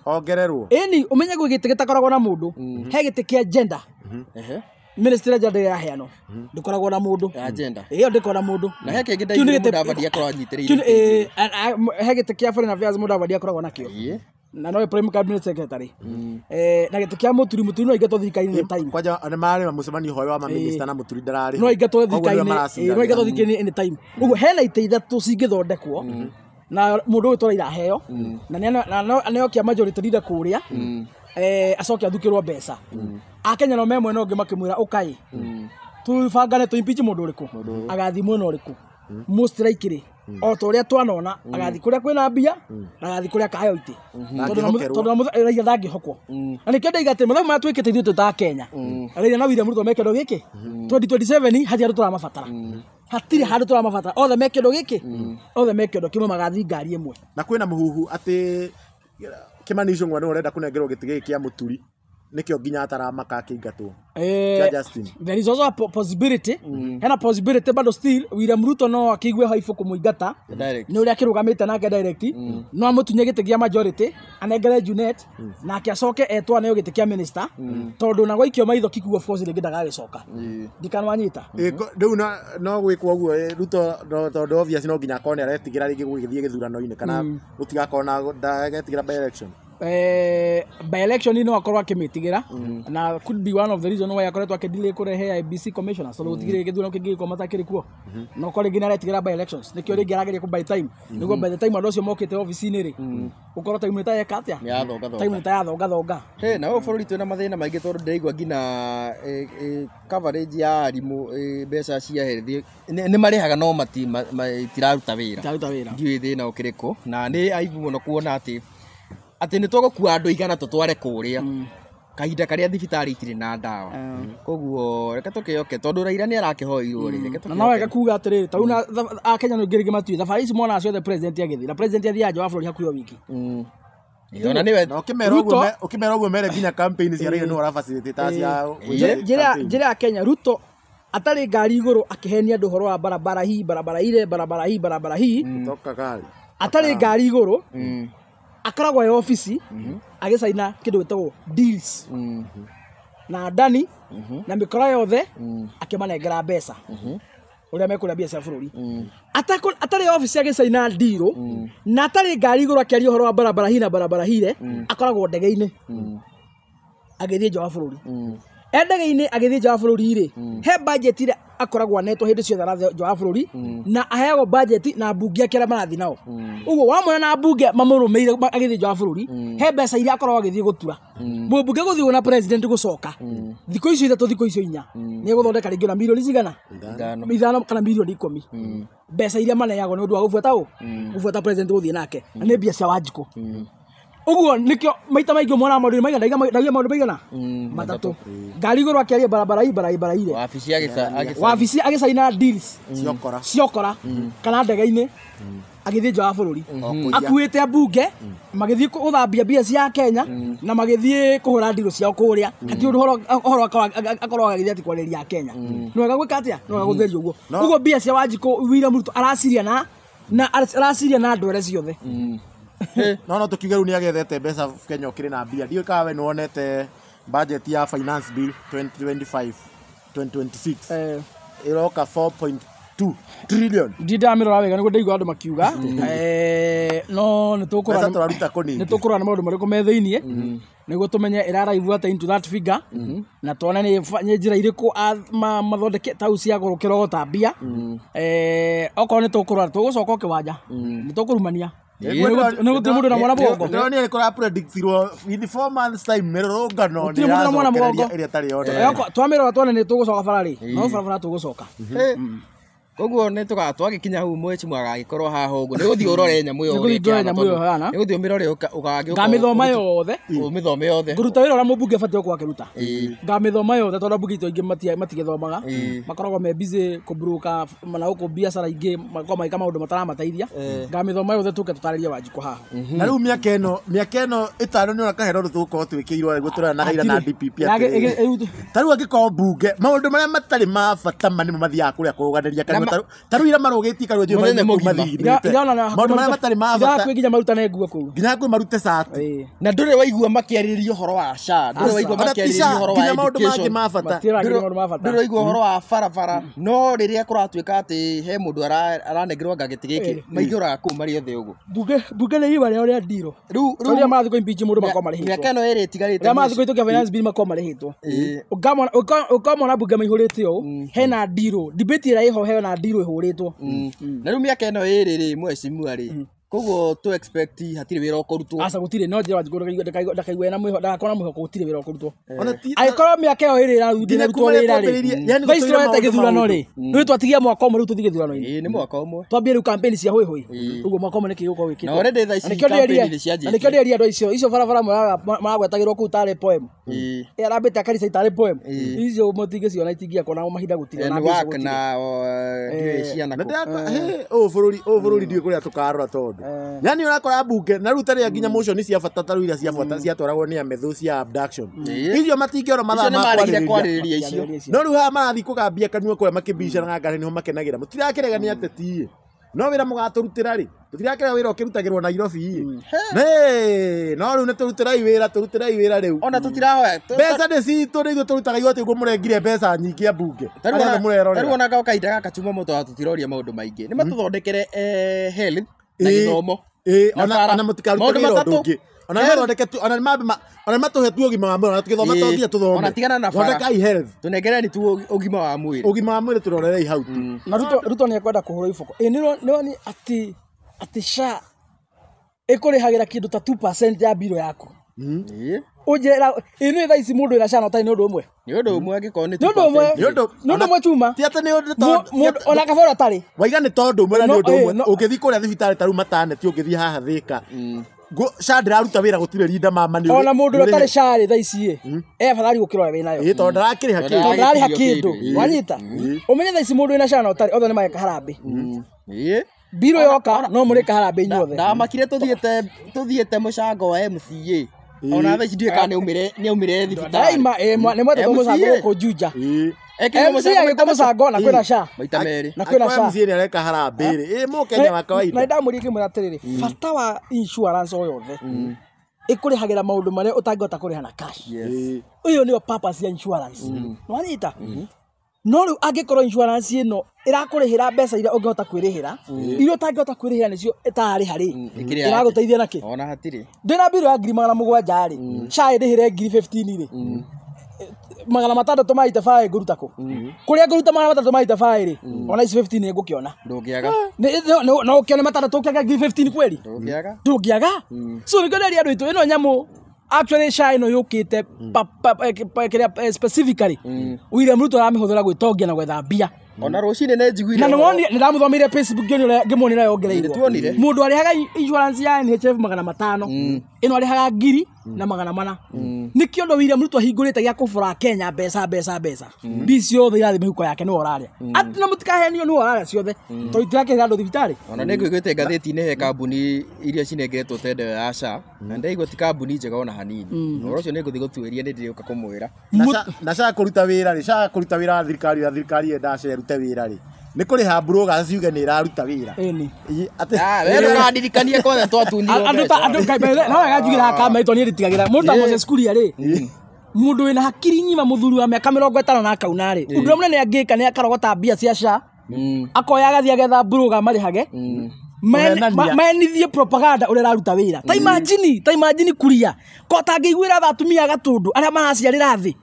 Ongererwo. Ĩni ũmenye gwĩ gĩtĩ gĩtakoragwo na mũndũ, he gĩtĩ kĩa gender, ministry ya gender ĩraheanwo ndĩkoragwo na mũndũ. Ya gender. Ĩyo ndĩkoragwo na mũndũ. Na he kĩngĩ Kĩu nĩ ndaiguire gĩtĩ- Mudavadi akorwo anyitĩrĩire. Kĩu he gĩtĩ kĩa foreign affairs Mudavadi akoragwo nakĩo na nowe prime cabinet secretary, na gĩtĩ kĩa Mũturi, Mũturi no aingatwo thirikari-inĩ any time. Kwanja nĩ marĩ na mũcemanio hoyo wa mamĩnĩsta na Mũturi ndararĩ. No aingatwo Koguo nĩwe thirikari-inĩ, maracindanĩra. no aingatwo thirikari-inĩ any time. Ũguo hena itĩ ithatũ cingĩthondekwo na mũndũ ũyũ Raila aheo na nĩo kĩa majority leader kũrĩa, acoke athukĩrwo mbeca. Akenya no me mwena ũngĩ makĩmwĩra ũkai tũbangane tũ impeach mũndũ ũrĩkũ, agathiĩ mwena ũrĩkũ, most likely o ta ũrĩa twanona agathiĩ kũrĩa kwĩna mbia na agathiĩ kũrĩa akaheo itĩ, tondũ Raila ndangĩhokwo. Na nĩkĩo ndaiga atĩ mathabu marĩa twĩkĩte ithuĩ twĩ ta Kenya, Raila na William Ruto me kĩndũ gĩkĩ 2027 hatirĩ handũ tũramabatara, hatirĩ handũ tũramabatara, othe me kĩndũ gĩkĩ, othe me kĩndũ kĩmwe, magathiĩ ngari ĩmwe. Na kwĩna mũhuhu atĩ Kimani Ichung'wa nĩwe ũrenda kũnengerwo gĩtĩ gĩkĩ kĩa Mũturi, nĩkĩo nginya ataramaka akĩingatwo. Kĩa Justin. There is also a possibility, hena possibility bado still William Ruto no akĩigue haibũ kũmũingata Direct. nĩ ũrĩa akĩrũgamĩte nake direct, no amũtunye gĩtĩ kĩa majority anengere Junet nake acoke etwo aneo gĩtĩ kĩa minister, tondũ na gwaikio maitho Kikuyu of course rĩngĩ ndagagĩcoka, ndikanwanyita. Rĩu no gwĩkwo ũguo Ruto tondũ obvious no nginya akorwo nĩ aretigĩra rĩngĩ gũgĩthiĩ gĩthurano-inĩ kana gũtigakorwo na ndagetigĩra by election. By election no akorwo akĩmĩtigĩra, na could be one of the reason why akoretwo akĩdelay kũrehe IEBC commissioner, so gũtigĩrĩra gĩthurano kĩngĩgĩkorwo matakĩrĩ kuo, no korwo rĩngĩ nĩaretigĩra by elections, nĩkĩo rĩngĩ arageria kũ buy time, nĩguo by the time andũ acio mokĩte obici-inĩ rĩ, ũkorwo time nĩ ta yeka atĩa, Nĩ yathongathonga. time nĩ ta yathongathonga. He na ũyũ bũrũri twĩna mathĩna maingĩ tondũ ndĩraigua nginya coverage ya arimũ, mbeca cia health nĩ marĩhaga no matiraruta wĩra. Itiraruta wĩra. Ndiũĩ thĩna ũkĩrĩ kũ, na nĩ aibu mũno kuona atĩ nĩ tũgũkua andũ igana tũtware kũrĩa kahinda karĩa thibitarĩ itirĩ na ndawa. Koguo reke tũkĩoke tondũ Raila nĩ arakĩhoirwo rĩ, reke Na no wega tũkĩoke. kuga atĩrĩrĩ, ta rĩu Akenya nĩ rĩngĩ matuĩ thabarĩ ici monaga ciothe president agĩthiĩ, na president athiaga nja wa bũrũri hakuhĩ o wiki. Ona nĩwe Na ũkĩmera ũguo mere nginya campaign cia Raila nĩwe ũrafacilitate cia Njĩra ya Kenya, Ruto atarĩ ngari igũrũ akĩhenia andũ ũhoro wa barabara hii, barabara ile, barabara hii, barabara hii, kutoka gari atarĩ ngari igũrũ akoragwo e obici agĩcaina kĩndũ gĩtagwo deals na Adani na mĩkora yothe akĩmanengera mbeca ũrĩa mekũrĩa mbia cia bũrũri. Atarĩ obici agĩcaina deal na atarĩ ngari igũrũ akĩaria ũhoro wa barabara hii na barabara hile, akoragwo ndege-inĩ agĩthiĩ nja wa bũrũri. E ndege-inĩ agĩthiĩ nja wa bũrũri rĩ, he budget ĩrĩa akoragwo anetwo hĩndĩ ciothe arathiĩ nja wa bũrũri, na aheagwo budget na mbunge ake arĩa marathiĩ nao. Ũguo wamwona na mbunge mamũrũmĩrĩire agĩthiĩ nja wa bũrũri, he mbeca iria akoragwo agĩthiĩ gũtura. Mũmbunge gũthiĩ na president gũcoka thikũ icio ithatũ, thikũ icio inya, nĩ egũthondeka rĩngĩ ona mirioni cigana 5 kana mirioni 10, mbeca iria maneagwo nĩ ũndũ wa gũbuata ũ gũbuata president gũthiĩ nake, na nĩ mbia cia Wanjikũ. Ũguo nĩkĩo maita maingĩ monaga maũndũ maigana, ndaiga maũndũ maigana matatũ, ngari igũrũ akĩaria barabara hii, barabara ile, wabici wabici agĩcaina deals ciokora ciokora, kana ndege-inĩ agĩthiĩ nja wa bũrũri akuĩte ambunge magĩthiĩ gũthambia mbia cia Kenya na magĩthiĩ kũhũra ndirũ ciao kũrĩa, hatirĩ ũndũ ũhoro akorwo agĩthiĩ atĩ kwarĩria Kenya. Nĩ wega gwĩka atĩa? Nĩ wega gũtheria ũguo. Ũguo mbia cia Wanjikũ William Ruto araciria na araciria na ndwere ciothe. No tũkiuge rĩu nĩ agethete mbeca Kenya ũkĩrĩ na mbia. Ndiũĩ kana we nĩ wonete budget ya finance bill 2025 2026 ĩroka 4.2 trillion. Ndindamirora wega nĩguo ndaigua andũ makiuga, no nĩ Mbeca tũraruta kũ ningĩ? nĩ tũkũrora nĩ maũndũ marĩkũ me thĩiniĩ nĩguo tũmenye ĩraraivu atĩa into that figure, na tuone nĩ njĩra irĩkũ mathondeke tau cia gũkĩrogota mbia. Okorwo nĩ tũkũrora tũgũcoka o kĩwanja, nĩ tũkũrumania. Nĩ gũtirĩ mũndũ na mwana mũgongo. Ndĩronire nĩ kũrapredictirwo in 4 months time mĩrũrũngano Gũtirĩ mũndũ na mwana mũgongo. ĩrĩa ĩtarĩ yoneka. Twamĩrora tuone nĩ tũgũcoka bara rĩ. No barabara tũgũcoka. Koguo nĩ twagĩkinya hau mweci mwagagĩkorwo haha ũguo nĩ gũthiĩ ũrore nyamũ ĩyo Nĩ gũthiĩ ndore nyamũ ĩyo ĩhana. nĩ gũthiĩ ũmĩrore ũgagĩũka Ngamĩthoma yothe. ũmĩthome yothe. Ngũruta wĩra ũrĩa mũmbunge abatiĩ gũkorwo akĩruta. Ngamĩthoma yothe tondũ ambunge aitũ aingĩ matigĩthomaga. Makoragwo me busy kũmburuka na gũkũ biacara ingĩ makoragwo magĩka maũndũ mataramateithia. Ngamĩthoma yothe tũke tũtarĩrie Wanjikũ haha. Na rĩu mĩaka ĩno ĩtano nĩ ũrona kahera ũndũ tũgũkorwo twĩkĩirwo nĩguo tũrona Raila na DPP atĩrĩrĩ. Ta rĩu angĩkorwo mbunge maũndũ marĩa matarĩ ma bata ma nĩmo mathiaga kũrĩa kũrũganĩria kanua ta rĩu ira marũgĩtie kanua njũĩ Mũthenya mauma kũu mũgima. mathiginĩte. Maũndũ marĩa matarĩ ma bata Hakuhĩ nginya marutane nguo kũu. nginya hakuhĩ marute cati. Na ndũrĩ waigua makĩarĩrĩria ũhoro wa SHA, ndũrĩ waigua Ona ti makĩarĩrĩria SHA, ũhoro wa nginya maũndũ mangĩ education. ma bata. Matirarĩrĩria maũndũ ma bata. Ndũrĩ waigua ũhoro wa barabara. No rĩrĩa kũratuĩka atĩ he mũndũ aranengerwo anga gĩtĩ gĩkĩ maingĩraga kũu marĩ othe ũguo. Mbunge nĩ irima rĩao rĩa ndirũ. Rĩu Rĩu rĩrĩa marathiĩ kũ-impeach mũndũ makoragwo marĩhĩtwo. mĩaka ĩno ĩrĩ ĩtigarĩte Rĩrĩa marathiĩ kũhĩtũkia finance bill makoragwo marĩhĩtwo. Ũkamona mbunge maihũrĩte ũũ, hena ndirũ. Debate ĩrĩa ĩho hena ndirũ ĩhũrĩtwo. Na rĩu mĩaka ĩno ĩrĩ rĩ mheshimiwa rĩ koguo tũ expect hatirĩ wĩra ũkũrutwo. Aca gũtirĩ no njĩra Wanjikũ ndakaigua ena mwĩhoko ndagakorwo na mwĩhoko gũtirĩ wĩra ũkũrutwo. Ona ti Angĩkorwo mĩaka ĩyo ĩrĩ Nginya ĩrarutwo kuma rĩrĩa wĩra rĩ. twambĩrĩirie, yani Thaa ici gũtũire tũrorete maũndũ gĩthurano rĩ. maũndũ. Rĩu twatigia mwaka ũmwe rĩu tũthiĩ gĩthurano-inĩ. Ĩĩ nĩ mwaka ũmwe. Twambie rĩu campaign cia hũihũi. Ũguo mwaka ũmwe nĩkĩ gĩgũkorwo gĩkĩtwo. Na already thaa ici Na nĩkĩo campaign ndĩreria- nĩ cianjĩtie. na nĩkĩo ndĩreria andũ icio barabara maragwetagĩrwo kũu tarĩ poem. Ĩrambĩte akarisa itarĩ poem. Icio mũtingĩciona itingĩakwo na mahinda gũtirĩ na Nĩ mbeca work gũtirĩ. na ndiũĩ ciana Na kũ. ũyũ bũrũri ndiũĩ kũrĩa tũkarora tondũ yani ũrakora mbunge na rĩu tarĩa nginya motion cia bata ta rĩu iria cia bata ciatwaragwo nĩ amethũ cia abduction icio matingĩona mathaa Icio nĩ ma maregire kwarĩrĩria kwarĩrĩria icio. no rĩu haha marathiĩ kũgambia kanua kũrĩa makĩmbicanaga ngari nĩho makenagĩra mũtirakĩrega nĩ ateti no wĩra mũgatũrutĩra rĩ tũtirakĩrega wĩra ũkĩrutagĩrwo Nairobi ĩ no rĩu nĩ tũrutĩrai wĩra tũrutĩrai wĩra rĩu Ona tũtirahoya mbeca nĩ citũ nĩ ithuĩ tũrutaga igoti ũguo mũrengire mbeca nyingĩ ambunge arĩa othe tarĩu mũrerorera ona gao kahinda gaka tuma mũtũ wa tũtiroria maũndũ maingĩ nĩ matũthondekere health na gĩthomo na bara. ona mũtikarute Maũndũ wĩra ũndũ matatũ. ũngĩ ona nĩ mathondeke tu ona nĩ mambe ona nĩ matũhe tu ũgima wa mwĩrĩ ona tũgĩthoma to nginya tũthome Ona tigana na bara. thondekai health Tũnengereni tu ũgima wa mwĩrĩ. ũgima wa mwĩrĩ tũrorerei hau tu Na Ruto nĩ ekwenda kũhũrwo iboko. Ĩ nĩ atĩ atĩ SHA ĩkũrĩhagĩra kĩndũ ta 2% ya mbirũ yaku. Ũnjĩra ĩ nĩ thaa ici mũndũ wĩna SHA na ũtarĩ nĩ ũndũ ũmwe. Nĩ ũndũ ũmwe angĩkorwo nĩ Nĩ ũndũ ũmwe. 2%. Nĩ ũndũ Nĩ ũndũ ũmwe chuma. ti atĩ nĩ ũndũ tondũ Ona kabora ũtarĩ. waiga nĩ tondũ ũmwe na nĩ No, ũndũ ũmwe no. ũngĩthiĩ kũrĩa thibitarĩ ta rĩu mataneti ũngĩthiĩ haha Thĩka SHA ndĩraruta wĩra gũtirĩ rinda mama nĩ Ona mũndũ ũrĩa ũtarĩ SHA rĩ thaa ici ĩ e afadhali gũkĩra ũrĩa wĩnayo. ĩ tondũ ndarakĩrĩha Tondũ kĩndũ Tondũ ndararĩha Ndarakirio kĩndũ. kĩndũ. Wanyita. Ũmenye thaa ici mũndũ wĩna SHA na ũtarĩ othe nĩ mareka harambĩ. Mbirũ yoka no mũrĩka harambĩ inyuothe. Ndamakire tũthiĩte mũcango wa MCA ona thaa ici ndiũĩ kana nĩ aumire thibitarĩ. Ndaima nĩ mwetete mũcango MCA. gũkũ Juja. Ekĩrwo MC mũcango agĩkwo mũcango na kwĩna SHA. maita merĩ. Na kwĩna SHA. MCA nĩ areka harambĩ rĩ ĩ mũkenya wa Na kawaida ndamũria ngĩmwĩra atĩrĩrĩ bata wa insurance o yothe ĩkũrĩhagĩra maũndũ marĩa ũtangĩhota kũrĩha na cash. Ũyũ nĩyo purpose ya insurance. Nĩwanyita? No rĩu angĩkorwo insurance ĩno ĩrakũrĩhĩra mbeca iria ũngĩhota kwĩrĩhĩra iria ũtangĩhota kwĩrĩhĩra nĩcio ĩtararĩha rĩ Ĩkĩrĩ ĩragũteithia nakĩ? Ona hatirĩ. Ndĩna mbirũ ya 700,000 rĩ SHA ĩndĩhĩre 15,000 rĩ 600 ma 85 ngũruta kũ? Kũrĩa ngũruta 600 ma 85 rĩ ona ici 15 nĩ ngũkĩona. Ndũngĩaga. No ũkĩone matandatũ ũkĩaga 15,000 kweli? Ndũngĩaga. Ndũngĩaga. So nĩkĩo nderia andũ aitũ ĩno nyamũ actually SHA ĩno yũkĩte kĩrĩa specifically William Ruto aramĩhũthĩra gwĩtongia na gwetha mbia. Ona rũcinĩ nĩ njiguire Na ũhoro. nĩwonire nĩndamũthomeire Facebook ngĩonire ngĩmuonire yongereirwo. Nĩtuonire. Mũndũ arĩhaga insurance ya NHIF 500 ĩno arĩhaga 1,400. Nĩkĩo ũndũ William Ruto ahingũrĩte gĩa kũbora Kenya mbeca mbeca mbeca. Mbia ciothe irathiĩ mĩhuko yake nĩwe ũrarĩa. Atĩ na mũtikahenio nĩwe ũrarĩa ciothe. Tondũ itirakĩrĩra andũ thibitarĩ. Ona nĩ ngũiguĩte ngathĩti-inĩ he kambuni iria cinengeretwo tenda ĩyo ya SHA na ndaigua ti kambuni njega ona hanini. Ũhoro ũcio nĩ ngũthiĩ gũtuĩria nĩ ndĩrĩũka kũmwĩra. Na SHA kũruta wĩra rĩ SHA kũruta wĩra wa thirikari ũrĩa thirikari yendaga SHA ĩrute wĩra rĩ nĩ kũrĩha mburũga ciuge nĩ ĩraruta wĩra. Ĩni. We ndũkandirikanie kwothe twatunyirwo Andũ ta andũ mbeca. ngai no wega njugire haha kama niĩ nditigagĩra mũndũ ta Moses Kuria rĩ mũndũ wĩna hakiri ng'ima mũthuri wa mĩaka 50 na akauna rĩ ũndũ ũrĩa mũnene angĩka nĩ akarogota mbia cia SHA akoya agathiĩ agetha mburũga marĩhage Kũhenania. Maenithie propaganda ũrĩa ĩraruta wĩra. Ta imagine Kuria ko atangĩiguĩra tha atumia a Gatũndũ arĩa maraciarĩra thĩ.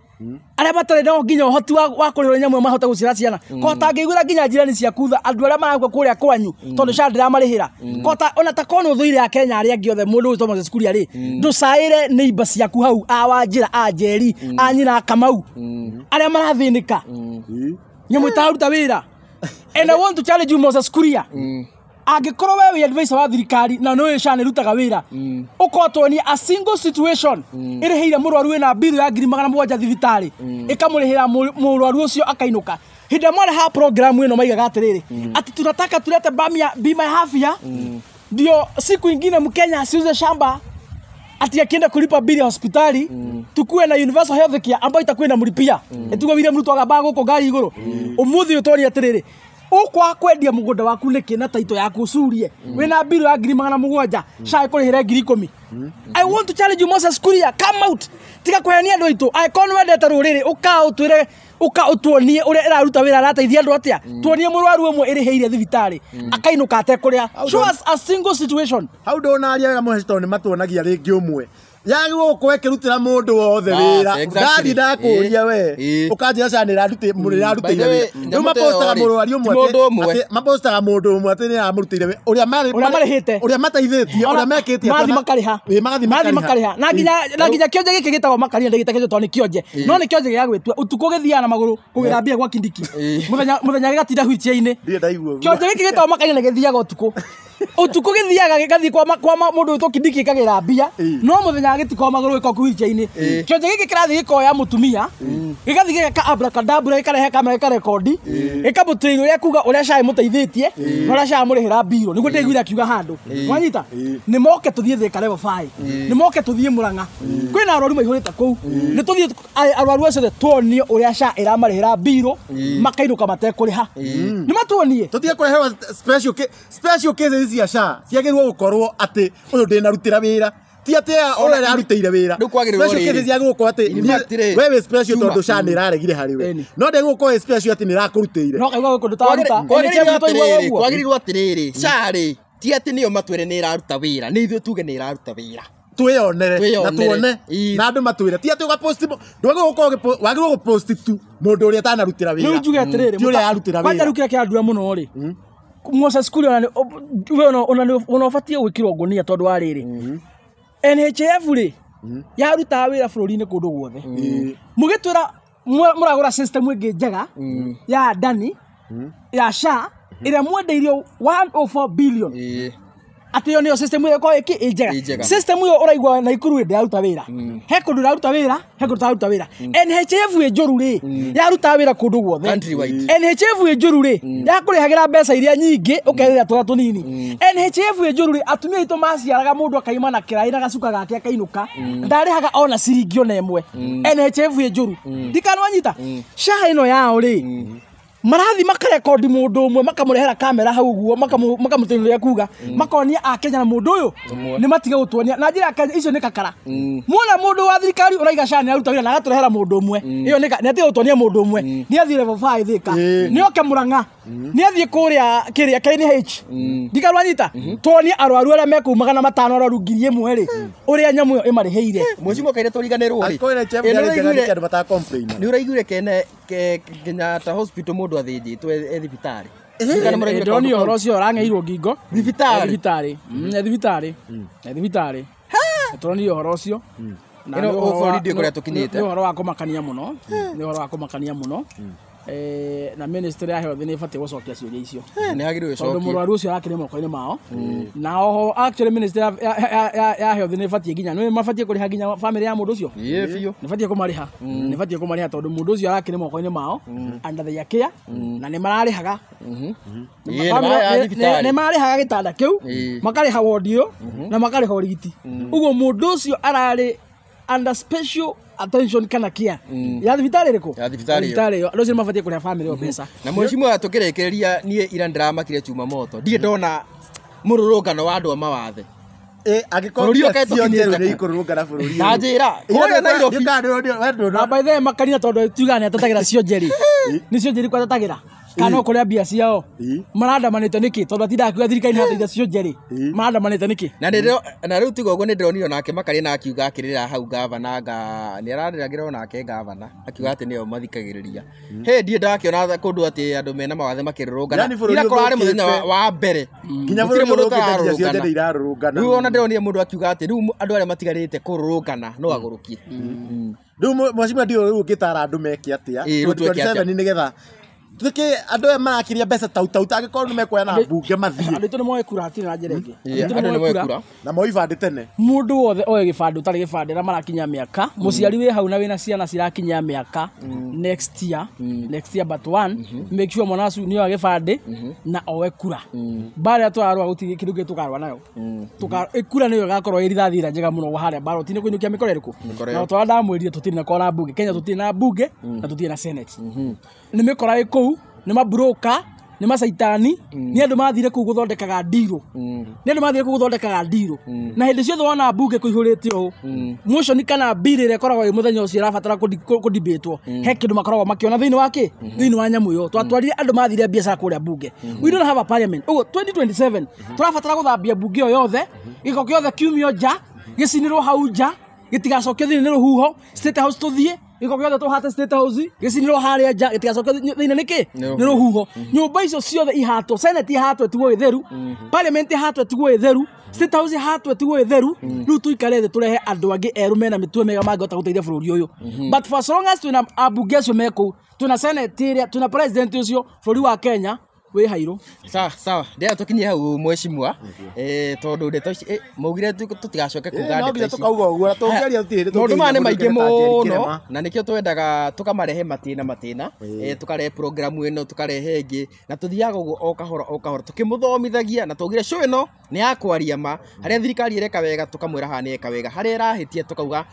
Arĩa matarĩ nao nginya ũhoti wa kũrĩhĩrwo nyamũ ĩyo mahote gũciara ciana. Ko tangĩiguĩra nginya njirani ciaku tha andũ arĩa marakua kũrĩa kwanyu tondũ SHA ndĩramarĩhĩra. Ko ta ona ta korwo nĩ ũthũire Akenya arĩa angĩ othe mũndũ ũgwĩtwo Moses Kuria rĩ, ndũcaĩre neighbor ciaku hau a Wanjĩra, a Njeri, a nyina Kamau arĩa marathĩnĩka. Nyamũ ĩtararuta wĩra. And I want to challenge you Moses Kuria. Angĩkorwo we wĩ advisor wa thirikari na nĩ ũĩ SHA nĩ ĩrutaga wĩra, ũkorwo tuonie a single situation ĩrĩhĩire mũrwaru wĩna bill ya 700,000 thibitarĩ ĩkamũrĩhĩra mũrwaru ũcio akainũka. Hĩndĩ ĩrĩa mwarehaga program ĩno maigaga atĩrĩrĩ, atĩ tunataka tulete bima ya afya ndio siku ingine Mkenya asiuze shamba ati akienda kulipa bili ya hospitali, tukue na universal health care ambayo itakuwa inamlipia. Etugo William Ruto agamba gũkũ ngari igũrũ. Ũmũthĩ ũtwarie atĩrĩrĩ, ũkwa kwendia mũgũnda waku nĩkĩ na taito yaku ũcurie wĩna bill ya 700,000 SHA ĩkũrĩhĩre 10,000. I want to challenge you Moses Kuria, come out. Tiga kũhenia andũ aitũ. Angĩkorwo nĩ wendete rũrĩrĩ, ũka ũtwĩre, ũka ũtuonie ũrĩa ĩraruta wĩra, ĩrateithia andũ atĩa. Tuonie mũrwaru ũmwe ĩrĩhĩire thibitarĩ akainũka atekũrĩha. Show us a single situation. Hau ndonaria wega mũheci tondũ nĩ matuonagia rĩngĩ ũmwe. Yagĩrĩirwo gũkorwo ĩkĩrutĩra mũndũ wothe wĩra. Ndathi ndakũria we ũkanjĩra SHA nĩ ĩrarutĩire wĩra. Rĩu mapostaga mũrwaru ũmwe atĩ mapostaga mũndũ ũmwe atĩ nĩ aramũrutĩire wĩra ũrĩa marĩhĩte, ũrĩa mateithĩtie, ũrĩa mekĩte, mathiĩ makarĩha. Mathiĩ makarĩha. Na nginya kĩonje gĩkĩ gĩtagwo makarĩha ndĩgĩte kĩonje tondũ nĩ kĩonje. No nĩ kĩonje gĩa gwĩtua ũtukũ gĩthiaga na magũrũ kũgĩra mbia gwa Kindiki. Mũthenya gĩgatinda wheelchair-inĩ. Kĩonje gĩkĩ gĩtagwo makarĩha nĩ gĩthiaga ũtukũ. Ũtukũ gĩthiaga gĩgathiĩ kwa mũndũ wĩtwo Kindiki gĩkagĩra mbia, no mũthenya gĩtikoragwo magũrũ gĩkoragwo wheelchair-inĩ. Kĩonje gĩkĩ kĩrathiĩ gĩkoya mũtumia, gĩgathiĩ gĩgeka abracadabra, gĩkarehe kamera gĩkarekondi, gĩkamũtrain ũrĩa kuga ũrĩa SHA ĩmũteithĩtie na ũrĩa SHA amũrĩhĩra mbirũ. Nĩguo ndĩiguire akiuga handũ. Wanyita? Nĩ moke tũthiĩ Thika level 5. Nĩ moke tũthiĩ Murang'a. Kwĩna arwaru maihũrĩte kũu. Nĩ tũthiĩ arwaru acio othe tuonio ũrĩa SHA ĩramarĩhĩra mbirũ makainũka matekũrĩha. Nĩ matuonie. Tũtige kũreherwo special cases cia SHA ciagĩrĩirwo gũkorwo atĩ ũyũ ndĩnarutĩra wĩra ti atĩ ũrĩa ararutĩire wĩra. Special cases ciagĩrĩirwo gũkorwo atĩ we wĩ special tondũ SHA nĩ ĩraregire harĩ we, no ndĩgũkorwo wĩ special atĩ nĩ ĩrakũrutĩire. No kaigua gũkũ ndũtararuta. Kwagĩrĩirwo atĩrĩrĩ, SHA rĩ ti atĩ nĩyo matwĩre nĩ ĩraruta wĩra, nĩ ithuĩ tuge nĩ ĩraruta wĩra. Twĩyonere na tuone na andũ matwĩre ti atĩ ũgapost, ndwagĩrĩirwo wagĩrĩirwo gũpost tu mũndũ ũrĩa atanarutĩra wĩra. Rĩu njuge atĩrĩrĩ, ti ũrĩa ararutĩra wĩra. Kwanja rĩu kĩrĩa kĩrandura mũno rĩ, Moses Kuria ona ũbatiĩ gwĩkĩrwo ngũnia tondũ wa rĩrĩ, NHIF rĩ yarutaga wĩra bũrũri-inĩ kũndũ guothe. Mũgĩtwĩra mũragũra system ĩngĩ njega ya Dani ya SHA ĩrĩa mwendeirio 104 billion. Atĩ ĩyo nĩyo system ĩyo ĩkoragwo ĩkĩ ĩ njega. System ĩyo ũraigua Naikuru ndĩraruta wĩra. He kũndũ ĩraruta wĩra, he kũndũ ĩtararuta wĩra. NHIF ĩ njũru rĩ, yarutaga wĩra kũndũ guothe. NHIF ĩ njũru rĩ, yakũrĩhagĩra mbeca iria nyingĩ ũkerĩra tũrĩa tũnini. NHIF ĩ njũru rĩ, atumia aitũ maciaraga mũndũ akaima na kĩraĩ na gacuka gake akainũka, ndarĩhaga ona ciringi ona ĩmwe. NHIF ĩ njũru. Ndikanwanyita. SHA ĩno yao rĩ, marathi makarekondi mũndũ ũmwe makamũrehera kamera hau ũguo makamũtũrĩra kuga makonia Akenya na mũndũ ũyũ nĩ matige gũtuonia na njĩra ya Kenya icio nĩ kakara. Muona mũndũ wa thirikari ũraiga SHA nĩ aruta wĩra na agatũrehera mũndũ ũmwe, ĩyo nĩ atige gũtuonia mũndũ ũmwe. Nĩ athiĩ level 5 Thika, nĩ oke Murang'a, nĩ athiĩ kũrĩa kĩrĩa KNH. Ndikarwanyita tuonie arwaru arĩa mekũu 500 arwaru 1000 rĩ, ũrĩa nyamũ ĩyo ĩmarĩhĩire. Mwecimu kaire tũriganĩrwo rĩ. Nĩ ũraiguire kene Kenyatta Hospital mũndũ athĩnjĩtwo e thibitarĩ. Ndĩronio ũhoro ũcio ũrang'eirwo ngingo thibitarĩ. Thibitarĩ. Thibitarĩ. Tũronio ũhoro ũcio. Nĩ ũhoro wa kũmakania mũno. Nĩ ũhoro wa kũmakania mũno. Na ministry ya health nĩ ĩbatiĩ gũcokia ciũria icio. Nĩ yagĩrĩirwo Tondũ ĩcokie. mũrwaru ũcio arakĩrĩ moko-inĩ mao. Na oho actually ministry ya health nĩ ĩbatiĩ nginya nĩ mabatiĩ kũrĩha nginya family ya mũndũ ũcio. Ĩĩ biũ. Nĩ batiĩ kũmarĩha. Nĩ batiĩ kũmarĩha tondũ mũndũ ũcio arakĩrĩ moko-inĩ mao under their care na nĩ mararĩhaga. Nĩ mararĩhaga gĩtanda kĩu, makarĩha ward ĩyo na makarĩha ũrigiti. Ũguo mũndũ ũcio ararĩ under special attention kana care. Ya thibitarĩ ĩrĩkũ? Ya thibitarĩ ĩyo. Andũ acio nĩ mabatiĩ kũrĩha family ĩyo mbeca. Na mwecimu tũkĩrĩkĩrĩria niĩ ira ndĩramakire chuma moto. Ndirĩ ndona mũrũrũngano wa andũ a mawathe. Angĩkorwo cio njerũ nĩ ikũrũrũngana bũrũri. Na njĩra kũrĩa Nairobi. Na by the way makarina tondũ tugaga nĩ atetagĩra cio njeri. Nĩ cio njeri kwa atetagĩra. Kana kũrĩa mbia ciao. Ĩ. Marandamanĩte nĩkĩ? Tondũ atindaga akiuga thirikari nĩ yateithia cio njerĩ. Ĩ. Marandamanĩte nĩkĩ? Na na rĩu tiga ũguo, nĩ ndĩronire nake Makarĩ na akiuga akĩrĩra hau gavana, anga nĩ ararĩragĩra onake gavana, akiuga atĩ nĩo mathikagĩrĩria. Hĩ, ndiĩ ndakĩona kũndũ atĩ andũ mena mawathe makĩrũrũngana. Yani bũrũri Ira kũrarĩ mũthenya ũthũkĩte. wa mbere. Nginya Gũtirĩ bũrũri mũndũ ũthũkĩte, nginya cionje ũtararũrũngana. nĩ irarũrũngana. Rĩu ona ndĩronire mũndũ akiuga atĩ rĩu andũ arĩa matigarĩte kũrũrũngana no agũrũkie. Rĩu mheshimiwa, ndiũĩ rĩu ũngĩtara andũ meke atĩa Ĩ, rĩu twĩke atĩa? 2027, nĩgetha tuĩke andũ aya marakiria mbeca tau tau, tangĩkorwo nĩ mekuoya na mbunge mathiĩ. Andũ aitũ nĩ moe kura, hatirĩ na njĩra ĩngĩ. Ĩ, Andũ andũ aitũ nĩ moe kura. Na moe ibandĩ tene. Mũndũ wothe oe gĩbandĩ, ũtarĩ gĩbandĩ, arĩa marakinyia mĩaka, mũciari wĩ hau na wĩna ciana cirakinyia mĩaka next year, next year but one, make sure mwana ũcio nĩ oya gĩbandĩ na oe kura. Mbara ĩrĩa tũrarũa, gũtirĩ kĩndũ kĩngĩ tũkarũa nayo. Kura nĩyo ĩgakorwo ĩ rithathi ĩrĩa njega mũno harĩa ballot-inĩ kũinũkia mĩkora ĩrĩkũ. Mĩkora Na ĩyo. twarĩa ndamwĩrire, tũtirĩ na kora mbunge Kenya, tũtirĩ na mbunge na tũtirĩ na senate. Nĩ mĩkora ĩ kũu, nĩ maburoka, nĩ macaitani, nĩ andũ mathire kũu gũthondekaga ndirũ, nĩ andũ mathire kũu gũthondekaga ndirũ. Na hĩndĩ ciothe wona mbunge kũihũrĩte ũũ, motion kana bill ĩrĩa ĩkoragwo ĩ mũthenya ũcio ĩrabatara kũdibatwo, he kĩndũ makoragwo makĩona thĩinĩ wa kĩ, thĩinĩ wa nyamũ ĩyo. Twatwarire andũ mathire biacara kũrĩa mbunge. We don't have a parliament. Ũguo 2027 tũrabatara gũthambia mbunge ĩyo yothe, gĩko gĩothe kiumio nja, gĩcinĩrwo hau nja, gĩtigacokio thĩinĩ nĩ rũhuho. State House, tũthiĩ gĩko gĩothe tũhate State House, gĩcinĩrwo harĩa nja, gĩtigacokio thĩinĩ nĩkĩ? Nĩ Nĩ rũhuho. Nyũmba icio ciothe ihatwo, senate ihatwo ĩtigwo ĩtheru, parliament ihatwo ĩtigwo ĩtheru, State House ihatwo ĩtigwo ĩtheru. Rĩu tũikare thĩ, tũrehe andũ angĩ erũ mena mĩtwe mĩega mangĩhota gũteithia bũrũri ũyũ. But for as long as twĩna ambunge acio me kũu, twĩna senate ĩrĩa, twĩna president ũcio, bũrũri wa Kenya wĩ hairũ. Sawa sawa, ndĩrenda tũkinyie hau mheshimiwa, tondũ ndeto ici maugire tũtigacoke kuga No ndeto nginya ici. tũkauga ũguo, na tũngĩaria tũtirĩ hĩndĩ Maũndũ maya nĩ tũngĩiga maingĩ mũndũ ta Njeri mũno Kĩrema. Na nĩkĩo twendaga tũkamarehe matĩna matĩna, tũkarehe programu ĩno, tũkarehe ĩngĩ, na tũthiaga ũguo o kahora o kahora tũkĩmũthomithagia. Na twaugire show ĩno nĩ ya kwaria ma. Harĩa thirikari ĩreka wega, tũkamwĩra haha nĩ eka wega, harĩa ĩrahĩtia, tũkauga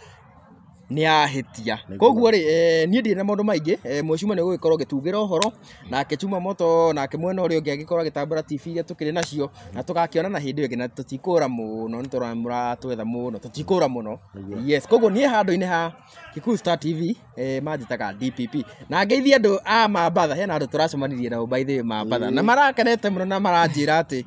nĩ yahĩtia. Koguo rĩ, niĩ ndirĩ na maũndũ maingĩ. Mheshimiwa nĩ ũgũgĩkorwo ũgĩtugĩra ũhoro nake Chuma Moto, nake mwena ũrĩa ũngĩ agĩkorwo agĩtambũra TV iria tũkĩrĩ nacio, na tũgakĩonana hĩndĩ ĩyo ĩngĩ. Na tũtikũra mũno, nĩ tũrona mũratwetha mũno, tũtikũra mũno. Yes, koguo niĩ handũ-inĩ ha Kikuyu Star TV, manjĩtaga DPP, na ngeithie andũ a Mambatha. Hena andũ tũracemanirie nao, by the way, Mambatha, na marakenete mũno na maranjĩra atĩ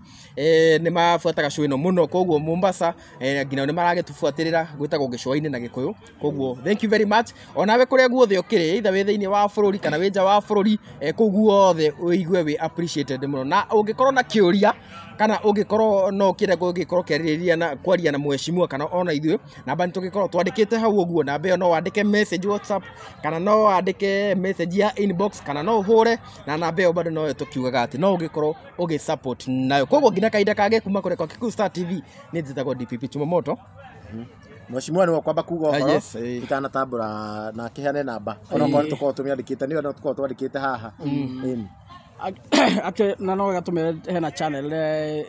nĩ mabuataga show ĩno mũno. Koguo Mombasa, nginya nĩ maragĩtũbuatĩrĩra, gwĩtagwo gĩcũa-inĩ na Gĩkũyũ. Koguo thank you very much. Onawe kũrĩa guothe ũkĩrĩ, either wĩ thĩinĩ wa bũrũri kana wĩ nja wa bũrũri, kũu guothe ũigue wĩ appreciated mũno. Na ũngĩkorwo na kĩũria kana ũngĩkorwo no ũkĩenda gũgĩkorwo ũkĩarĩrĩria na kwaria na mheshimiwa kana ona ithuĩ, namba nĩ tũgĩkorwo twandĩkĩte hau ũguo. Namba ĩyo no wandĩke message WhatsApp, kana no wandĩke message ya inbox, kana no ũhũre na namba ĩyo bado noyo tũkiugaga atĩ no ũgĩkorwo ũgĩ support nayo. Koguo nginya kahinda kangĩ, kuma kũrĩa kwa Kikuyu Star TV, nĩ njĩtagwo DPP Chumamoto. Mheshimiwa, nĩwe kwamba kuga Ah, ũhoro yes, eh. itanatambũra na akĩheane namba, onokorwo nĩ tũkorwo tũmĩandĩkĩte, nĩyo no tũkorwo twandĩkĩte haha. Ĩni. Actually, na no wega tũmere hena channel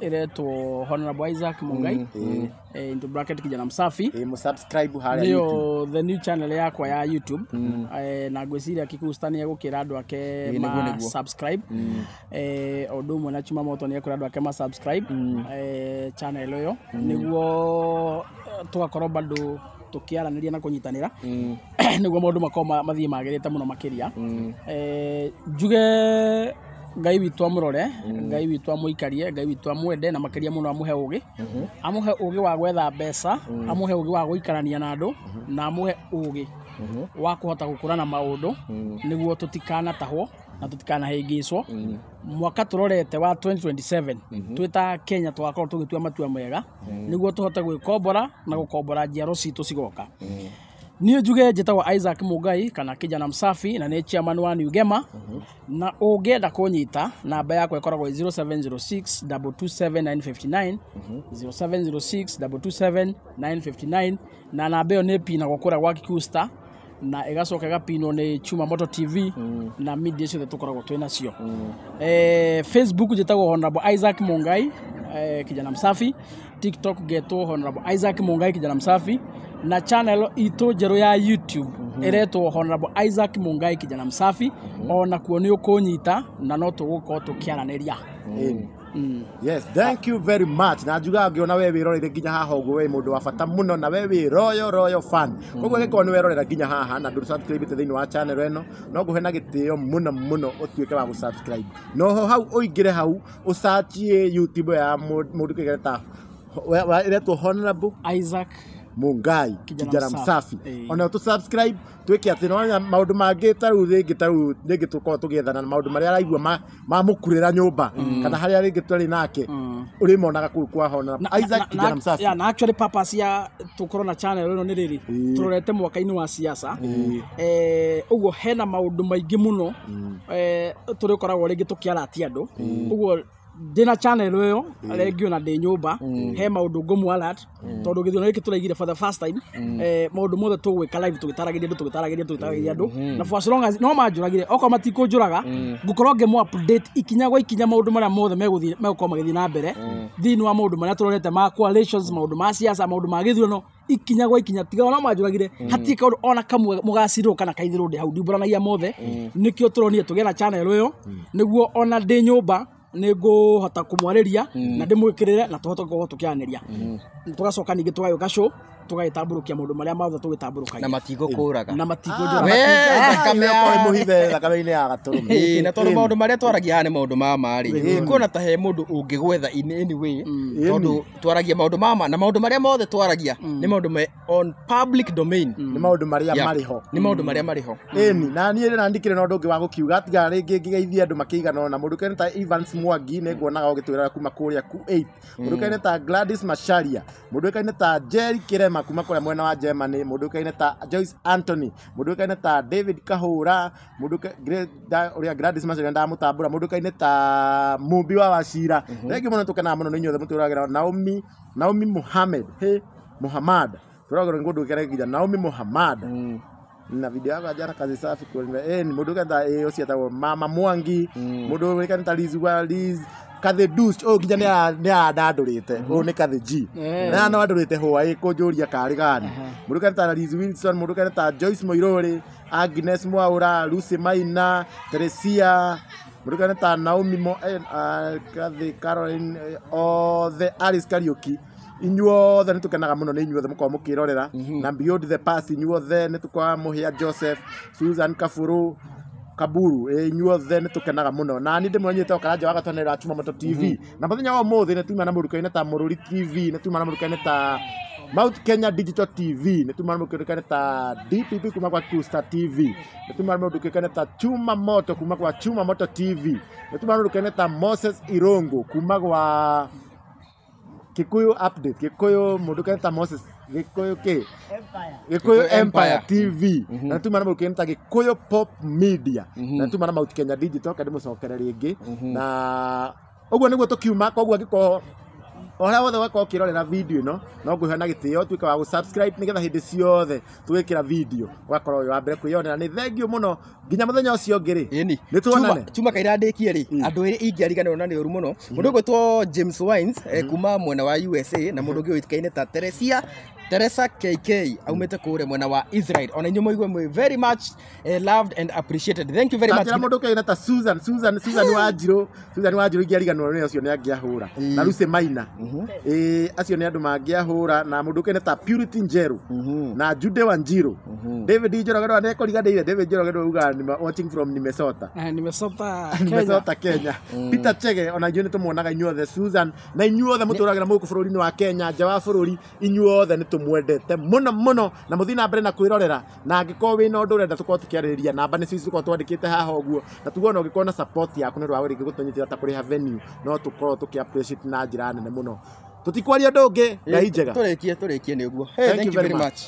ĩretwo Honorable Isaac Mungai, into bracket Kijana Msafi. Ĩ, mũsubscribe harĩa YouTube. Nĩyo the new channel yakwa ya YouTube. Na ngwĩciria Kikuyu Star nĩ egũkĩra andũ ake Ĩ, nĩguo, ma nĩguo. subscribe, o ũndũ ũmwe na Chuma Moto nĩ ekũra andũ ake ma subscribe channel ĩyo, nĩguo tũgakorwo bado tũkĩaranĩria na kũnyitanĩra, nĩguo maũndũ makorwo mathiĩ magĩrĩte mũno makĩria. Njuge Ngai witũ amũrore, Ngai witũ amũikarie, Ngai witũ amwende, na makĩria mũno amũhe ũgĩ, amũhe ũgĩ wa gwetha mbeca, amũhe ũgĩ wa gũikarania na andũ, na amũhe ũgĩ wa kũhota gũkũrana maũndũ, nĩguo tũtikanatahwo na tũtikanahĩngĩcwo. Mwaka tũrorete wa 2027, twĩ ta Kenya tũgakorwo tũgĩtua matua mega, nĩguo tũhote gwĩkombora na gũkombora njiaro citũ cigoka. Niĩ njuge njĩtagwo Isaac Mungai kana Kijana Msafi, na nĩ chairman wa New Gema. Na ũngĩenda kũnyita, namba yakwa ĩkoragwo ĩ 0706 227 959, 0706 227 959. Na namba ĩyo nĩ ĩpinagwo kũrĩa gwa Kikuyu Star, na ĩgacoka ĩgapinwo nĩ Chuma Moto TV na media ciothe tũkoragwo twĩ nacio. Facebook njĩtagwo Honorable Isaac Mungai, Kijana Msafi. TikTok ngetwo Honorable Isaac Mungai Kijana Msafi, na channel itũ njerũ ya YouTube ĩretwo Honorable Isaac Mungai Kijana Msafi. Ona kuo nĩ ũkũnyita na no tũgũkorwo tũkĩaranĩria. Ĩni. Yes, thank you very much. Na njugaga ngĩona we wĩroreire nginya haha ũguo, we mũndũ wa bata mũno, na we wĩ royal royal fan. Koguo gĩkorwo nĩ werorera nginya haha na ndũrĩ subscribe thĩinĩ wa channel ĩno, no ngũhe na gĩtĩo mũno mũno ũtuĩke wa gũ-subscribe. Noho hau ũingĩre hau ũcachie YouTube ya mũndũ kĩgereta ĩretwo Honorable Isaac Mungai Kijana Kijana Msafi. Msafi. Ona tũ subscribe twĩke atĩ nona maũndũ mangĩ ta rĩu rĩngĩ, ta rĩu rĩngĩ tũkorwo tũgĩethana na maũndũ marĩa araigua mamũkurĩra nyũmba kana harĩa rĩngĩ tũrĩ nake, ũrĩmonaga kũu kwa Honorable Isaac Kijana Msafi. Yeah, na actually purpose ya tukorwo na channel ĩno nĩ rĩrĩ, tũrorete mwaka-inĩ wa siasa, ũguo hena maũndũ maingĩ mũno tũrĩkoragwo rĩngĩ tũkĩaratia andũ. Ũguo ndĩna channel ĩyo rĩngĩ ona ndĩ nyũmba, he maũndũ ngũmũ alert, tondũ gĩthurano gĩkĩ tũraigire for the first time, maũndũ mothe tũgwĩka live, tũgĩtaragĩria andũ, tũgĩtaragĩria andũ, na for as long as no manjũragire, okorwo matikũnjũraga, ngũkorwo ngĩmũ update ikinya gwa ikinya maũndũ marĩa mothe megũthiĩ, megũkorwo magĩthiĩ na mbere thĩinĩ wa maũndũ marĩa tũrorete ma coalitions, maũndũ ma siasa, maũndũ ma gĩthurano, ikinya gwa ikinya. Tiga ona manjũragire, hatirĩ kaũndũ ona kamwe mũgacirwo kana kaithĩrwo ndĩ hau ndiumbũranagia mothe. Nĩkĩo tũronire tũgĩe na channel ĩyo, nĩguo ona ndĩ nyũmba nĩ ngũhota kũmwarĩria na ndĩmwĩkĩrĩre na tũhote gũkorwo tũkĩaranĩria. Tũgacoka ningĩ tũgagĩũka show, tũgagĩtambũrũkia maũndũ marĩa mothe Na tũgĩtambũrũkagia. Matigũkũraga. Na matikũnjũraga. We, thakame Mũhithe thakame-inĩ ya gatũrũme. Ĩĩ, na tondũ maũndũ marĩa twaragia haha nĩ maũndũ ma ma rĩ, kuona ta he mũndũ ũngĩgwetha in any way, tondũ twaragia maũndũ ma ma, na maũndũ marĩa mothe twaragia nĩ maũndũ me on public domain. Nĩ maũndũ marĩa marĩ ho. Nĩ maũndũ marĩa marĩ ho. Ĩni na niĩ na ndikĩrĩ na ũndũ ũngĩ wa gũkiuga tiga rĩngĩ ngĩgeithia andũ makĩigana ũna. Mũndũ kene ta Evans Mwangi nĩ nguonaga ũgĩtwĩra kuma kũrĩa Q8, mũndũ kene ta Gladys Macharia, mũndũ kene ta Jerry Kirema kuma kũrĩa mwena wa Germany, mũndũ kene ta Joyce Anthony, mũndũ kene ta David Kahũra, mũndũ ũrĩa Gladys Macharia ndamũtambũra, mũndũ kene ta Mumbi wa Wacira. Thengiũ mũno, tũkenaga mũno nĩ inyuothe mũtwĩragĩra. Naomi Mohamed, he Muhammad, tũragĩrwo nĩ kũndũ kere nginya Naomi Muhammad na video yako ya jana, kazi safi kweli. Ni mundu kenta ucio etagwo Mama Mwangi, mundu kenta Liz wa Liz Kathe Dus oh nginya nĩ arandandũrĩte ũyũ nĩ Kathe G na no andũrĩte hwaĩ kũnjũria karĩ gani. Mundu kenta Liz Wilson, mundu kenta Joyce Moirori, Agnes Mwaura, Lucy Maina, Teresia, mundu kenta Naomi Mo, Kathe Caroline, othe Alice Kariuki, inyuothe nĩ tũkenaga mũno nĩ inyuothe mũkorwo mũkĩrorera na beyond the past. Inyuothe nĩ tũkoragwo mũhĩa Joseph, Susan Kaburu Kaburu, inyuothe nĩ tũkenaga mũno. Na niĩ ndĩmwanyĩte Karanja wa Gatwanĩra wa Chuma Moto TV, na mũthenya wa ũmũthĩ nĩ tuma na mũndũ kaine ta Mũrũri TV, nĩ tuma na mũndũ kaine ta Mount Kenya Digital TV, nĩ tuma na mũndũ kaine ta DPP kuma kwa Kusta TV, nĩ tuma na mũndũ kaine ta Chuma Moto kuma kwa Chuma Moto TV, nĩ tuma na mũndũ kaine ta Moses Irongo kuma kwa Kikuyu Update, Kikuyu, mũndũ kaine ta Moses Gikuyu kĩ Gikuyu Empire TV, na tuma na mũndũ kaine ta Gikuyu Pop Media, na tuma na Mount Kenya Digital kandi mũcokere rĩngĩ. Na ũguo nĩguo tũkiuma. Koguo angĩkorwo o harĩa wothe wakorwo ũkĩrorera video ĩno, no ngwĩhoya na gĩtĩo tuĩke wa gũ-subscribe nĩgetha hĩndĩ ciothe tũgĩkĩra video ũgakorwo wĩ wa mbere kwĩyonera. Nĩ thengiũ mũno, nginya mũthenya ũcio ũngĩ rĩ. Ĩni. Nĩ tuonane. Chuma kaira ndĩkie rĩ, andũ erĩ ingĩariganĩrwo na nĩ ũru mũno, mũndũ ũgwĩtwo James Wines, kuma mwena wa USA, na mũndũ ũngĩ ũĩkaine ta Teresia Teresa KK aumĩte kũrĩa mwena wa Israel. Ona inyuĩ mũigue mwĩ very much loved and appreciated. Thank you very much. Tanjĩra mũndũ ũkaina ta Susan Wanjirũ, Susan Wanjirũ ingĩariganĩrwo nĩ ũcio nĩ angĩahũra, na Lucy Maina, ĩĩ, acio nĩ andũ mangĩahũra, na mũndũ ũkaina ta Purity Njeru na Jude Wanjiru, David Njoroge no nĩekũriganĩire. David Njoroge nĩwe ugaga watching from Minnesota. Nimesota Kenya. Minnesota, Kenya. Peter Chege, ona inyuĩ nĩ tũmuonaga inyuothe, Susan, na inyuothe mũtũragĩra mũgũkũ bũrũri-inĩ wa Kenya, nja wa bũrũri, inyuothe nĩ tũmwendete mũno mũno, na mũthiĩ na mbere na kwĩrorera. Na angĩkorwo wĩna ũndũ ũrenda tũkorwo tũkĩarĩrĩria, namba nĩcio ici tũkorwo twandĩkĩte haha ũguo, na tuge ona ũngĩkorwo na support yaku nĩ ũndũ wa rĩngĩ gũtũnyitĩra ta kũrĩha venue, no tũkorwo tũkĩ appreciate na njĩra nene mũno. Tũtikwaria ũndũ ũngĩ. Ngai njega. Tũrĩkie, tũrĩkie nĩ ũguo. Hey, Thank you very much. Much.